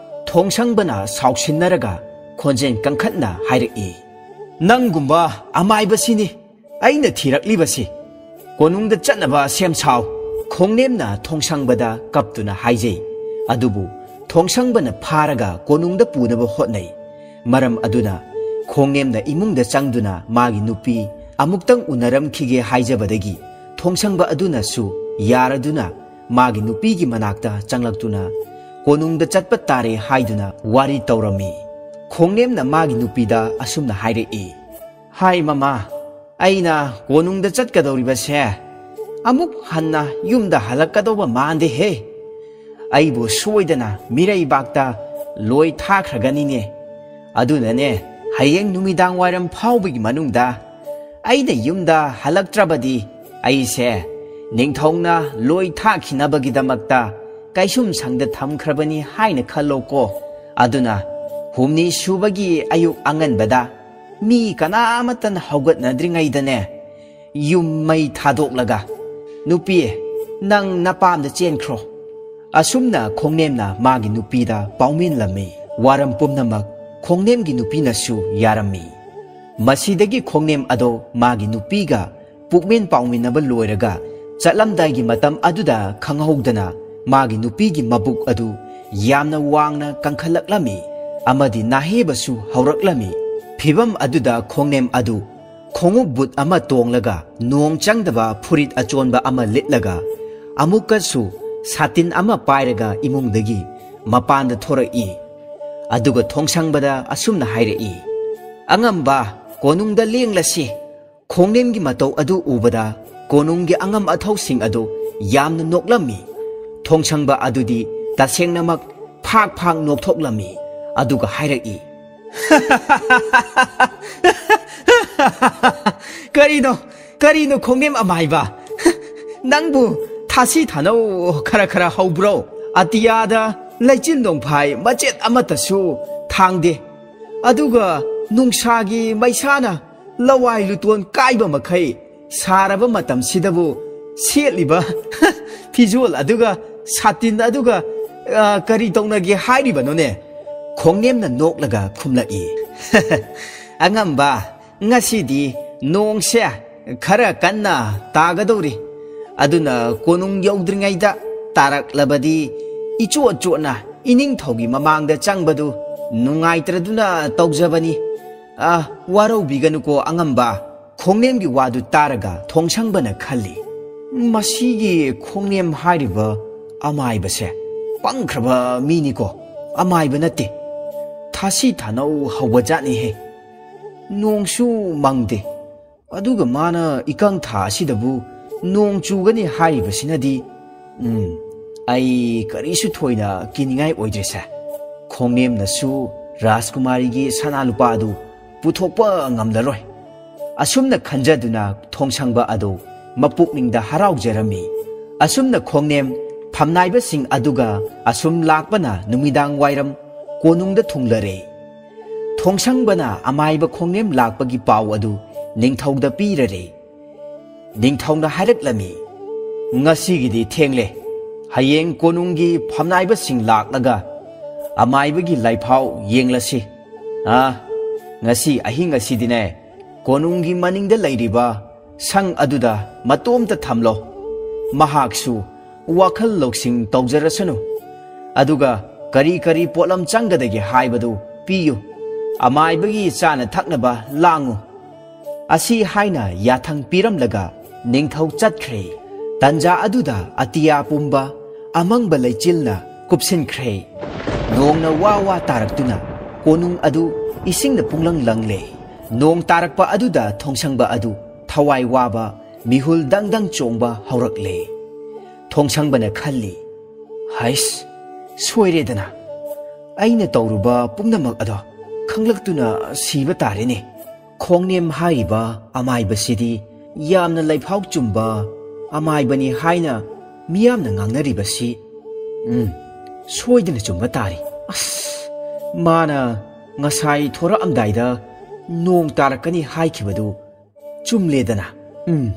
ꯊꯣꯡꯁꯪꯕꯅ ꯁꯥꯎꯁꯤꯟꯅꯔꯒ ꯈꯣꯟꯖꯦꯜ ꯀꯟꯈꯠꯅ ꯍꯥꯏꯔꯛꯏ, "ꯅꯪꯒꯨꯝꯕ ꯑꯃꯥꯏꯕꯁꯤꯅꯤ ꯑꯩꯅ ꯊꯤꯔꯛꯂꯤꯕꯁꯤ꯫ ꯀꯣꯅꯨꯡꯗ ꯆꯠꯅꯕ ꯁꯦꯝ ꯁꯥꯎ꯫" ꯈꯣꯡꯅꯦꯝꯅ ꯊꯣꯡꯁꯪꯕꯗ ꯀꯞꯇꯨꯅ ꯍꯥꯏꯖꯩ꯫ ꯑꯗꯨꯕꯨ ꯊꯣꯡꯁꯪꯕꯅ ꯐꯥꯔꯒ ꯀꯣꯅꯨꯡꯗ ꯄꯨꯅꯕ ꯍꯣꯠꯅꯩ꯫ ꯃꯔꯝ ꯑꯗꯨꯅ ꯈꯣꯡꯅꯦꯝꯅ ꯏꯃꯨꯡꯗ ꯆꯪꯗꯨꯅ ꯃꯥꯒꯤ ꯅꯨꯄꯤ ꯑꯃꯨꯛꯇꯪ ꯎꯅꯔꯝꯈꯤꯒꯦ ꯍꯥꯏꯖꯕꯗꯒꯤ ꯊꯣꯡꯁꯪꯕ ꯑꯗꯨꯅꯁꯨ ꯌꯥꯔꯗꯨꯅ ꯃꯥꯒꯤ ꯅꯨꯄꯤꯒꯤ ꯃꯅꯥꯛꯇ ꯆꯪꯂꯛꯇꯨꯅ ꯀꯣꯅꯨꯡꯗ ꯆꯠꯄ ꯇꯥꯔꯦ ꯍꯥꯏꯗꯨꯅ ꯋꯥꯔꯤ ꯇꯧꯔꯝꯃꯤ꯫ ꯈꯣꯡꯅꯦꯝꯅ ꯃꯥꯒꯤ ꯅꯨꯄꯤꯗ ꯑꯁꯨꯝꯅ ꯍꯥꯏꯔꯛꯏ, "ꯍꯥꯏ ꯃꯃꯥ, ꯑꯩꯅ ꯀꯣꯅꯨꯡꯗ ꯆꯠꯀꯗꯧꯔꯤꯕꯁꯦ ꯑꯃꯨꯛ ꯍꯟꯅ ꯌꯨꯝꯗ ꯍꯜꯂꯛꯀꯗꯧꯕ ꯃꯥꯟꯗꯦꯍꯦ꯫ ꯑꯩꯕꯨ ꯁꯣꯏꯗꯅ ꯃꯤꯔꯩꯕꯥꯛꯇ ꯂꯣꯏ ꯊꯥꯈ꯭ꯔꯒꯅꯤꯅꯦ꯫ ꯑꯗꯨꯅꯅꯦ, ꯍꯌꯦꯡ ꯅꯨꯃꯤꯗꯥꯡ ꯋꯥꯏꯔꯝ ꯐꯥꯎꯕꯒꯤ ꯃꯅꯨꯡꯗ ꯑꯩꯅ ꯌꯨꯝꯗ ꯍꯜꯂꯛꯇ꯭ꯔꯕꯗꯤ ꯑꯩꯁꯦ ꯅꯤꯡꯊꯧꯅ ꯂꯣꯏ ꯊꯥꯈꯤꯅꯕꯒꯤꯗꯃꯛꯇ ꯀꯩꯁꯨꯝꯁꯪꯗ ꯊꯝꯈ꯭ꯔꯕꯅꯤ ꯍꯥꯏꯅ ꯈꯜꯂꯣꯀꯣ꯫ ꯑꯗꯨꯅ ꯍꯨꯝꯅꯤ ꯁꯨꯕꯒꯤ ꯑꯌꯨꯛ ꯑꯉꯟꯕꯗ ꯃꯤ ꯀꯅꯥꯃꯠꯇꯅ ꯍꯧꯒꯠꯅꯗ꯭ꯔꯤꯉꯩꯗꯅꯦ, ꯌꯨꯝ ꯃꯩ ꯊꯥꯗꯣꯛꯂꯒ, ꯅꯨꯄꯤ, ꯅꯪ ꯅꯄꯥꯝꯗ ꯆꯦꯟꯈ꯭ꯔꯣ꯫" ꯑꯁꯨꯝꯅ ꯈꯣꯡꯅꯦꯝꯅ ꯃꯥꯒꯤ ꯅꯨꯄꯤꯗ ꯄꯥꯎꯃꯤꯟꯂꯝꯃꯤ꯫ ꯋꯥꯔꯝ ꯄꯨꯝꯅꯃꯛ ꯈꯣꯡꯅꯦꯝꯒꯤ ꯅꯨꯄꯤꯅꯁꯨ ꯌꯥꯔꯝꯃꯤ꯫ ꯃꯁꯤꯗꯒꯤ ꯈꯣꯡꯅꯦꯝ ꯑꯗꯣ ꯃꯥꯒꯤ ꯅꯨꯄꯤꯒ ꯄꯨꯛꯃꯤꯟ ꯄꯥꯎꯃꯤꯟꯅꯕ ꯂꯣꯏꯔꯒ ꯆꯠꯂꯝꯗꯥꯏꯒꯤ ꯃꯇꯝ ꯑꯗꯨꯗ ꯈꯪꯍꯧꯗꯅ ꯃꯥꯒꯤ ꯅꯨꯄꯤꯒꯤ ꯃꯕꯨꯛ ꯑꯗꯨ ꯌꯥꯝꯅ ꯋꯥꯡꯅ ꯀꯟꯈꯠꯂꯛꯂꯝꯃꯤ ꯑꯃꯗꯤ ꯅꯥꯍꯦꯕꯁꯨ ꯍꯧꯔꯛꯂꯝꯃꯤ꯫ ꯐꯤꯚꯝ ꯑꯗꯨꯗ ꯈꯣꯡꯅꯦꯝ ꯑꯗꯨ ꯈꯣꯡꯎꯞ ꯕꯨꯠ ꯑꯃ ꯇꯣꯡꯂꯒ ꯅꯣꯡ ꯆꯪꯗꯕ ꯐꯨꯔꯤꯠ ꯑꯆꯣꯟꯕ ꯑꯃ ꯂꯤꯠꯂꯒ ꯑꯃꯨꯛꯀꯁꯨ ꯁꯥꯇꯤꯟ ꯑꯃ ꯄꯥꯏꯔꯒ ꯏꯃꯨꯡꯗꯒꯤ ꯃꯄꯥꯟꯗ ꯊꯣꯔꯛꯏ꯫ ꯑꯗꯨꯒ ꯊꯣꯡꯁꯪꯕꯗ ꯑꯁꯨꯝꯅ ꯍꯥꯏꯔꯛꯏ, "ꯑꯉꯝꯕ, ꯀꯣꯅꯨꯡꯗ ꯂꯦꯡꯂꯁꯤ꯫" ꯈꯣꯡꯅꯦꯝꯒꯤ ꯃꯇꯧ ꯑꯗꯨ ꯎꯕꯗ ꯀꯣꯅꯨꯡꯒꯤ ꯑꯉꯝ ꯑꯊꯧꯁꯤꯡ ꯑꯗꯨ ꯌꯥꯝꯅ ꯅꯣꯛꯂꯝꯃꯤ꯫ ꯊꯣꯡꯁꯪꯕ ꯑꯗꯨꯗꯤ ꯇꯁꯦꯡꯅꯃꯛ ꯐꯥꯛ ꯐꯥꯛ ꯅꯣꯛꯊꯣꯛꯂꯝꯃꯤ꯫ ꯑꯗꯨꯒ ꯍꯥꯏꯔꯛꯏ, "ꯀꯔꯤꯅꯣ, ꯀꯔꯤꯅꯣ ꯈꯣꯡꯅꯦꯝ ꯑꯃꯥꯏꯕ? ꯅꯪꯕꯨ ꯊꯥꯁꯤ ꯊꯥꯅꯧ ꯈꯔ ꯈꯔ ꯍꯧꯕ꯭ꯔꯣ? ꯑꯇꯤꯌꯥꯗ ꯂꯩꯆꯤꯟ ꯅꯣꯡꯐꯥꯏ ꯃꯆꯦꯠ ꯑꯃꯠꯇꯁꯨ ꯊꯥꯡꯗꯦ꯫ ꯑꯗꯨꯒ ꯅꯨꯡꯁꯥꯒꯤ ꯃꯩꯁꯥꯅ ꯂꯋꯥꯏ ꯂꯨꯇꯣꯟ ꯀꯥꯏꯕ ꯃꯈꯩ ꯁꯥꯔꯕ ꯃꯇꯝꯁꯤꯗꯕꯨ ꯁꯦꯠꯂꯤꯕ ꯐꯤꯖꯣꯜ ꯑꯗꯨꯒ ꯁꯥꯇꯤꯟ ꯑꯗꯨꯒ, ꯑ, ꯀꯔꯤ ꯇꯧꯅꯒꯦ ꯍꯥꯏꯔꯤꯕꯅꯣꯅꯦ?" ꯈꯣꯡꯅꯦꯝꯅ ꯅꯣꯛꯂꯒ ꯈꯨꯝꯂꯛꯏ, "ꯑꯉꯝꯕ, ꯉꯁꯤꯗꯤ ꯅꯣꯡꯁꯦ ꯈꯔ ꯀꯟꯅ ꯇꯥꯒꯗꯧꯔꯤ꯫ ꯑꯗꯨꯅ ꯀꯣꯅꯨꯡ ꯌꯧꯗ꯭ꯔꯤꯉꯩꯗ ꯇꯥꯔꯛꯂꯕꯗꯤ ꯏꯆꯣꯠ ꯆꯣꯠꯅ ꯏꯅꯤꯡꯊꯧꯒꯤ ꯃꯃꯥꯡꯗ ꯆꯪꯕꯗꯨ "ꯅꯨꯡꯉꯥꯏꯇ꯭ꯔꯗꯨꯅ ꯇꯧꯖꯕꯅꯤ꯫ ꯑ, ꯋꯥꯔꯧꯕꯤꯒꯅꯨꯀꯣ ꯑꯉꯝꯕ꯫" ꯈꯣꯡꯅꯦꯝꯒꯤ ꯋꯥꯗꯨ ꯇꯥꯔꯒ ꯊꯣꯡꯁꯪꯕꯅ ꯈꯜꯂꯤ, "ꯃꯁꯤꯒꯤ ꯈꯣꯡꯅꯦꯝ ꯍꯥꯏꯔꯤꯕ ꯑꯃꯥꯏꯕꯁꯦ ꯄꯪꯈ꯭ꯔꯕ ꯃꯤꯅꯤꯀꯣ꯫ ꯑꯃꯥꯏꯕ ꯅꯠꯇꯦ, ꯊꯥꯁꯤ ꯊꯥꯅꯧ ꯍꯧꯕ ꯖꯥꯠꯅꯤꯍꯦ꯫ ꯅꯣꯡꯁꯨ ꯃꯪꯗꯦ, ꯑꯗꯨꯒ ꯃꯥꯅ ꯏꯀꯪ ꯊꯥ ꯑꯁꯤꯗꯕꯨ ꯅꯣꯡ ꯆꯨꯒꯅꯤ ꯍꯥꯏꯔꯤꯕꯁꯤꯅꯗꯤ, ꯎꯝ, ꯑꯩ ꯀꯔꯤꯁꯨ ꯊꯣꯏꯅ ꯀꯤꯅꯤꯡꯉꯥꯏ ꯑꯣꯏꯗ꯭ꯔꯤꯁꯦ꯫ ꯈꯣꯡꯅꯦꯝꯅꯁꯨ ꯔꯥꯖꯀꯨꯃꯥꯔꯤꯒꯤ ꯁꯅꯥ ꯂꯨꯄꯥ ꯑꯗꯨ ꯄꯨꯊꯣꯛꯄ ꯉꯝꯂꯔꯣꯏ꯫" ꯑꯁꯨꯝꯅ ꯈꯟꯖꯗꯨꯅ ꯊꯣꯡꯁꯪꯕ ꯑꯗꯨ ꯃꯄꯨꯛꯅꯤꯡꯗ ꯍꯔꯥꯎꯖꯔꯝꯃꯤ꯫ ꯑꯁꯨꯝꯅ ꯈꯣꯡꯅꯦꯝ ꯐꯝꯅꯥꯏꯕꯁꯤꯡ ꯑꯗꯨꯒ ꯑꯁꯨꯝ ꯂꯥꯛꯄꯅ ꯅꯨꯃꯤꯗꯥꯡ ꯋꯥꯏꯔꯝ ꯀꯣꯅꯨꯡꯗ ꯊꯨꯡꯂꯔꯦ꯫ ꯊꯣꯡꯁꯪꯕꯅ ꯑꯃꯥꯏꯕ ꯈꯣꯡꯅꯦꯝ ꯂꯥꯛꯄꯒꯤ ꯄꯥꯎ ꯑꯗꯨ ꯅꯤꯡꯊꯧꯗ ꯄꯤꯔꯔꯦ꯫ ꯅꯤꯡꯊꯧꯅ ꯍꯥꯏꯔꯛꯂꯝꯃꯤ, "ꯉꯁꯤꯒꯤꯗꯤ ꯊꯦꯡꯂꯦ꯫ ꯍꯌꯦꯡ ꯀꯣꯅꯨꯡꯒꯤ ꯐꯝꯅꯥꯏꯕꯁꯤꯡ ꯂꯥꯛꯂꯒ ꯑꯃꯥꯏꯕꯒꯤ ꯂꯥꯏꯐꯥꯎ ꯌꯦꯡꯂꯁꯤ꯫ ꯑꯥ, ꯉꯁꯤ ꯑꯍꯤꯡ ꯑꯁꯤꯗꯤꯅꯦ, ꯀꯣꯅꯨꯡꯒꯤ ꯃꯅꯤꯡꯗ ꯂꯩꯔꯤꯕ ꯁꯪ ꯑꯗꯨꯗ ꯃꯇꯣꯝꯇ ꯊꯝꯂꯣ꯫ ꯃꯍꯥꯛꯁꯨ ꯋꯥꯈꯜ ꯂꯧꯁꯤꯡ ꯇꯧꯖꯔꯁꯅꯨ꯫ ꯑꯗꯨꯒ ꯀꯔꯤ ꯀꯔꯤ ꯄꯣꯠꯂꯝ ꯆꯪꯒꯗꯒꯦ ꯍꯥꯏꯕꯗꯨ ꯄꯤꯌꯨ꯫ ꯑꯃꯥꯏꯕꯒꯤ ꯆꯥꯅ ꯊꯛꯅꯕ ꯂꯥꯡꯉꯨ꯫" ꯑꯁꯤ ꯍꯥꯏꯅ ꯌꯥꯊꯪ ꯄꯤꯔꯝꯂꯒ ꯅꯤꯡꯊꯧ ꯆꯠꯈ꯭ꯔꯦ꯫ ꯇꯟꯖꯥ ꯑꯗꯨꯗ ꯑꯇꯤꯌꯥ ꯄꯨꯝꯕ ꯑꯃꯪꯕ ꯂꯩꯆꯤꯜꯅ ꯀꯨꯞꯁꯤꯟꯈ꯭ꯔꯦ꯫ ꯅꯣꯡꯅ ꯋꯥ ꯋꯥ ꯇꯥꯔꯛꯇꯨꯅ ꯀꯣꯅꯨꯡ ꯑꯗꯨ ꯏꯁꯤꯡꯅ ꯄꯨꯡꯂꯪ ꯂꯪꯂꯦ꯫ ꯅꯣꯡ ꯇꯥꯔꯛꯄ ꯑꯗꯨꯗ ꯊꯣꯡꯁꯪꯕ ꯑꯗꯨ ꯊꯋꯥꯏ ꯋꯥꯕ, ꯃꯤꯍꯨꯜ ꯗꯪ ꯗꯪ ꯆꯣꯡꯕ ꯍꯧꯔꯛꯂꯦ꯫ ꯊꯣꯡꯁꯪꯕꯅ ꯈꯜꯂꯤ, "ꯍꯩꯁ, ꯁꯣꯏꯔꯦꯗꯅ꯫ ꯑꯩꯅ ꯇꯧꯔꯨꯕ ꯄꯨꯝꯅꯃꯛ ꯑꯗꯣ ꯈꯪꯂꯛꯇꯨꯅ ꯁꯤꯕ ꯇꯥꯔꯦꯅꯦ꯫" ꯈꯣꯡꯅꯦꯝ ꯍꯥꯏꯔꯤꯕ ꯑꯃꯥꯏꯕꯁꯤꯗꯤ ꯌꯥꯝꯅ ꯂꯩꯐꯥꯎ ꯆꯨꯝꯕ ꯑꯃꯥꯏꯕꯅꯤ ꯍꯥꯏꯅ ꯃꯤꯌꯥꯝꯅ ꯉꯥꯡꯅꯔꯤꯕꯁꯤ, ꯎꯝ, ꯁꯣꯏꯗꯅ ꯆꯨꯝꯕ ꯇꯥꯔꯤ꯫ ꯑꯁ, ꯃꯥꯅ ꯉꯁꯥꯏ ꯊꯣꯔꯛꯑꯝꯗꯥꯏꯗ ꯅꯣꯡ ꯇꯥꯔꯛꯀꯅꯤ ꯍꯥꯏꯈꯤꯕꯗꯨ ꯆꯨꯝꯂꯦꯗꯅ꯫ ꯎꯝ,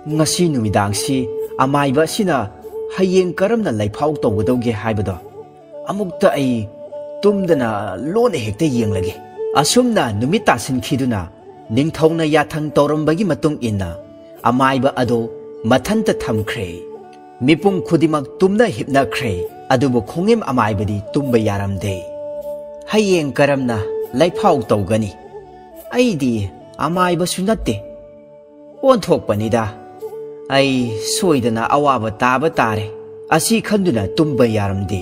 ꯉꯁꯤ ꯅꯨꯃꯤꯗꯥꯡꯁꯤ ꯑꯃꯥꯏꯕ ꯑꯁꯤꯅ ꯍꯌꯦꯡ ꯀꯔꯝꯅ ꯂꯩꯐꯥꯎ ꯇꯧꯒꯗꯧꯒꯦ ꯍꯥꯏꯕꯗꯣ ꯑꯃꯨꯛꯇ ꯑꯩ ꯇꯨꯝꯗꯅ ꯂꯣꯟꯅ ꯍꯦꯛꯇ ꯌꯦꯡꯂꯒꯦ꯫ ꯑꯁꯨꯝꯅ ꯅꯨꯃꯤꯠ ꯇꯥꯁꯤꯟꯈꯤꯗꯨꯅ ꯅꯤꯡꯊꯧꯅ ꯌꯥꯊꯪ ꯇꯧꯔꯝꯕꯒꯤ ꯃꯇꯨꯡ ꯏꯟꯅ ꯑꯃꯥꯏꯕ ꯑꯗꯨ ꯃꯊꯟꯇ ꯊꯝꯈ꯭ꯔꯦ꯫ ꯃꯤꯄꯨꯝ ꯈꯨꯗꯤꯡꯃꯛ ꯇꯨꯝꯅ ꯍꯤꯞꯅꯈ꯭ꯔꯦ꯫ ꯑꯗꯨꯕꯨ ꯈꯣꯡꯉꯦꯝ ꯑꯃꯥꯏꯕꯗꯤ ꯇꯨꯝꯕ ꯌꯥꯔꯝꯗꯦ꯫ ꯍꯌꯦꯡ ꯀꯔꯝꯅ ꯂꯩꯐꯥꯎ ꯇꯧꯒꯅꯤ? ꯑꯩꯗꯤ ꯑꯃꯥꯏꯕꯁꯨ ꯅꯠꯇꯦ, ꯑꯣꯟꯊꯣꯛꯄꯅꯤꯗ꯫ ꯑꯩ ꯁꯣꯏꯗꯅ ꯑꯋꯥꯕ ꯇꯥꯕ ꯇꯥꯔꯦ꯫ ꯑꯁꯤ ꯈꯟꯗꯨꯅ ꯇꯨꯝꯕ ꯌꯥꯔꯝꯗꯦ꯫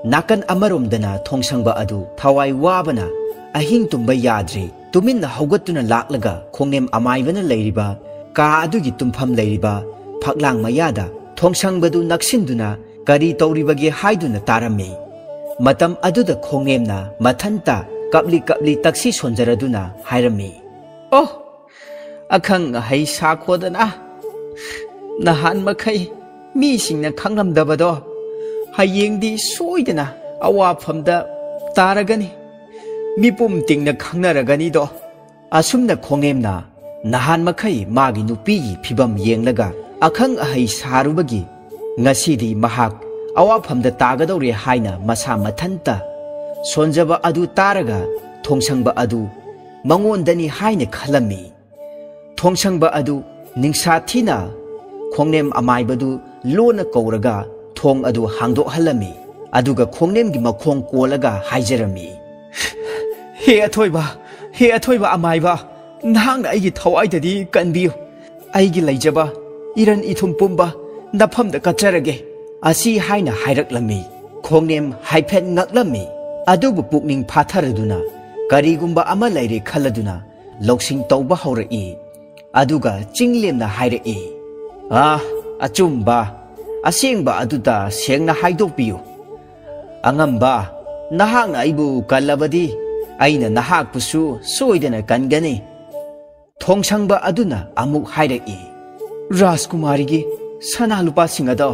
ꯅꯥꯀꯟ ꯑꯃꯔꯣꯝꯗꯅ ꯊꯣꯡꯁꯪꯕ ꯑꯗꯨ ꯊꯋꯥꯏ ꯋꯥꯕꯅ ꯑꯍꯤꯡ ꯇꯨꯝꯕ ꯌꯥꯗ꯭ꯔꯦ꯫ ꯇꯨꯃꯤꯟꯅ ꯍꯧꯒꯠꯇꯨꯅ ꯂꯥꯛꯂꯒ ꯈꯣꯡꯅꯦꯝ ꯑꯃꯥꯏꯕꯅ ꯂꯩꯔꯤꯕ ꯀꯥ ꯑꯗꯨꯒꯤ ꯇꯨꯝꯐꯝ ꯂꯩꯔꯤꯕ ꯐꯛꯂꯥꯡ ꯃꯌꯥꯗ ꯊꯣꯡꯁꯪꯕꯗꯨ ꯅꯛꯁꯤꯟꯗꯨꯅ ꯀꯔꯤ ꯇꯧꯔꯤꯕꯒꯦ ꯍꯥꯏꯗꯨꯅ ꯇꯥꯔꯝꯃꯤ꯫ ꯃꯇꯝ ꯑꯗꯨꯗ ꯈꯣꯡꯅꯦꯝꯅ ꯃꯊꯟꯇ ꯀꯞꯂꯤ ꯀꯞꯂꯤ ꯇꯛꯁꯤ ꯁꯣꯟꯖꯔꯗꯨꯅ ꯍꯥꯏꯔꯝꯃꯤ, "ꯑꯣ, ꯑꯈꯪ ꯑꯍꯩ ꯁꯥꯈꯣꯗꯅ ꯅꯍꯥꯟ ꯃꯈꯩ ꯃꯤꯁꯤꯡꯅ ꯈꯪꯂꯝꯗꯕꯗꯣ ꯍꯌꯦꯡꯗꯤ ꯁꯣꯏꯗꯅ ꯑꯋꯥꯐꯝꯗ ꯇꯥꯔꯒꯅꯤ꯫ ꯃꯤꯄꯨꯝ ꯇꯤꯡꯅ ꯈꯪꯅꯔꯒꯅꯤꯗꯣ꯫" ꯑꯁꯨꯝꯅ ꯈꯣꯡꯅꯦꯝꯅ ꯅꯍꯥꯟ ꯃꯈꯩ ꯃꯥꯒꯤ ꯅꯨꯄꯤꯒꯤ ꯐꯤꯕꯝ ꯌꯦꯡꯂꯒ ꯑꯈꯪ ꯑꯍꯩ ꯁꯥꯔꯨꯕꯒꯤ ꯉꯁꯤꯗꯤ ꯃꯍꯥꯛ ꯑꯋꯥꯐꯝꯗ ꯇꯥꯒꯗꯧꯔꯦ ꯍꯥꯏꯅ ꯃꯁꯥ ꯃꯊꯟꯇ ꯁꯣꯟꯖꯕ ꯑꯗꯨ ꯇꯥꯔꯒ ꯊꯣꯡꯁꯪꯕ ꯑꯗꯨ ꯃꯉꯣꯟꯗꯅꯤ ꯍꯥꯏꯅ ꯈꯜꯂꯝꯃꯤ꯫ ꯊꯣꯡꯁꯪꯕ ꯑꯗꯨ ꯅꯤꯡꯁꯥ ꯊꯤꯅ ꯈꯣꯡꯅꯦꯝ ꯑꯃꯥꯏꯕꯗꯨ ꯂꯣꯟꯅ ꯀꯧꯔꯒ ꯊꯣꯡ ꯑꯗꯨ ꯍꯥꯡꯗꯣꯛꯍꯜꯂꯝꯃꯤ꯫ ꯑꯗꯨꯒ ꯈꯣꯡꯅꯦꯝꯒꯤ ꯃꯈꯣꯡ ꯀꯣꯜꯂꯒ ꯍꯥꯏꯖꯔꯝꯃꯤ, "ꯍꯦ ꯑꯊꯣꯏꯕ, ꯍꯦ ꯑꯊꯣꯏꯕ ꯑꯃꯥꯏꯕ, ꯅꯍꯥꯛꯅ ꯑꯩꯒꯤ ꯊꯋꯥꯏꯗꯗꯤ ꯀꯟꯕꯤꯌꯨ꯫ ꯑꯩꯒꯤ ꯂꯩꯖꯕ ꯏꯔꯟ ꯏꯊꯨꯝ ꯄꯨꯝꯕ ꯅꯐꯝꯗ ꯀꯠꯆꯔꯒꯦ꯫" ꯑꯁꯤ ꯍꯥꯏꯅ ꯍꯥꯏꯔꯛꯂꯝꯃꯤ꯫ ꯈꯣꯡꯅꯦꯝ ꯍꯥꯏꯐꯦꯠ ꯉꯛꯂꯝꯃꯤ, ꯑꯗꯨꯕꯨ ꯄꯨꯛꯅꯤꯡ ꯐꯥꯊꯔꯗꯨꯅ ꯀꯔꯤꯒꯨꯝꯕ ꯑꯃ ꯂꯩꯔꯦ ꯈꯜꯂꯗꯨꯅ ꯂꯧꯁꯤꯡ ꯇꯧꯕ ꯍꯧꯔꯛꯏ꯫ ꯑꯗꯨꯒ ꯆꯤꯡꯂꯦꯝꯅ ꯍꯥꯏꯔꯛꯏ, "ꯑꯥ, ꯑꯆꯨꯝꯕ, ꯑꯁꯦꯡꯕ ꯑꯗꯨꯗ ꯁꯦꯡꯅ ꯍꯥꯏꯗꯣꯛꯄꯤꯌꯨ꯫ ꯑꯉꯝꯕ, ꯅꯍꯥꯛꯅ ꯑꯩꯕꯨ ꯀꯜꯂꯕꯗꯤ ꯑꯩꯅ ꯅꯍꯥꯛꯄꯨꯁꯨ ꯁꯣꯏꯗꯅ ꯀꯟꯒꯅꯤ꯫" ꯊꯣꯡꯁꯪꯕ ꯑꯗꯨꯅ ꯑꯃꯨꯛ ꯍꯥꯏꯔꯛꯏ, "ꯔꯥꯖꯀꯨꯃꯥꯔꯤꯒꯤ ꯁꯅꯥ ꯂꯨꯄꯥꯁꯤꯡ ꯑꯗꯣ,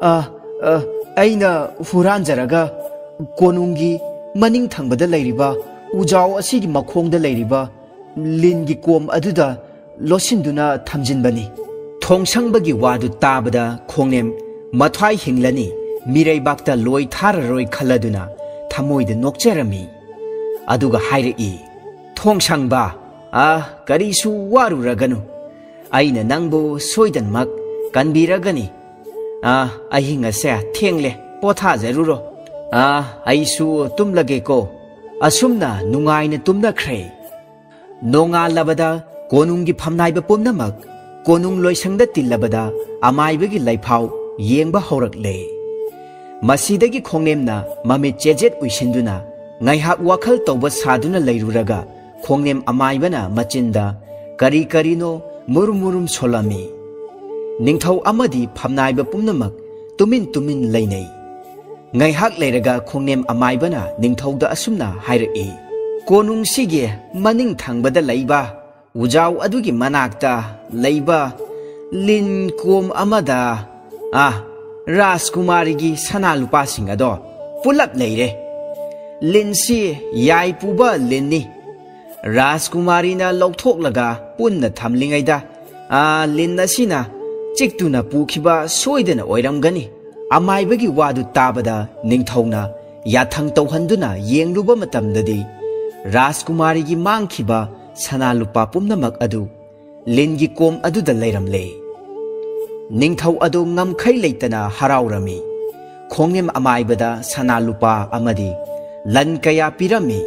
ꯑ, ꯑ, ꯑꯩꯅ ꯍꯨꯔꯥꯟꯖꯔꯒ ꯀꯣꯅꯨꯡꯒꯤ ꯃꯅꯤꯡ ꯊꯪꯕꯗ ꯂꯩꯔꯤꯕ ꯎꯖꯥꯎ ꯑꯁꯤꯒꯤ ꯃꯈꯣꯡꯗ ꯂꯩꯔꯤꯕ ꯂꯤꯟꯒꯤ ꯀꯣꯝ ꯑꯗꯨꯗ ꯂꯣꯠꯁꯤꯟꯗꯨꯅ ꯊꯝꯖꯤꯟꯕꯅꯤ꯫" ꯊꯣꯡꯁꯪꯕꯒꯤ ꯋꯥꯗꯨ ꯇꯥꯕꯗ ꯈꯣꯡꯅꯦꯝ ꯃꯊ꯭ꯋꯥꯏ ꯍꯤꯡꯂꯅꯤ, ꯃꯤꯔꯩꯕꯥꯛꯇ ꯂꯣꯏ ꯊꯥꯔꯔꯣꯏ ꯈꯜꯂꯗꯨꯅ ꯊꯃꯣꯏꯗ ꯅꯣꯛꯆꯔꯝꯃꯤ꯫ ꯑꯗꯨꯒ ꯍꯥꯏꯔꯛꯏ, "ꯊꯣꯡꯁꯪꯕ, ꯑ, ꯀꯔꯤꯁꯨ ꯋꯥꯔꯨꯔꯒꯅꯨ꯫ ꯑꯩꯅ ꯅꯪꯕꯨ ꯁꯣꯏꯗꯅꯃꯛ ꯀꯟꯕꯤꯔꯒꯅꯤ꯫ ꯑ, ꯑꯍꯤꯡ ꯑꯁꯦ ꯊꯦꯡꯂꯦ, ꯄꯣꯊꯥꯖꯔꯨꯔꯣ꯫" "ꯑꯥ, ꯑꯩꯁꯨ ꯇꯨꯝꯂꯒꯦꯀꯣ꯫" ꯑꯁꯨꯝꯅ ꯅꯨꯡꯉꯥꯏꯅ ꯇꯨꯝꯅꯈ꯭ꯔꯦ꯫ ꯅꯣꯡꯉꯥꯜꯂꯕꯗ ꯀꯣꯅꯨꯡꯒꯤ ꯐꯝꯅꯥꯏꯕ ꯄꯨꯝꯅꯃꯛ ꯀꯣꯅꯨꯡ ꯂꯣꯏꯁꯪꯗ ꯇꯤꯜꯂꯕꯗ ꯑꯃꯥꯏꯕꯒꯤ ꯂꯩꯐꯥꯎ ꯌꯦꯡꯕ ꯍꯧꯔꯛꯂꯦ꯫ ꯃꯁꯤꯗꯒꯤ ꯈꯣꯡꯅꯦꯝꯅ ꯃꯃꯤꯠ ꯆꯦꯖꯦꯠ ꯎꯏꯁꯤꯟꯗꯨꯅ ꯉꯥꯏꯍꯥꯛ ꯋꯥꯈꯜ ꯇꯧꯕ ꯁꯥꯗꯨꯅ ꯂꯩꯔꯨꯔꯒ ꯈꯣꯡꯅꯦꯝ ꯑꯃꯥꯏꯕꯅ ꯃꯆꯤꯟꯗ ꯀꯔꯤ ꯀꯔꯤꯅꯣ ꯃꯨꯔꯨꯝ ꯃꯨꯔꯨꯝ ꯁꯣꯜꯂꯝꯃꯤ꯫ ꯅꯤꯡꯊꯧ ꯑꯃꯗꯤ ꯐꯝꯅꯥꯏꯕ ꯄꯨꯝꯅꯃꯛ ꯇꯨꯃꯤꯟ ꯇꯨꯃꯤꯟ ꯂꯩꯅꯩ꯫ ꯉꯥꯏꯍꯥꯛ ꯂꯩꯔꯒ ꯈꯣꯡꯅꯦꯝ ꯑꯃꯥꯏꯕꯅ ꯅꯤꯡꯊꯧꯗ ꯑꯁꯨꯝꯅ ꯍꯥꯏꯔꯛꯏ, "ꯀꯣꯅꯨꯡꯁꯤꯒꯤ ꯃꯅꯤꯡ ꯊꯪꯕꯗ ꯂꯩꯕ ꯎꯖꯥꯎ ꯑꯗꯨꯒꯤ ꯃꯅꯥꯛꯇ ꯂꯩꯕ ꯂꯤꯟ ꯀꯣꯝ ꯑꯃꯗ, ꯑꯥ, ꯔꯥꯖꯀꯨꯃꯥꯔꯤꯒꯤ ꯁꯅꯥ ꯂꯨꯄꯥꯁꯤꯡ ꯑꯗꯣ ꯄꯨꯂꯞ ꯂꯩꯔꯦ꯫ ꯂꯤꯟꯁꯤ ꯌꯥꯏ ꯄꯨꯕ ꯂꯤꯟꯅꯤ꯫ ꯔꯥꯖꯀꯨꯃꯥꯔꯤꯅ ꯂꯧꯊꯣꯛꯂꯒ ꯄꯨꯟꯅ ꯊꯝꯂꯤꯉꯩꯗ, ꯑꯥ, ꯂꯤꯟ ꯑꯁꯤꯅ ꯆꯤꯛꯇꯨꯅ ꯄꯨꯈꯤꯕ ꯁꯣꯏꯗꯅ ꯑꯣꯏꯔꯝꯒꯅꯤ꯫" ꯑꯃꯥꯏꯕꯒꯤ ꯋꯥꯗꯨ ꯇꯥꯕꯗ ꯅꯤꯡꯊꯧꯅ ꯌꯥꯊꯪ ꯇꯧꯍꯟꯗꯨꯅ ꯌꯦꯡꯂꯨꯕ ꯃꯇꯝꯗꯗꯤ, ꯔꯥꯖꯀꯨꯃꯥꯔꯤꯒꯤ ꯃꯥꯡꯈꯤꯕ ꯁꯅꯥ ꯂꯨꯄꯥ ꯄꯨꯝꯅꯃꯛ ꯑꯗꯨ ꯂꯤꯟꯒꯤ ꯀꯣꯝ ꯑꯗꯨꯗ ꯂꯩꯔꯝꯂꯦ꯫ ꯅꯤꯡꯊꯧ ꯑꯗꯨ ꯉꯝꯈꯩ ꯂꯩꯇꯅ ꯍꯔꯥꯎꯔꯝꯃꯤ꯫ ꯈꯣꯡꯅꯦꯝ ꯑꯃꯥꯏꯕꯗ ꯁꯅꯥ ꯂꯨꯄꯥ ꯑꯃꯗꯤ ꯂꯟ ꯀꯌꯥ ꯄꯤꯔꯝꯃꯤ꯫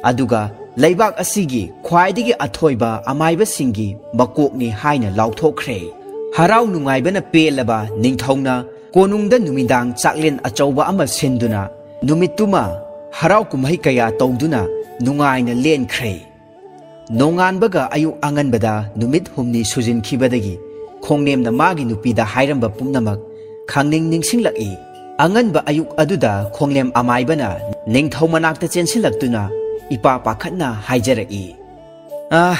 ꯑꯗꯨꯒ ꯂꯩꯕꯥꯛ ꯑꯁꯤꯒꯤ ꯈ꯭ꯋꯥꯏꯗꯒꯤ ꯑꯊꯣꯏꯕ ꯑꯃꯥꯏꯕꯁꯤꯡꯒꯤ ꯃꯀꯣꯛꯅꯤ ꯍꯥꯏꯅ ꯂꯥꯎꯊꯣꯛꯈ꯭ꯔꯦ꯫ ꯍꯔꯥꯎ ꯅꯨꯡꯉꯥꯏꯕꯅ ꯄꯦꯜꯂꯕ ꯅꯤꯡꯊꯧꯅ ꯀꯣꯅꯨꯡꯗ ꯅꯨꯃꯤꯗꯥꯡ ꯆꯥꯛꯂꯦꯟ ꯑꯆꯧꯕ ꯑꯃ ꯁꯤꯟꯗꯨꯅ ꯅꯨꯃꯤꯠꯇꯨꯃ ꯍꯔꯥꯎ ꯀꯨꯝꯍꯩ ꯀꯌꯥ ꯇꯧꯗꯨꯅ ꯅꯨꯡꯉꯥꯏꯅ ꯂꯦꯟꯈ꯭ꯔꯦ꯫ ꯅꯣꯡꯉꯥꯟꯕꯒ ꯑꯌꯨꯛ ꯑꯉꯟꯕꯗ ꯅꯨꯃꯤꯠ ꯍꯨꯝꯅꯤ ꯁꯨꯖꯤꯟꯈꯤꯕꯗꯒꯤ ꯈꯣꯡꯅꯦꯝꯅ ꯃꯥꯒꯤ ꯅꯨꯄꯤꯗ ꯍꯥꯏꯔꯝꯕ ꯄꯨꯝꯅꯃꯛ ꯈꯪꯅꯤꯡ ꯅꯤꯡꯁꯤꯡꯂꯛꯏ꯫ ꯑꯉꯟꯕ ꯑꯌꯨꯛ ꯑꯗꯨꯗ ꯈꯣꯡꯅꯦꯝ ꯑꯃꯥꯏꯕꯅ ꯅꯤꯡꯊꯧ ꯃꯅꯥꯛꯇ ꯆꯦꯟꯁꯤꯜꯂꯛꯇꯨꯅ ꯏꯄꯥ ꯄꯥꯈꯠꯅ ꯍꯥꯏꯖꯔꯛꯏ, "ꯑꯥ,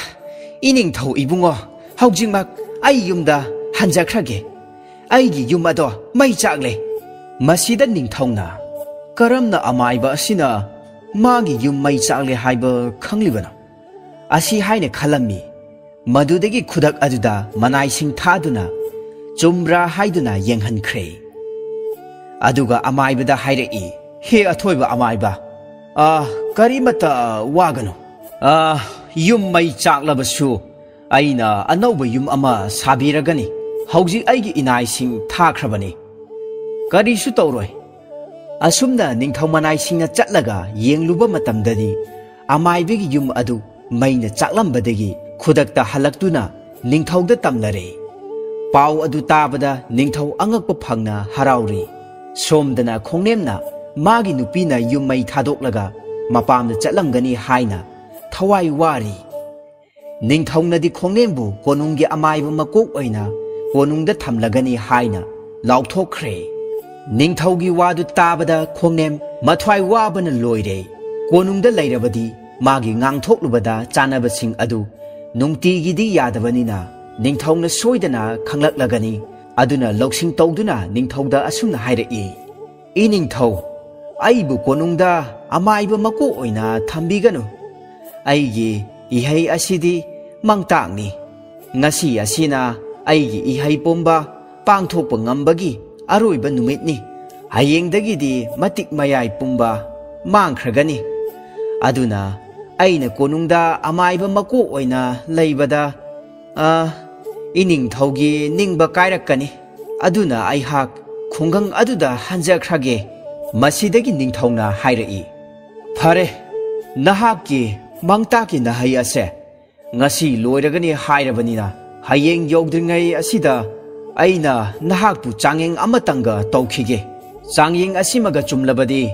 ꯏꯅꯤꯡꯊꯧ ꯏꯕꯨꯡꯉꯣ, ꯍꯧꯖꯤꯛꯃꯛ ꯑꯩ ꯌꯨꯝꯗ ꯍꯟꯖꯈ꯭ꯔꯒꯦ꯫ ꯑꯩꯒꯤ ꯌꯨꯝ ꯑꯗꯣ ꯃꯩ ꯆꯥꯛꯂꯦ꯫" ꯃꯁꯤꯗ ꯅꯤꯡꯊꯧꯅ, "ꯀꯔꯝꯅ ꯑꯃꯥꯏꯕ ꯑꯁꯤꯅ ꯃꯥꯒꯤ ꯌꯨꯝ ꯃꯩ ꯆꯥꯛꯂꯦ ꯍꯥꯏꯕ ꯈꯪꯂꯤꯕꯅꯣ?" ꯑꯁꯤ ꯍꯥꯏꯅ ꯈꯜꯂꯝꯃꯤ꯫ ꯃꯗꯨꯗꯒꯤ ꯈꯨꯗꯛ ꯑꯗꯨꯗ ꯃꯅꯥꯏꯁꯤꯡ ꯊꯥꯗꯨꯅ ꯆꯨꯝꯕ꯭ꯔꯥ ꯍꯥꯏꯗꯨꯅ ꯌꯦꯡꯍꯟꯈ꯭ꯔꯦ꯫ ꯑꯗꯨꯒ ꯑꯃꯥꯏꯕꯗ ꯍꯥꯏꯔꯛꯏ, "ꯍꯦ ꯑꯊꯣꯏꯕ ꯑꯃꯥꯏꯕ, ꯑꯥ, ꯀꯔꯤꯃꯠꯇ ꯋꯥꯒꯅꯨ꯫ ꯑꯥ, ꯌꯨꯝ ꯃꯩ ꯆꯥꯛꯂꯕꯁꯨ ꯑꯩꯅ ꯑꯅꯧꯕ ꯌꯨꯝ ꯑꯃ ꯁꯥꯕꯤꯔꯒꯅꯤ꯫ ꯍꯧꯖꯤꯛ ꯑꯩꯒꯤ ꯏꯅꯥꯏꯁꯤꯡ ꯊꯥꯈ꯭ꯔꯕꯅꯤ꯫ ꯀꯔꯤꯁꯨ ꯇꯧꯔꯣꯏ꯫ ꯑꯁꯨꯝꯅ ꯅꯤꯡꯊꯧ ꯃꯅꯥꯏꯁꯤꯡꯅ ꯆꯠꯂꯒ ꯌꯦꯡꯂꯨꯕ ꯃꯇꯝꯗꯗꯤ, ꯑꯃꯥꯏꯕꯒꯤ ꯌꯨꯝ ꯑꯗꯨ ꯃꯩꯅ ꯆꯥꯛꯂꯝꯕꯗꯒꯤ ꯈꯨꯗꯛꯇ ꯍꯜꯂꯛꯇꯨꯅ ꯅꯤꯡꯊꯧꯗ ꯇꯝꯂꯔꯦ꯫ ꯄꯥꯎ ꯑꯗꯨ ꯇꯥꯕꯗ ꯅꯤꯡꯊꯧ ꯑꯉꯛꯄ ꯐꯪꯅ ꯍꯔꯥꯎꯔꯤ꯫ ꯁꯣꯝꯗꯅ ꯈꯣꯡꯅꯦꯝꯅ ꯃꯥꯒꯤ ꯅꯨꯄꯤꯅ ꯌꯨꯝ ꯃꯩ ꯊꯥꯗꯣꯛꯂꯒ ꯃꯄꯥꯝꯗ ꯆꯠꯂꯝꯒꯅꯤ ꯍꯥꯏꯅ ꯊꯋꯥꯏ ꯋꯥꯔꯤ꯫ ꯅꯤꯡꯊꯧꯅꯗꯤ ꯈꯣꯡꯅꯦꯝꯕꯨ ꯀꯣꯅꯨꯡꯒꯤ ꯑꯃꯥꯏꯕ ꯃꯀꯣꯛ ꯑꯣꯏꯅ ꯀꯣꯅꯨꯡꯗ ꯊꯝꯂꯒꯅꯤ ꯍꯥꯏꯅ ꯂꯥꯎꯊꯣꯛꯈ꯭ꯔꯦ꯫ ꯅꯤꯡꯊꯧꯒꯤ ꯋꯥꯗꯨ ꯇꯥꯕꯗ ꯈꯣꯡꯅꯦꯝ ꯃꯊ꯭ꯋꯥꯏ ꯋꯥꯕꯅ ꯂꯣꯏꯔꯦ꯫ ꯀꯣꯅꯨꯡꯗ ꯂꯩꯔꯕꯗꯤ ꯃꯥꯒꯤ ꯉꯥꯡꯊꯣꯛꯂꯨꯕꯗ ꯆꯥꯅꯕꯁꯤꯡ ꯑꯗꯨ ꯅꯨꯡꯇꯤꯒꯤꯗꯤ ꯌꯥꯗꯕꯅꯤꯅ, ꯅꯤꯡꯊꯧꯅ ꯁꯣꯏꯗꯅ ꯈꯪꯂꯛꯂꯒꯅꯤ꯫ ꯑꯗꯨꯅ ꯂꯧꯁꯤꯡ ꯇꯧꯗꯨꯅ ꯅꯤꯡꯊꯧꯗ ꯑꯁꯨꯝꯅ ꯍꯥꯏꯔꯛꯏ, "ꯏꯅꯤꯡꯊꯧ, ꯑꯩꯕꯨ ꯀꯣꯅꯨꯡꯗ ꯑꯃꯥꯏꯕ ꯃꯀꯣꯛ ꯑꯣꯏꯅ ꯊꯝꯕꯤꯒꯅꯨ꯫ ꯑꯩꯒꯤ ꯏꯍꯩ ꯑꯁꯤꯗꯤ ꯃꯥꯡꯇꯥꯛꯅꯤ꯫ ꯉꯁꯤ ꯑꯁꯤꯅ ꯑꯩꯒꯤ ꯏꯍꯩ ꯄꯨꯝꯕ ꯄꯥꯡꯊꯣꯛꯄ ꯉꯝꯕꯒꯤ ꯑꯔꯣꯏꯕ ꯅꯨꯃꯤꯠꯅꯤ꯫ ꯍꯌꯦꯡꯗꯒꯤꯗꯤ ꯃꯇꯤꯛ ꯃꯌꯥꯏ ꯄꯨꯝꯕ ꯃꯥꯡꯈ꯭ꯔꯒꯅꯤ꯫ ꯑꯗꯨꯅ ꯑꯩꯅ ꯀꯣꯅꯨꯡꯗ ꯑꯃꯥꯏꯕ ꯃꯀꯣꯛ ꯑꯣꯏꯅ ꯂꯩꯕꯗ, ꯑ, ꯏꯅꯤꯡꯊꯧꯒꯤ ꯅꯤꯡꯕ ꯀꯥꯏꯔꯛꯀꯅꯤ꯫ ꯑꯗꯨꯅ ꯑꯩꯍꯥꯛ ꯈꯨꯡꯒꯪ ꯑꯗꯨꯗ ꯍꯟꯖꯈ꯭ꯔꯒꯦ꯫" ꯃꯁꯤꯗꯒꯤ ꯅꯤꯡꯊꯧꯅ ꯍꯥꯏꯔꯛꯏ, "ꯐꯔꯦ, ꯅꯍꯥꯛꯀꯤ ꯃꯥꯡꯇꯥꯛꯀꯤ ꯅꯍꯩ ꯑꯁꯦ ꯉꯁꯤ ꯂꯣꯏꯔꯒꯅꯤ ꯍꯥꯏꯔꯕꯅꯤꯅ, ꯍꯌꯦꯡ ꯌꯧꯗ꯭ꯔꯤꯉꯩ ꯑꯁꯤꯗ ꯑꯩꯅ ꯅꯍꯥꯛꯄꯨ ꯆꯥꯡꯌꯦꯡ ꯑꯃꯇꯪꯒ ꯇꯧꯈꯤꯒꯦ꯫ ꯆꯥꯡꯌꯦꯡ ꯑꯁꯤꯃꯒ ꯆꯨꯝꯂꯕꯗꯤ,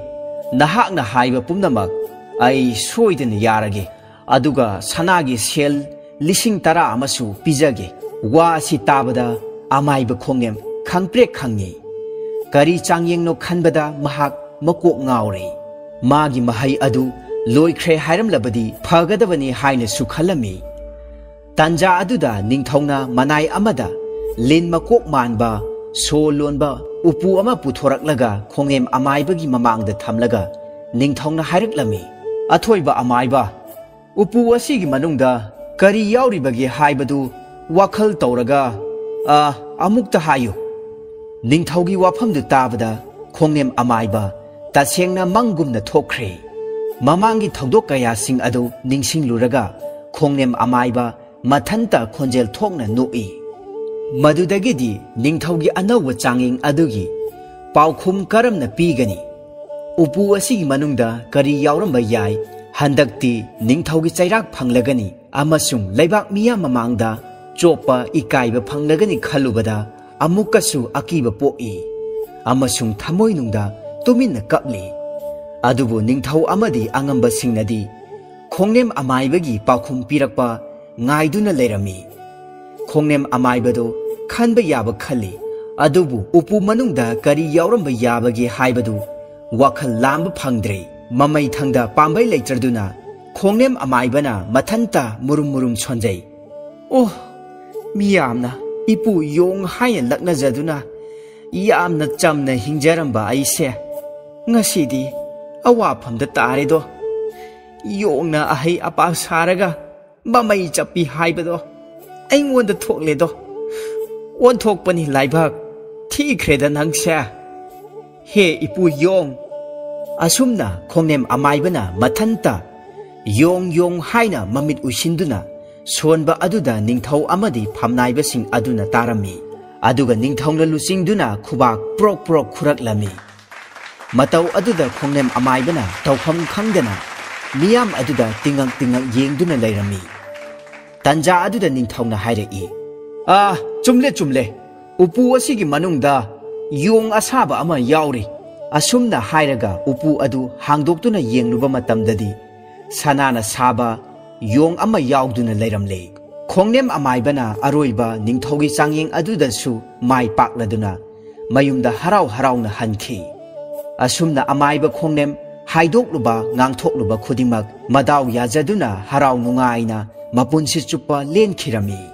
ꯅꯍꯥꯛꯅ ꯍꯥꯏꯕ ꯄꯨꯝꯅꯃꯛ ꯑꯩ ꯁꯣꯏꯗꯅ ꯌꯥꯔꯒꯦ꯫ ꯑꯗꯨꯒ ꯁꯅꯥꯒꯤ ꯁꯦꯜ ꯂꯤꯁꯤꯡ ꯇꯔꯥ ꯑꯃꯁꯨ ꯄꯤꯖꯒꯦ꯫" ꯋꯥ ꯑꯁꯤ ꯇꯥꯕꯗ ꯑꯃꯥꯏꯕ ꯈꯣꯡꯅꯦꯝ ꯈꯪꯄ꯭ꯔꯦꯛ ꯈꯪꯉꯤ꯫ ꯀꯔꯤ ꯆꯥꯡꯌꯦꯡꯅꯣ ꯈꯟꯕꯗ ꯃꯍꯥꯛ ꯃꯀꯣꯛ ꯉꯥꯎꯔꯦ꯫ ꯃꯥꯒꯤ ꯃꯍꯩ ꯑꯗꯨ ꯂꯣꯏꯈ꯭ꯔꯦ ꯍꯥꯏꯔꯝꯂꯕꯗꯤ ꯐꯒꯗꯕꯅꯤ ꯍꯥꯏꯅꯁꯨ ꯈꯜꯂꯝꯃꯤ꯫ ꯇꯟꯖꯥ ꯑꯗꯨꯗ ꯅꯤꯡꯊꯧꯅ ꯃꯅꯥꯏ ꯑꯃꯗ ꯂꯤꯟ ꯃꯀꯣꯛ ꯃꯥꯟꯕ, ꯁꯣ ꯂꯣꯟꯕ ꯎꯄꯨ ꯑꯃ ꯄꯨꯊꯣꯔꯛꯂꯒ ꯈꯣꯡꯅꯦꯝ ꯑꯃꯥꯏꯕꯒꯤ ꯃꯃꯥꯡꯗ ꯊꯝꯂꯒ ꯅꯤꯡꯊꯧꯅ ꯍꯥꯏꯔꯛꯂꯝꯃꯤ, "ꯑꯊꯣꯏꯕ ꯑꯃꯥꯏꯕ, ꯎꯄꯨ ꯑꯁꯤꯒꯤ ꯃꯅꯨꯡꯗ ꯀꯔꯤ ꯌꯥꯎꯔꯤꯕꯒꯦ ꯍꯥꯏꯕꯗꯨ ꯋꯥꯈꯜ ꯇꯧꯔꯒ, ꯑ, ꯑꯃꯨꯛꯇ ꯍꯥꯏꯌꯨ꯫" ꯅꯤꯡꯊꯧꯒꯤ ꯋꯥꯐꯝꯗꯨ ꯇꯥꯕꯗ ꯈꯣꯡꯅꯦꯝ ꯑꯃꯥꯏꯕ ꯇꯁꯦꯡꯅ ꯃꯪꯒꯨꯝꯅ ꯊꯣꯛꯈ꯭ꯔꯦ꯫ ꯃꯃꯥꯡꯒꯤ ꯊꯧꯗꯣꯛ ꯀꯌꯥꯁꯤꯡ ꯑꯗꯨ ꯅꯤꯡꯁꯤꯡꯂꯨꯔꯒ ꯈꯣꯡꯅꯦꯝ ꯑꯃꯥꯏꯕ ꯃꯊꯟꯇ ꯈꯣꯟꯖꯦꯜ ꯊꯣꯛꯅ ꯅꯣꯛꯏ꯫ ꯃꯗꯨꯗꯒꯤꯗꯤ ꯅꯤꯡꯊꯧꯒꯤ ꯑꯅꯧꯕ ꯆꯥꯡꯌꯦꯡ ꯑꯗꯨꯒꯤ ꯄꯥꯎꯈꯨꯝ ꯀꯔꯝꯅ ꯄꯤꯒꯅꯤ? ꯎꯄꯨ ꯑꯁꯤꯒꯤ ꯃꯅꯨꯡꯗ ꯀꯔꯤ ꯌꯥꯎꯔꯝꯕ ꯌꯥꯏ? ꯍꯟꯗꯛꯇꯤ ꯅꯤꯡꯊꯧꯒꯤ ꯆꯩꯔꯥꯛ ꯐꯪꯂꯒꯅꯤ ꯑꯃꯁꯨꯡ ꯂꯩꯕꯥꯛ ꯃꯤꯌꯥꯝ ꯃꯃꯥꯡꯗ ꯆꯣꯞꯄ ꯏꯀꯥꯏꯕ ꯐꯪꯂꯒꯅꯤ ꯈꯜꯂꯨꯕꯗ ꯑꯃꯨꯛꯀꯁꯨ ꯑꯀꯤꯕ ꯄꯣꯛꯏ ꯑꯃꯁꯨꯡ ꯊꯃꯣꯏꯅꯨꯡꯗ ꯇꯨꯃꯤꯟꯅ ꯀꯞꯂꯤ꯫ ꯑꯗꯨꯕꯨ ꯅꯤꯡꯊꯧ ꯑꯃꯗꯤ ꯑꯉꯝꯕꯁꯤꯡꯅꯗꯤ ꯈꯣꯡꯅꯦꯝ ꯑꯃꯥꯏꯕꯒꯤ ꯄꯥꯎꯈꯨꯝ ꯄꯤꯔꯛꯄ ꯉꯥꯏꯗꯨꯅ ꯂꯩꯔꯝꯃꯤ꯫ ꯈꯣꯡꯅꯦꯝ ꯑꯃꯥꯏꯕꯗꯨ ꯈꯟꯕ ꯌꯥꯕ ꯈꯜꯂꯤ, ꯑꯗꯨꯕꯨ ꯎꯄꯨ ꯃꯅꯨꯡꯗ ꯀꯔꯤ ꯌꯥꯎꯔꯝꯕ ꯌꯥꯕꯒꯦ ꯍꯥꯏꯕꯗꯨ ꯋꯥꯈꯜ ꯂꯥꯝꯕ ꯐꯪꯗ꯭ꯔꯦ꯫ ꯃꯃꯩ ꯊꯪꯗ ꯄꯥꯝꯕꯩ ꯂꯩꯇ꯭ꯔꯗꯨꯅ ꯈꯣꯡꯅꯦꯝ ꯑꯃꯥꯏꯕꯅ ꯃꯊꯟꯇ ꯃꯨꯔꯨꯝ ꯃꯨꯔꯨꯝ ꯁꯣꯟꯖꯩ꯫ "ꯑꯣ, ꯃꯤꯌꯥꯝꯅ ꯏꯄꯨ ꯌꯣꯡ ꯍꯥꯏꯅ ꯂꯛꯅꯖꯗꯨꯅ ꯌꯥꯝꯅ ꯆꯝꯅ ꯍꯤꯡꯖꯔꯝꯕ ꯑꯩꯁꯦ ꯉꯁꯤꯗꯤ ꯑꯋꯥꯐꯝꯗ ꯇꯥꯔꯦꯗꯣ꯫ ꯌꯣꯡꯅ ꯑꯍꯩ ꯑꯄꯥ ꯁꯥꯔꯒ ꯃꯃꯩ ꯆꯞꯄꯤ ꯍꯥꯏꯕꯗꯣ ꯑꯩꯉꯣꯟꯗ ꯊꯣꯛꯂꯦꯗꯣ꯫ ꯑꯣꯟꯊꯣꯛꯄꯅꯤ ꯂꯥꯏꯕꯛ, ꯊꯤꯈ꯭ꯔꯦꯗ ꯅꯪꯁꯦ꯫ ꯍꯦ ꯏꯄꯨ ꯌꯣꯡ!" ꯑꯁꯨꯝꯅ ꯈꯣꯡꯅꯦꯝ ꯑꯃꯥꯏꯕꯅ ꯃꯊꯟꯇ ꯌꯣꯡ ꯌꯣꯡ ꯍꯥꯏꯅ ꯃꯃꯤꯠ ꯎꯏꯁꯤꯟꯗꯨꯅ ꯁꯣꯟꯕ ꯑꯗꯨꯗ ꯅꯤꯡꯊꯧ ꯑꯃꯗꯤ ꯐꯝꯅꯥꯏꯕꯁꯤꯡ ꯑꯗꯨꯅ ꯇꯥꯔꯝꯃꯤ꯫ ꯑꯗꯨꯒ ꯅꯤꯡꯊꯧꯅ ꯂꯨꯆꯤꯡꯗꯨꯅ ꯈꯨꯕꯥꯛ ꯄ꯭ꯔꯣꯛ ꯄ꯭ꯔꯣꯛ ꯈꯨꯔꯛꯂꯝꯃꯤ꯫ ꯃꯇꯧ ꯑꯗꯨꯗ ꯈꯣꯡꯅꯦꯝ ꯑꯃꯥꯏꯕꯅ ꯇꯧꯐꯝ ꯈꯪꯗꯅ ꯃꯤꯌꯥꯝ ꯑꯗꯨꯗ ꯇꯤꯡꯉꯛ ꯇꯤꯡꯉꯛ ꯌꯦꯡꯗꯨꯅ ꯂꯩꯔꯝꯃꯤ꯫ ꯇꯟꯖꯥ ꯑꯗꯨꯗ ꯅꯤꯡꯊꯧꯅ ꯍꯥꯏꯔꯛꯏ, "ꯑꯥ, ꯆꯨꯝꯂꯦ, ꯆꯨꯝꯂꯦ꯫ ꯎꯄꯨ ꯑꯁꯤꯒꯤ ꯃꯅꯨꯡꯗ ꯌꯣꯡ ꯑꯁꯥꯕ ꯑꯃ ꯌꯥꯎꯔꯤ꯫" ꯑꯁꯨꯝꯅ ꯍꯥꯏꯔꯒ ꯎꯄꯨ ꯑꯗꯨ ꯍꯥꯡꯗꯣꯛꯇꯨꯅ ꯌꯦꯡꯂꯨꯕ ꯃꯇꯝꯗꯗꯤ ꯁꯅꯥꯅ ꯁꯥꯕ ꯌꯣꯡ ꯑꯃ ꯌꯥꯎꯗꯨꯅ ꯂꯩꯔꯝꯂꯦ꯫ ꯈꯣꯡꯅꯦꯝ ꯑꯃꯥꯏꯕꯅ ꯑꯔꯣꯏꯕ ꯅꯤꯡꯊꯧꯒꯤ ꯆꯥꯡꯌꯦꯡ ꯑꯗꯨꯗꯁꯨ ꯃꯥꯏ ꯄꯥꯛꯂꯗꯨꯅ ꯃꯌꯨꯝꯗ ꯍꯔꯥꯎ ꯍꯔꯥꯎꯅ ꯍꯟꯈꯤ꯫ ꯑꯁꯨꯝꯅ ꯑꯃꯥꯏꯕ ꯈꯣꯡꯅꯦꯝ ꯍꯥꯏꯗꯣꯛꯂꯨꯕ ꯉꯥꯡꯊꯣꯛꯂꯨꯕ ꯈꯨꯗꯤꯡꯃꯛ ꯃꯗꯥꯎ ꯌꯥꯖꯗꯨꯅ ꯍꯔꯥꯎ ꯅꯨꯡꯉꯥꯏꯅ ꯃꯄꯨꯟꯁꯤ ꯆꯨꯞꯄ ꯂꯦꯟꯈꯤꯔꯝꯃꯤ꯫